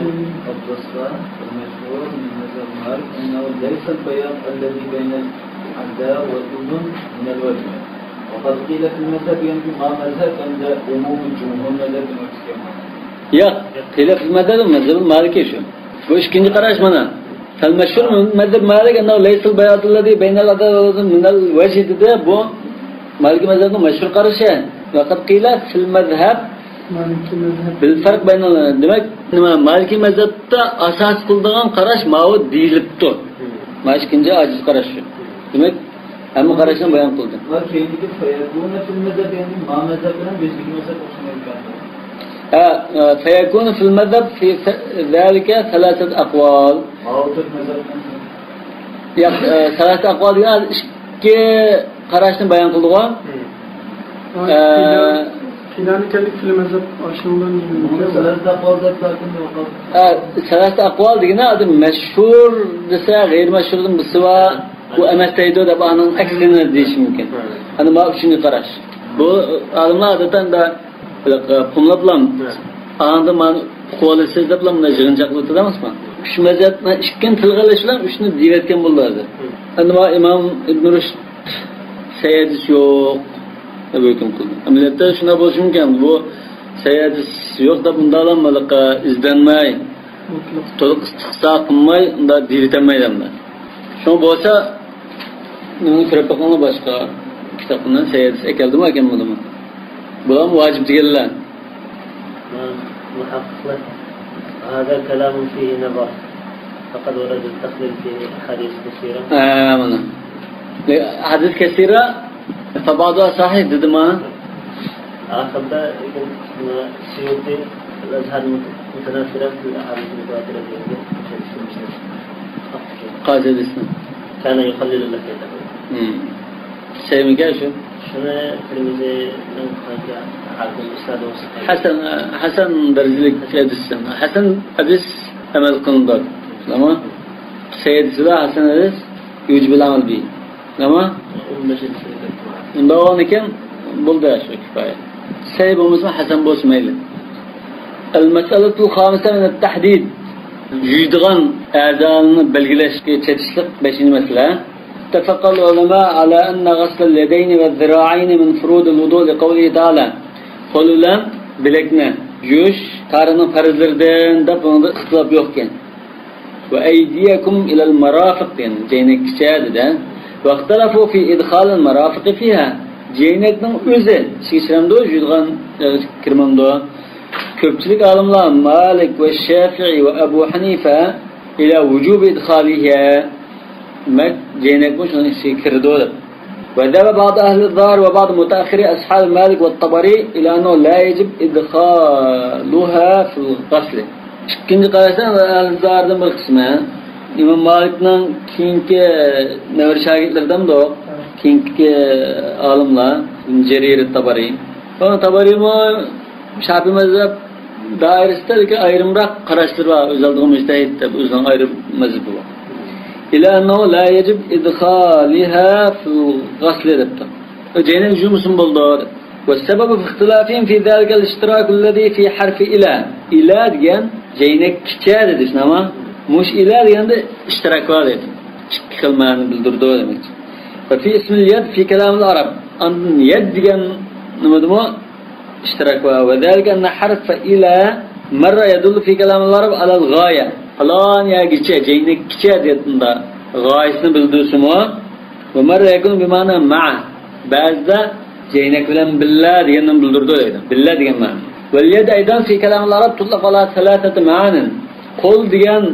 ئابدۇستا مەشھۇر مىن مەزھەب مالىك، أنه ليس البياض الذي بين الحدى والأذن من الوجه. وقد قيل في المذهب، يەنى ما مەزھەپ ئەمدى ئومۇمىي جۇمھۇر مەزھەپ دېمەكچىكەن. ياق، قىيل فى المذهب، مەزھەب مالىكىي شۇ. بۇ ئىككىنچى قاراش مانا. فالمشهور من مذهب مالك أنه ليس البياض الذي بين الحدى والأذن من الوجه دېدى. بۇ مالىكىي مەزھەپنىڭ مەشھۇر قارىشى. وقد قيل في المذهب بالفرق بين، دېمەك، نېمە، مالىكىي مەزھەپتە ئاساس قىلىدىغان قاراش ماۋۇ دېيىلىپتۇ. مانا ئىككىنچى ئاجىز قاراش شۇ. دېمەك، ھەممە قاراشنى بايان قىلدى. ۋە كېيىندىكى فەيەكۇنە فىل مەزھەب، يەنى ما مەزھەب بىلەن بىزدىكى مەزھەب ئوخشىمايدىكەن. ھە، فەيەكۇنە فىل مەزھەب فى ذلك ثلاثة أقوال. ماۋۇ تۆت مەزھەپنىڭ ياق، ئە، سەلاسە ئەقۋال دېگەن ئىككى قاراشنى بايان قىلدىغۇ. ھە. ئە، كىلانىكەلىك فىل مەزھەب ئاشۇنىڭدىن نېمە؟ بۇنى سەلاسە ئەقۋال دەپ لەكىن يوقال. ئە، سەلاسە ئەقۋال دېگىنى ئادەم مەشھۇر دېسە، غەيرىي مەشھۇردىن بىرسى بار، بۇ ئەمەس دەيدۇ دەپ ئانىڭ ئەكسىنى دېيىشى مۇمكىن. ھە. ئەنە مانا ئۈچىنچى قاراش. بۇ ئالىملار ئادەتەن بىر، ئە، قۇملاپلام، ھە. ئاندىن مانا ئۇقۇۋالىسىز دەپلا مۇنداق يىغىنچاقلاپ ئۆتىدىمىزمۇ؟ ئۈچ مەزھەپنى ئىككىنى تىلغا ئېلىش بىلەن ئۈچنى دېيىۋەتكەن بولدى ھازىر. ھە. ئەنە مانا ئىمام ئىبن رۇشد سەي ھەدىس يوق دەپ ھۆكۈم قىلدى. ئەمەلىيەتتە شۇنداق بولۇشى مۇمكىن. بۇ سەي ھەدىس يوق دەپ ئۇنداقلا مۇنداق ئىزدەنمەي، تولۇق ئىستىقسا قىلماي، ئۇنداق دېيىۋېتەلمەيدۇ ئەمدى. شۇڭا بولسا، مېنى كۆرۈپ بېقىڭلار، باشقا كىتابتىن سەي ھەدىس ئەكەلدىمۇ، ئەكەلمىدىمۇ؟ بۇلارمۇ ۋاجىپ دېگەنلەر. مۇھەققىقلار. هذا كلام فيه نظر. فقد ورد التقليل في أحاديث كثيرة. ھە، مانا. ھەدىس كەسىرە، فبعضها صحيح دېدىما؟ ئاخىردا لېكىن سيوطى الأزهار متناثرة في الأحاديث المتواترة دېگەن گەپ. قايسى ھەدىسنى؟ كان يقلل الأخير. ھىم. سەيمىكەن شۇ؟ شۇنى تىرمىزىنىڭ ھاكىم ئىسنادى بولسا. ھەسەن، ھەسەن دەرىجىلىك ھەدىس. ھەسەن ھەدىس ئەمەل قىلىنىدۇ. تامام. سەي ھەدىسىدە ھەسەن ھەدىس يۇجىبۇل ئەمەل بىھى. تامام. ئۇنداق بولغانىكەن بولدى، شۇ كۇپايە. سەي بولمىسا، ھەسەن بولسا مەيلى. المسألة الخامسة من التحديد. يۇيىدىغان ئەزالارنى بەلگىلەشكە چېتىشلىق بەشىنچى مەسىلە. اتفق العلماء على أن غسل اليدين والذراعين من فروض الوضوء لقوله تعالى. قول بىلەن بىلەكنى يۇيۇش تاھارەتنىڭ پەرزلىرىدىن دەپ بۇنىڭدا ئىختىلاپ يوقكەن. وأيديكم إلى المرافق دېگەن جەينەككىچە دېدى. واختلفوا في إدخال المرافق فيها. جەينەكنىڭ ئۆزى ئىچىگە كىرەمدۇ، يۇيىدىغان يەرگە كىرمەمدۇ؟ كۆپچىلىك ئالىملار مالىك ۋە شافىئى ۋە ئەبۇ ھەنىفە إلى وجوب إدخالها. دېمەك، جەينەكمۇ شۇنىڭ ئىچىگە كىرىدۇ دەپ. وذهب بعض أهل الظاهر وبعض متأخري أصحاب مالك والطبري إلى أنه لا يجب إدخالها في الغسل. ئىككىنچى قاراشتا ئەھلى زاھىردىن بىر قىسمى، ئىمام مالىكنىڭ كېيىنكى نەۋرە شاگىرتلىرىدىندۇ، كېيىنكى ئالىملار، جەرىر تابارىي. تابارىيمۇ شاپىئىي مەزھەپ دائىرىسىدە لېكىن ئايرىمراق قاراشلىرى بار، ئۆز ئالدىغا مۇجتەھىد دەپ ئۆزىنىڭ ئايرىم مەزھىپى بار. إلى أنه لا يجب إدخالها في الغسل دەپتۇ. جەينەك يۇمىسىمۇ بولىدۇ دەپ. والسبب في اختلافهم في ذلك الاشتراك الذي في حرف إلى. ئىلە دېگەن جەينەككىچە دېدى، شۇنداقمۇ؟ مۇشۇ ئىلە دېگەندە ئىشتىراك بار دەيدۇ. ئىككى خىل مەنىنى بىلدۈرىدۇ دېمەكچى. وفي اسم اليد في كلام العرب. ئاندىن يەد دېگەن نېمىدىمۇ؟ ئىشتىراك بار. وذلك أن حرف إلى مرة يدل في كلام العرب على الغاية. پالان يەرگىچە، جەينەككىچە دېگەندە غايىسىنى بىلدۈرسىمۇ، ومرة يكون بمعنى مع. بەزىدە جەينەك بىلەن بىللە دېگەننى بىلدۈرىدۇ دەيدۇ. بىللە دېگەن مەنە. واليد أيضا في كلام العرب تطلق على ثلاثة معان. قول دېگەن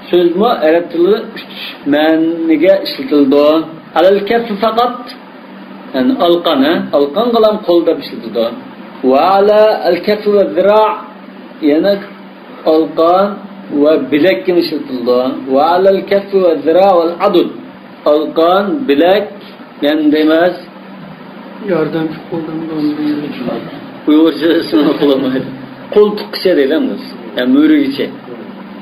سۆزمۇ ئەرەب تىلىدا ئۈچ مەنىگە ئىشلىتىلىدۇ. على الكف فقط. يەنى ئالقان، ھە؟ ئالقانغىلام قول دەپ ئىشلىتىدۇ. وعلى الكف والذراع، يەنى ئالقان ۋە بىلەككىمۇ ئىشلىتىلىدۇ. وعلى الكف والذراع والعضد. ئالقان، بىلەك، يەنى دەيمىز. ياردەمچى قول دەيمىز. ئۇيغۇرچە ئىسمىنى قوللىمايدۇ. قولتۇققىچە دەيدۇ بىز. يەنى مۈرىگىچە.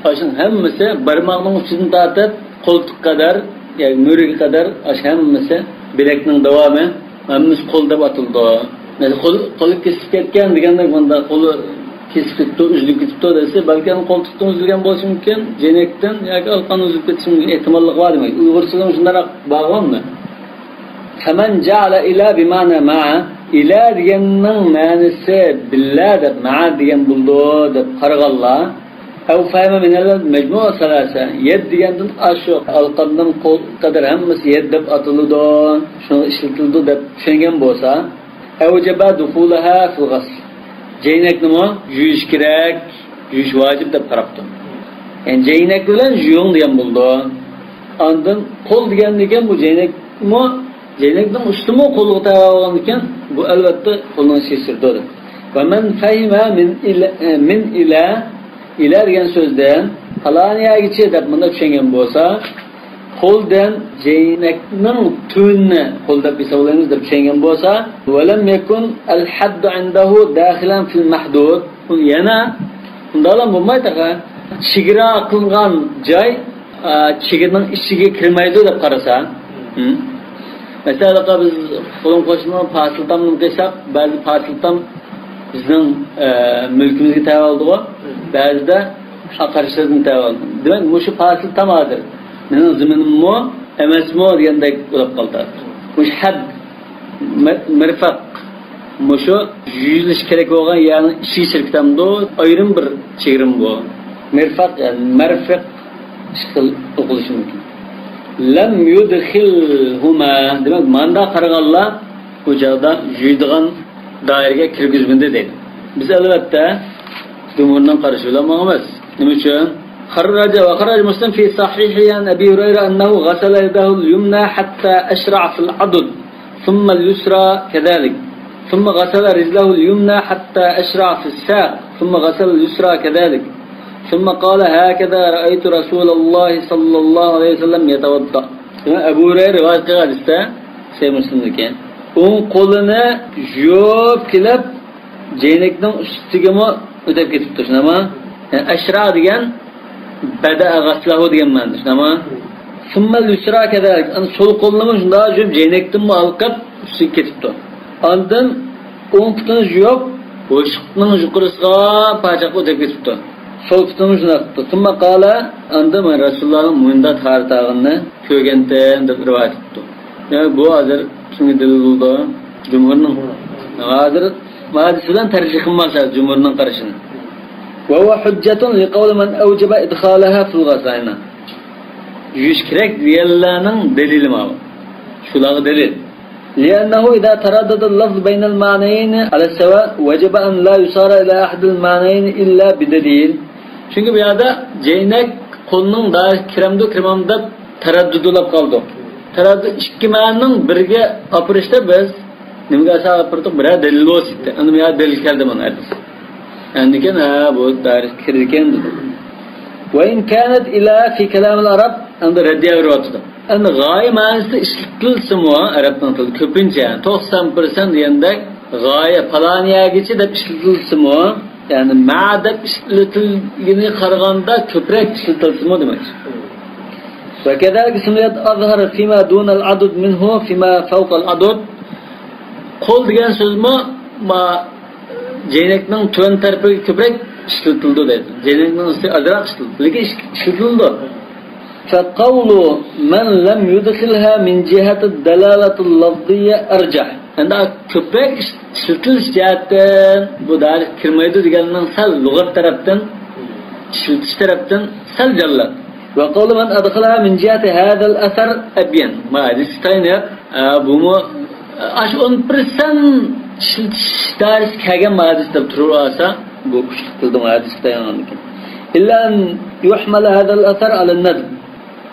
ئاشۇنىڭ ھەممىسى بارماقنىڭ ئۇچىدىن تارتىپ، قولتۇق قەدەر، ياكى مۈرىگە قەدەر، ئاشۇ ھەممىسى بىلەكنىڭ داۋامى، ھەممىسى قول دەپ ئاتىلىدۇ. مەسىلەن، قول، قولى كېسىلىپ كەتكەن دېگەندە، بۇندا قولى كېسىلىپ كېتىپتۇ، ئۈزۈلۈپ كېتىپتۇ دېسە، بەلكىم قولتۇقتىن ئۈزۈلگەن بولۇشى مۇمكىن، جەينەكتىن ياكى ئالقان ئۈزۈلۈپ كېتىشى مۇمكىن، ئېھتىماللىقى بار دېمەك. ئۇيغۇرچىدىمۇ شۇنداق بارغۇ ئەمدى. فمن جعل إلى بمعنى مع، ئىلە دېگەننىڭ مەنىسى بىللە دەپ، مەئە دېگەن بولىدۇ دەپ قارىغانلار، أو فهم من المجموع ثلاثة، يەت دېگەندىن ئاشۇ ئالقاندىن قول قەدەر ھەممىسى يەت دەپ ئاتىلىدۇ، شۇنىڭغا ئىشلىتىلىدۇ دەپ چۈشەنگەن بولسا، أوجب دخولها في الغسل، جەينەكنىمۇ يۇيۇش كېرەك، يۇيۇش ۋاجىپ دەپ قاراپتۇ. يەنى جەينەك بىلەن يۇيۇڭ دېگەن بولىدۇ. ئاندىن قول دېگەندىكىن بۇ جەينەكمۇ جەينەكنىڭ ئۈستىمۇ قولغا تەۋە بولغاندىكىن، بۇ ئەلۋەتتە قولنىڭ ئىچىگە كىرىدۇ. ۋە مەن فەھىمە مىن ئىلە، مىن ئىلە، ئىلە دېگەن سۆزدىن پالان يەرگىچە دەپ مۇنداق چۈشەنگەن بولسا، قولدىن جەينەكنىڭ تۆۋىنىنى قول دەپ ھېسابلايمىز دەپ چۈشەنگەن بولسا، ۋەلەم يەكۇن ئەل ھەددۇ ئىندەھۇ داخىلەن فىل مەھدۇد. يەنە ئۇنداقلا بولمايدۇ. چېگرا قىلغان جاي، ئا، چېگرىنىڭ ئىچىگە كىرمەيدۇ دەپ قارىسا. ھىم. مەسىلەن، بىز قولۇم قوشنىنىڭ پاسىل تامىنى قىلساق، بەزى پاسىل تام بىزنىڭ، ئە، مۈلكىمىزگە تەۋە بولىدىغۇ، بەزىدە قارشىدىن تەۋە بولىدۇ. دېمەك، مۇشۇ پاسىل تام ھازىر مېنىڭ زېمىنىممۇ ئەمەسمۇ دېگەندەك بولۇپ قالدى. مۇشۇ ھەد، مە-، مىرفەق، مۇشۇ يۈزلىشىش كېرەك بولغان يەرنىڭ ئىچىگە كىرىپ كېتەمدۇ؟ ئايرىم بىر چېگرىم بۇ. مىرفەق، يەنى مەرفىق ئىككى خىل ئوقۇلۇشى مۇمكىن. لەم يۇدخىلھۇما، دېمەك، ماندا قارىغانلار بۇ چاغدا يۇيىدىغان دائىرىگە كىرگۈزمىدى دەيدۇ. بىز، ئەلۋەتتە، جۇمھۇرنىڭ قارىشى بىلەن ماڭىمىز. نېمە ئۈچۈن؟ خرج، وخرج مسلم في صحيحه عن أبي هريرة أنه غسل يده اليمنى حتى أشرع في العضد، ثم اليسرى كذلك، ثم غسل رجله اليمنى حتى أشرع في الساق، ثم غسل اليسرى كذلك، ثم قال: هكذا رأيت رسول الله صلى الله عليه وسلم يتوضأ. دېمەك، ئەبۇ ھۇرەيرە رىۋايەت قىلغان ھەدىستە، سەھىھ مۇسلىمدىكى، ئوڭ قولىنى يۇيۇپ كېلىپ، جەينەكنىڭ ئۈستىگىمۇ ئۆتۈپ كېتىپتۇ، شۇنداقمۇ؟ يەنى ئەشرا دېگەن بەدەئە غەسلەھۇ دېگەن مەنىدە، شۇنداقمۇ؟ ثم اليسرى كذلك، ئەنە سول قولىنىمۇ شۇنداق يۇيۇپ، جەينەكتىنمۇ ھالقىپ ئۈستىگە كېتىپتۇ. ئاندىن ئوڭ پۇتىنى يۇيۇپ، بوشلۇقنىڭ يۇقىرىسىغا پاچاققا ئۆتۈپ كېتىپتۇ. سول پۇتىنىمۇ شۇنداق قىپتۇ. ثم قال، ئاندىن مەن رەسۇلۇللانىڭ مۇنداق تاھارەت ئالغىنىنى كۆرگەنتىم دەپ رىۋايەت قىپتۇ. يەنى بۇ ھازىر كىمگە دەلىل بولىدۇ؟ جۇمھۇرنىڭ. ھازىر ھەدىس بىلەن تەرجىھ قىلماس ھازىر جۇمھۇرنىڭ قارىشىنى. وهو حجة لقول من أوجب إدخالها في الغسل. يۇيۇش كېرەك دېگەنلەرنىڭ دەلىلى ماۋۇ. شۇلارغا دەلىل. لأنه إذا تردد اللفظ بين المعنيين على السواء وجب أن لا يصار إلى أحد المعنيين إلا بدليل. چۈنكى بۇ يەردە جەينەك قولنىڭ دائىرىسىگە كىرەمدۇ، كىرمەمدۇ دەپ تەرەددۇت بولۇپ قالدى. تەرەددۇت ئىككى مەنىنىڭ بىرىگە ئاپىرىشتا بىز نېمىگە ئاساس ئاپىرىدۇق؟ بىرەر دەلىل بولسا ئىدى. ئەنە بۇ يەردە دەلىل كەلدى مانا ھەدىس. ئەندىكىن، ھە، بۇ دائىرىسىگە كىرىدىكەن دېدى. وإن كانت إلى في كلام العرب، ئەمدى رەددىيە بېرىۋاتىدۇ. ئەمدى غايە مەنىسىدە ئىشلىتىلسىمۇ، ئەرەبنىڭ تىلىدا كۆپىنچە، توقسان پىرسەنت دېگەندەك، غايە، پالان يەرگىچە دەپ ئىشلىتىلسىمۇ، يەنى مە دەپ ئىشلىتىلگىنىگە قارىغاندا كۆپرەك ئىشلىتىلسىمۇ دېمەكچى. وكذلك سميت أظهر فيما دون العضد منه فيما فوق العضد. قول دېگەن سۆزمۇ ما جەينەكنىڭ تۆۋەن تەرىپىگە كۆپرەك ئىشلىتىلىدۇ دەيدۇ. جەينەكنىڭ ئۈستى ئازراق ئىشلىتىلىدۇ. لېكىن ئىش-، ئىشلىتىلىدۇ. فقول من لم يدخلها من جهة الدلالة اللفظية أرجح. ئەمدى كۆپرەك ئىش-، ئىشلىتىلىش جەھەتتىن، بۇ دائىرىگە كىرمەيدۇ دېگەننىڭ سەل لۇغەت تەرەپتىن، ئىشلىتىش تەرەپتىن سەل جانلىق. وقول من أدخلها من جهة هذا الأثر أبين. ما ھەدىسكە تايىنىپ، ئە، بۇمۇ، ئە، ئاشۇ ئون پىرسەنت ئىشلىتىش دائىرىسىگە كەلگەن ھەدىس دەپ تۇرۇۋالسا، بۇ كۈچلۈك قىلدىمۇ ھەدىسكە تايانغاندىكىن. إلا أن يحمل هذا الأثر على الندب.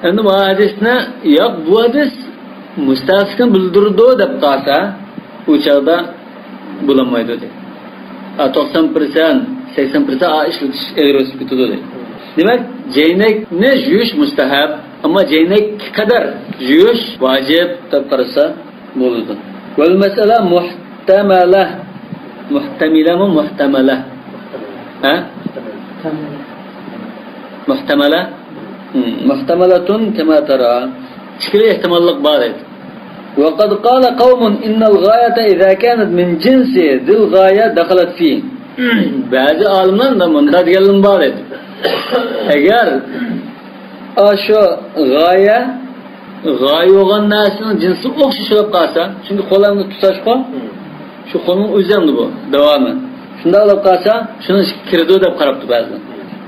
ئەمدى بۇ ھەدىسنى، ياق، بۇ ھەدىس مۇستەھەبلىكنى بىلدۈرىدۇ دەپ قالسا، ئۇ چاغدا بولالمايدۇ دەيدۇ. ئا، توقسان پىرسەنت، سەكسەن پىرسەنت، ئا، ئىشلىتىش ئېغىر ئۆسۈپ كېتىدۇ دەيدۇ. دېمەك، جەينەكنى يۇيۇش مۇستەھەب، ئەمما جەينەككە قەدەر يۇيۇش ۋاجىپ دەپ قارىسا بولىدۇ. والمسألة محتملة. مۇھتەمىلەمۇ، مۇھتەمەلە؟ ھە؟ مۇھتەمەلە؟ مم. محتملة كما ترى. ئىككىلا ئېھتىماللىق بار دەيدۇ. وقد قال قوم إن الغاية إذا كانت من جنس ذي الغاية دخلت فيه. بەزى ئالىملار مۇنداق دېگەنلىرىمۇ بار دەيدۇ. ئەگەر ئاشۇ غايە، غايە بولغان نەرسىنىڭ جىنسى ئوخشاش بولۇپ قالسا، چۈنكى قول ئەمدى تۇتاشقۇ، شۇ قولنىڭ ئۆزى ئەمدى بۇ، داۋامى. شۇنداق بولۇپ قالسا، شۇنىڭ ئىچىگە كىرىدۇ دەپ قاراپتۇ بەزىلەر.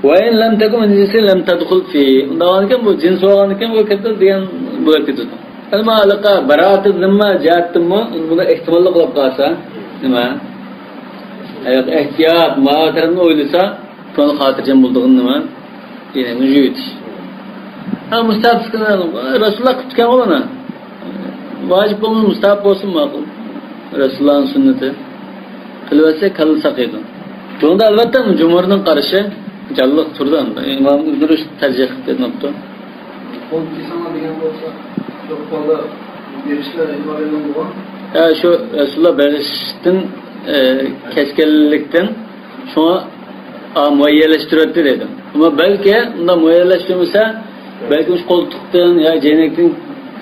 وإن لم تكن من جنسه لم تدخل فيه. ئۇنداق بولغاندىكىن بۇ جىنس بولغاندىكىن بۇ كىرىدۇ دېگەن بولۇپ كېتىدۇ. ئەمما ھېلىقى باراءەتۇل زىممە جەھەتتىنمۇ بۇنى ئېھتىماللىق بولۇپ قالسا، نېمە؟ ئەگەر ئېھتىيات، ماۋۇ تەرەپنى ئويلىسا، كۆڭلى خاتىرجەم بولىدىغىنى نېمە؟ يەنە يۇيۇۋېتىش. ھە، مۇستەھەب، رەسۇلۇللا قىپتىكەن ئۇنى. ۋاجىپ بولمىسا، مۇستەھەب بولسۇن ماقۇل. رەسۇلۇللانىڭ سۈننىتى. قىلىۋەتسە كاللا ساقىيىدۇ. شۇنىڭدا ئەلۋەتتە جۇمھۇرنىڭ قارىشى جانلىق تۇرىدۇ ئەمدى. ئىمام ئىبن رۇشد تەرجىھ قىلىپ كەتمەپتۇ. قول كېسىڭلار دېگەن بولسا، يوق قولدا بېرىشلەر ئېتىبار بېرىلىدىغۇ؟ ھە، شۇ رەسۇلۇللا بېرىشتىن، ئە، كەچكەنلىكتىن شۇڭا، ئا، مۇئەييەنلەشتۈرۈۋەتتى دەيدۇ. ئەمما بەلكى ئۇنداق مۇئەييەنلەشتۈرمىسە، بەلكى مۇشۇ قولتۇقتىن يا جەينەكتىن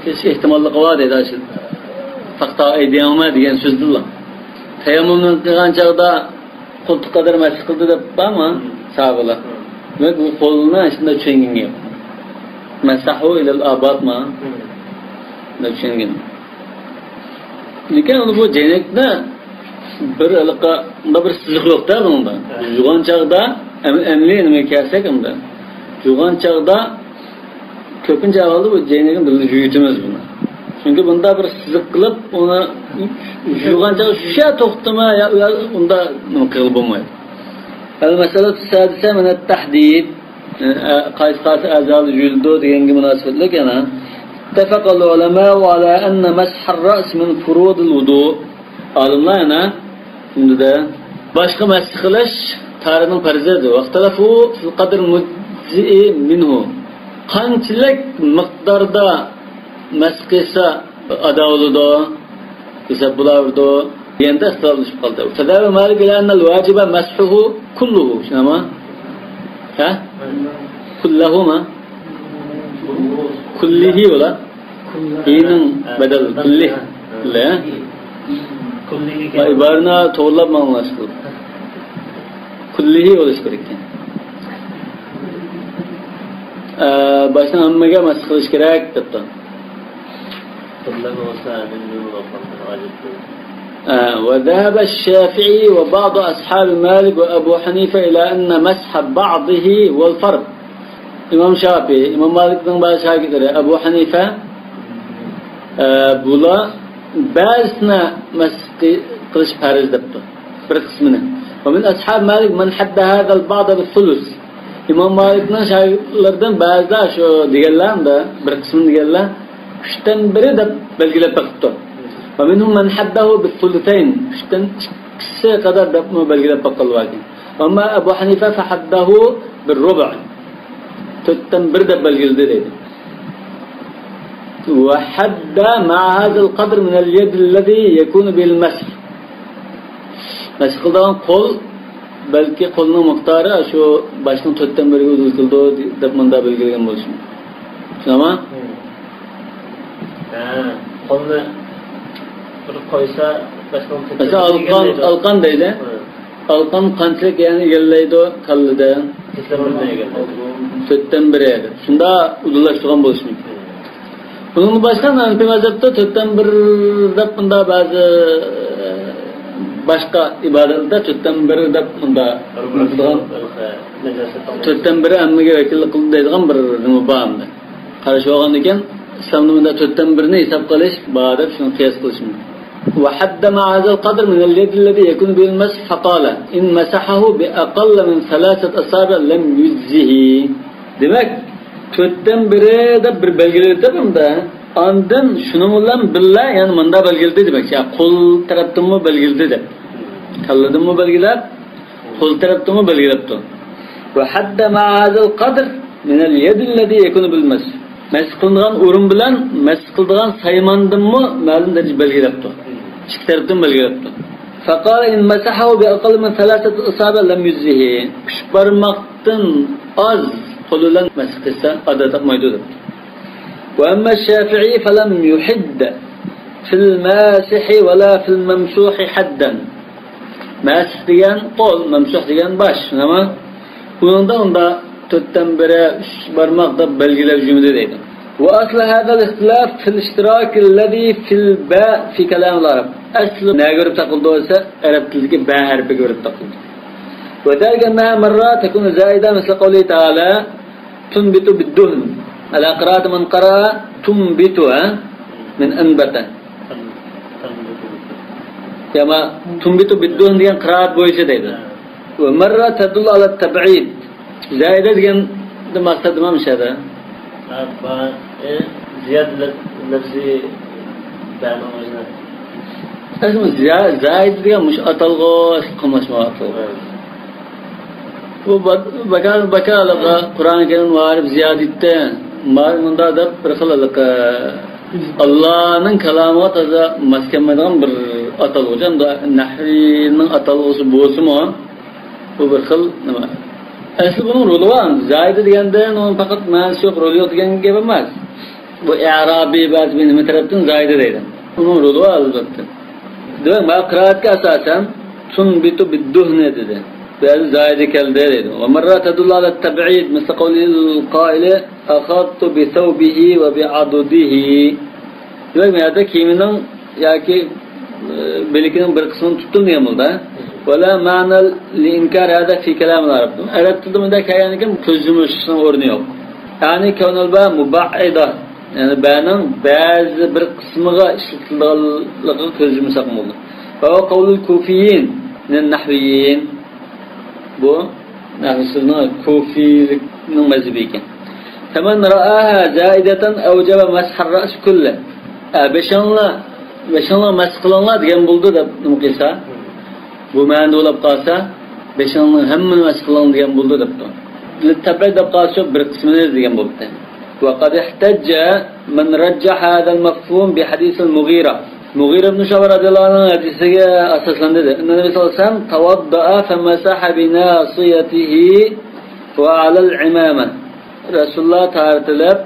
كېسىش ئېھتىماللىقى بار دەيدۇ، ئاشۇ تاختا ئەيدىيەڭمە دېگەن سۆزدىنلا. تەيەممۇمنى قىلغان چاغدا قولتۇق قەدەر مەسح قىلدى دەپ بارمۇ ساھابىلار؟ دېمەك، بۇ قولنى شۇنداق چۈشەنگەن گەپ. مەسەھۇ ئىلەل ئاباتما؟ شۇنداق چۈشەنگەن. لېكىن ئۇنى بۇ جەينەكنى بىر ھېلىقى، بۇندا بىر سىزىق يوق-دە بۇنىڭدا. يۇغان چاغدا، ئەم-، ئەمەلىي نېمىگە كەلسەك ئەمدى. يۇغان چاغدا كۆپىنچە ئەھۋالدا بۇ جەينەكنى بىللە يۇيۇتىمىز بۇنى. چۈنكى بۇندا بىر سىزىق قىلىپ، ئۇنى يۇغان چاغدا شۇ يەر توختىما يا، يا ئۇندا نېمە قىلغىلى بولمايدۇ. المسألة السادسة من التحديد. ئە، قايسى، قايسى ئەزالار يۇيۇلىدۇ دېگەنگە مۇناسىۋەتلىك يەنە. اتفق العلماء على أن مسح الرأس من فروض الوضوء. ئالىملار يەنە شۇندىدە. باشقا مەسخ قىلىش تارىنىڭ پەرزىدۇر. واختلفوا في القدر المجزئ منه. قانچىلىك مىقداردا مەسخ قىلسا ئادا بولىدۇ، ھېساب بولاۋېرىدۇ دېگەندە ئىختىلاپلىشىپ قالدى. فذهب مالك إلى أن الواجب مسحه كله. شۇنداقمۇ؟ ھە؟ كلهما؟ كله بولا. ھىنىڭ بەدەل كله. كله. كله. ۋە ئىبارىنى توغرىلاپ ماڭىڭلار. كله بولۇش كېرەك ئىكەن. ئە، باشنى ھەممىگە مەسخ قىلىش كېرەك دەپتۇ. ئە، وذهب الشافعي وبعض أصحاب مالك وأبو حنيفة إلى أن مسح بعضه هو الفرض. ئىمام شافىئى، ئىمام مالىكنىڭ بەزى شاگىرتلىرى، ئەبۇ ھەنىفە، ئە، بۇلار بەزىسىنى مەسخ قىلىش پەرز دەپتۇ، بىر قىسمىنى. ومن أصحاب مالك من حد هذا البعض بالثلث. ئىمام مالىكنىڭ شاگىرتلىرىدىن بەزىلەر شۇ دېگەنلەر، ئەمدى بىر قىسمى دېگەنلەر ئۈچتىن بىرى دەپ بەلگىلەپ بېقىپتۇ. ومنهم من حده بالثلثين. ئۈچتىن ئىككىسى قەدەر دەپمۇ بەلگىلەپ باققانلار بار ئىكەن. أما أبو حنيفة فحده بالربع. تۆتتىن بىر دەپ بەلگىلىدى دەيدۇ. وحد مع هذا القدر من اليد الذي يكون به المسح. مەسخ قىلىدىغان قول، بەلكى قولنىڭ مىقدارى شۇ باشنىڭ تۆتتىن بىرىگە ئۇدۇل كېلىدۇ دەپ مۇنداق بەلگىلىگەن بولۇشى مۇمكىن. شۇنداقمۇ؟ ھە، قولنى بىر قويسا، باشنىڭ تۆتتىن بىرىگە مەسىلەن، ئالقان، ئالقان دەيلى. ھە. ئالقان قانچىلىك يەرنى ئىگىلەيدۇ كاللىدا؟ تۆتتىن بىرىنى ئىگىلەيدۇ. تۆتتىن بىرى. شۇنداق ئۇدۇللاشتۇرغان بولۇشى مۇمكىن. بۇنىڭدىن باشقا ھەنەفىي مەزھەپتە تۆتتىن بىر دەپ مۇنداق بەزى، باشقا ئىبادەتلەردە تۆتتىن بىر دەپ مۇنداق تۆتتىن بىر ھەممىگە ۋەكىللىك قىلىدۇ دەيدىغان بىر نېمە بار ئەمدى. قارىشى بولغاندىكىن، ئىسلامدا مۇنداق تۆتتىن بىرنى ھېساب قىلىش بار دەپ شۇنى قىياس قىلىش مۇمكىن. وحد مع هذا القدر من اليد الذي يكون به المسح فقال إن مسحه بأقل من ثلاثة أصابع لم يجزه. دېمەك، تۆتتىن بىرى دەپ بىر بەلگىلىدى دەپ ئەمدى. ئاندىن شۇنىڭ بىلەن بىللە يەنە مۇنداق بەلگىلىدى دېمەكچى. قول تەرەپتىنمۇ بەلگىلىدى دەپ. كاللىدىنمۇ بەلگىلەپ، قول تەرەپتىنمۇ بەلگىلەپتۇ. وحد مع هذا القدر من اليد الذي يكون بالمسح. مەسخ قىلىنغان ئورۇن بىلەن مەسخ قىلىدىغان سايماندىنمۇ مەلۇم دەرىجە بەلگىلەپتۇ. ئىككى تەرەپتىن بەلگىلەپتۇ. فقال إن مسحه بأقل من ثلاثة أصابع لم يجزه. ئۈچ بارماقتىن ئاز قول بىلەن مەسخ قىلسا ئادا تاپمايدۇ دەپتۇ. وأما الشافعي فلم يحد في الماسح ولا في الممسوح حدا. مەسىھ دېگەن قول، مەمسۇھ دېگەن باش، شۇنداقمۇ؟ ئۇنىڭدا ئۇندا تۆتتىن بىرى، ئۈچ بارماق دەپ بەلگىلەپ يۈرمىدى دەيدۇ. وأصل هذا الاختلاف في الاشتراك الذي في الباء في كلام العرب. ئەسلى نەگە بېرىپ تاقىلىدۇ دېسە، ئەرەب تىلىدىكى بە ھەرپىگە بېرىپ تاقىلىدۇ. وذلك أنها مرة تكون زائدة مثل قوله تعالى تنبت بالدهن. على قراءة من قرأ تنبت، ھە؟ من أنبت. يا ما تنبت بالدهن دېگەن قىرائەت بويىچە دەيدۇ. ومرة تدل على التبعيد. زائدە دېگەندىن مەقسەت نېمە مۇشۇ يەردە؟ ھە، بار. ئى، زىيادە لەپ-، لەپزى ئەسلى زا-، زايىدە دېگەن مۇشۇ ئاتالغۇ، قاملاشما ئاتالغۇ. بۇ با-، باكا-، باكالىققا قۇرئان كەرىم مائارىپ زىيادىتى، مائارىپ مۇندا دەپ بىر خىل ھېلىقى ئاللانىڭ كالامىغا تازا ماس كەلمەيدىغان بىر ئاتالغۇ. ئەمدى نەھۋىنىڭ ئاتالغۇسى بولسىمۇ، بۇ بىر خىل نېمە؟ ئەسلى بۇنىڭ رولى بار. زايىدە دېگەندىن ئۇنىڭ پەقەت مەنىسى يوق، رولى يوق دېگەن گەپ ئەمەس. بۇ ئەرابىي بەزى بىر نېمە تەرەپتىن زايىدە دەيدۇ. ئۇنىڭ رولى بار، ئەلۋەتتە. دېمەك، مانا قىرائەتكە ئاساسەن تۇنبىتۇ بىددۇھنى دېدى. بەزى زايىدە كەلدى دەيدۇ. ۋە مەررە تەدۇللۇ ئەلە تەبئىد، مىسلى قەۋلىل قائىلى، ئەخەزتۇ بىسەۋبىھى ۋە بىئەدۇدىھى. دېمەك، بۇ يەردە كىيىمىنىڭ ياكى، ئى، بىلىكىنىڭ بىر قىسمىنى تۇتتۇم دېگەن بولدى. ۋە لا مەنە لىئىنكار ھازا فى كەلامىل ئەرەب. ئەرەب تىلىدا بۇنداق كەلگەندىكىن كۆز يۇمۇشنىڭ ئورنى يوق. يەنى كەۋنەل بە مۇبەئىدە. يەنى بەنىڭ بەزى بىر قىسمىغا ئىشلىتىلىدىغانلىقىغا كۆز يۇمساق بولدى. ۋە ھۇۋە قەۋلۇل كۇفىيين مىنەن نەھۋىيين. بۇ نەھۋىسىنىڭ كۇفىيلىكنىڭ مەزھىپى ئىكەن. فەمەن رەئاھا زائىدەتەن ئەۋجەبە مەسھەر رەئسى كۇللە. ئە، بېشىڭلار، بېشىڭلار مەس قىلىڭلار دېگەن بولدى دەپ نېمە قىلسا، بۇ مەنىدە بولۇپ قالسا، بېشىڭنىڭ ھەممىنى مەس قىلىڭ دېگەن بولدى دەپتۇ. لىتتەبئىد دەپ قالسا، بىر قىسمىنى دېگەن بولدى. ۋە قەد ئىھتەججە مەن رەججەھە ھازەل مەفھۇم بىھەدىسىل مۇغىرە. مۇغىرە ئىبن شۇئبە رەزىياللاھۇ ئەنھۇنىڭ ھەدىسىگە ئاساسلاندى. ئەننە نەبى سەللەللاھۇ ئەلەيھى ۋەسەللەم تەۋەددەئە فەمەسەھە بىناسىيەتىھى ۋە ئەلەل ئىمامە. رەسۇلۇللاھ تاھارەت ئېلىپ،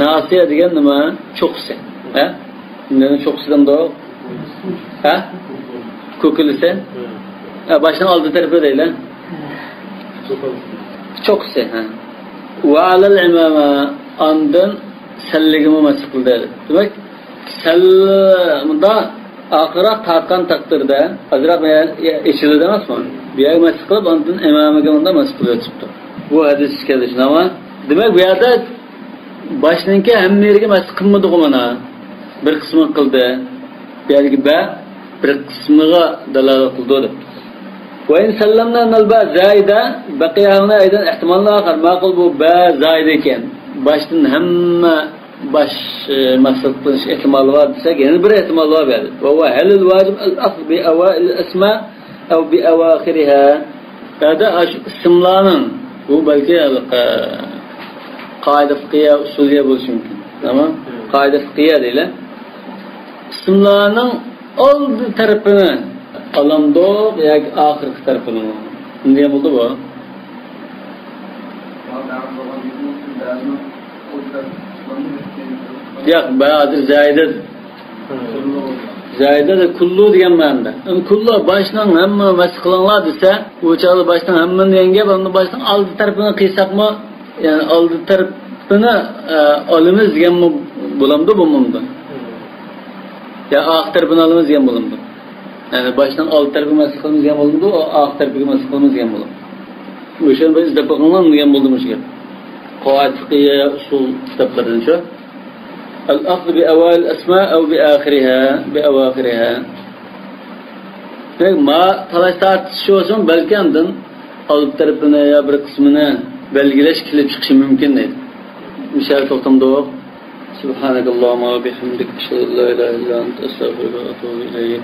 ناسىيە دېگەن نېمە؟ چوققىسى. ھە؟ نېمە چوققىسى دەمدۇ؟ ھە؟ كوكۇلىسى؟ ھە، باشنىڭ ئالدى تەرىپى دەيلى. چوققىسى، ھە. ۋە ئەلەل ئىمامە، ئاندىن سەللىگىمۇ مەس قىلدى. دېمەك، سەللە مۇندا ئارقىراق تارتقان تەقدىردە ئازراق ئېچىلىدۇ ئەمەسمۇ؟ بۇ يەرگە مەس قىلىپ، ئاندىن ئىمامىگە مۇندا مەس قىلىۋېتىپتۇ. بۇ ھەدىس كەلدى، شۇنداقمۇ؟ دېمەك، بۇ يەردە باشنىڭكى ھەممە يېرىگە مەس قىلمىدىغۇ مانا. بىر قىسمىغا قىلدى. بۇ يەردىكى بە بىر قىسمىغا دالالەت قىلىدۇ دەپتۇ. ۋە ئىن سەللەمنا ئەننەل بە زائىدە بەقىيە ھاھۇنا ئەيزەن ئېھتىمالۇن ئاخەر. ماقۇل، بۇ بە زائىدە ئىكەن. باشتىن ھەممە باش، ئى، مەقسەت قىلىنىش ئېھتىمالى بار دېسەك، يەنە بىر ئېھتىمال بار بۇ يەردە. ۋە ھۇۋە ھەلىل ۋاجىب ئەل ئەخذ بى ئەۋائىل ئەسما ئەۋ بى ئەۋاخىرىھا. بۇ يەردە ئاشۇ ئىسىملارنىڭ، بۇ بەلكى، ئە، قائىدە فىقھىيە، ئۇسۇلىيە بولۇشى مۇمكىن. تامام؟ قائىدە فىقھىيە دەيلى. ئىسىملارنىڭ ئالدى تەرىپىنى ئالامدۇق ياكى ئاخىرقى تەرىپىنىمۇ؟ نېمە دېگەن بولدى بۇ؟ ياق، بە ھازىر زايىدە. زايىدە دە كۇللۇ دېگەن مەنىدە. ئەمدى كۇللۇ، باشنىڭ ھەممە مەس قىلىڭلار دېسە، ئۇ چاغدا باشنىڭ ھەممىنى دېگەن گەپ، ئەمدى باشنىڭ ئالدى تەرىپىنى قىلساقمۇ، يەنى ئالدى تەرىپىنى، ئە، ئالىمىز دېگەنمۇ بولامدۇ، بولمامدۇ؟ يا ئارقا تەرىپىنى ئالىمىز دېگەن بولامدۇ؟ يەنى باشنىڭ ئالدى تەرىپىگە مەس قىلىمىز دېگەن بولامدۇ، ئارقا تەرىپىگە مەس قىلىمىز دېگەن بولامدۇ؟ مۇشۇنى بىر ئىزدەپ بېقىڭلار دېگەن بولدى مۇشۇ گەپ. قاۋائىد فىقھىيە ئۇسۇل كىتابلىرىدىن شۇ. ئەل ئەخذ بى ئەۋائىل ئەسما ئەۋ بى ئاخىرىھا، بى ئەۋاخىرىھا. دېمەك، ما تالاش تارتىش شۇ بولسىمۇ، بەلكى ئاندىن ئالدى تەرىپىنى يا بىر قىسمىنى بەلگىلەش كېلىپ چىقىشى مۇمكىن دەيدۇ. مۇشۇ يەردە توختامدۇق. سبحانك اللهم وبحمدك، أشهد أن لا إله إلا أنت، أستغفرك وأتوب إليك.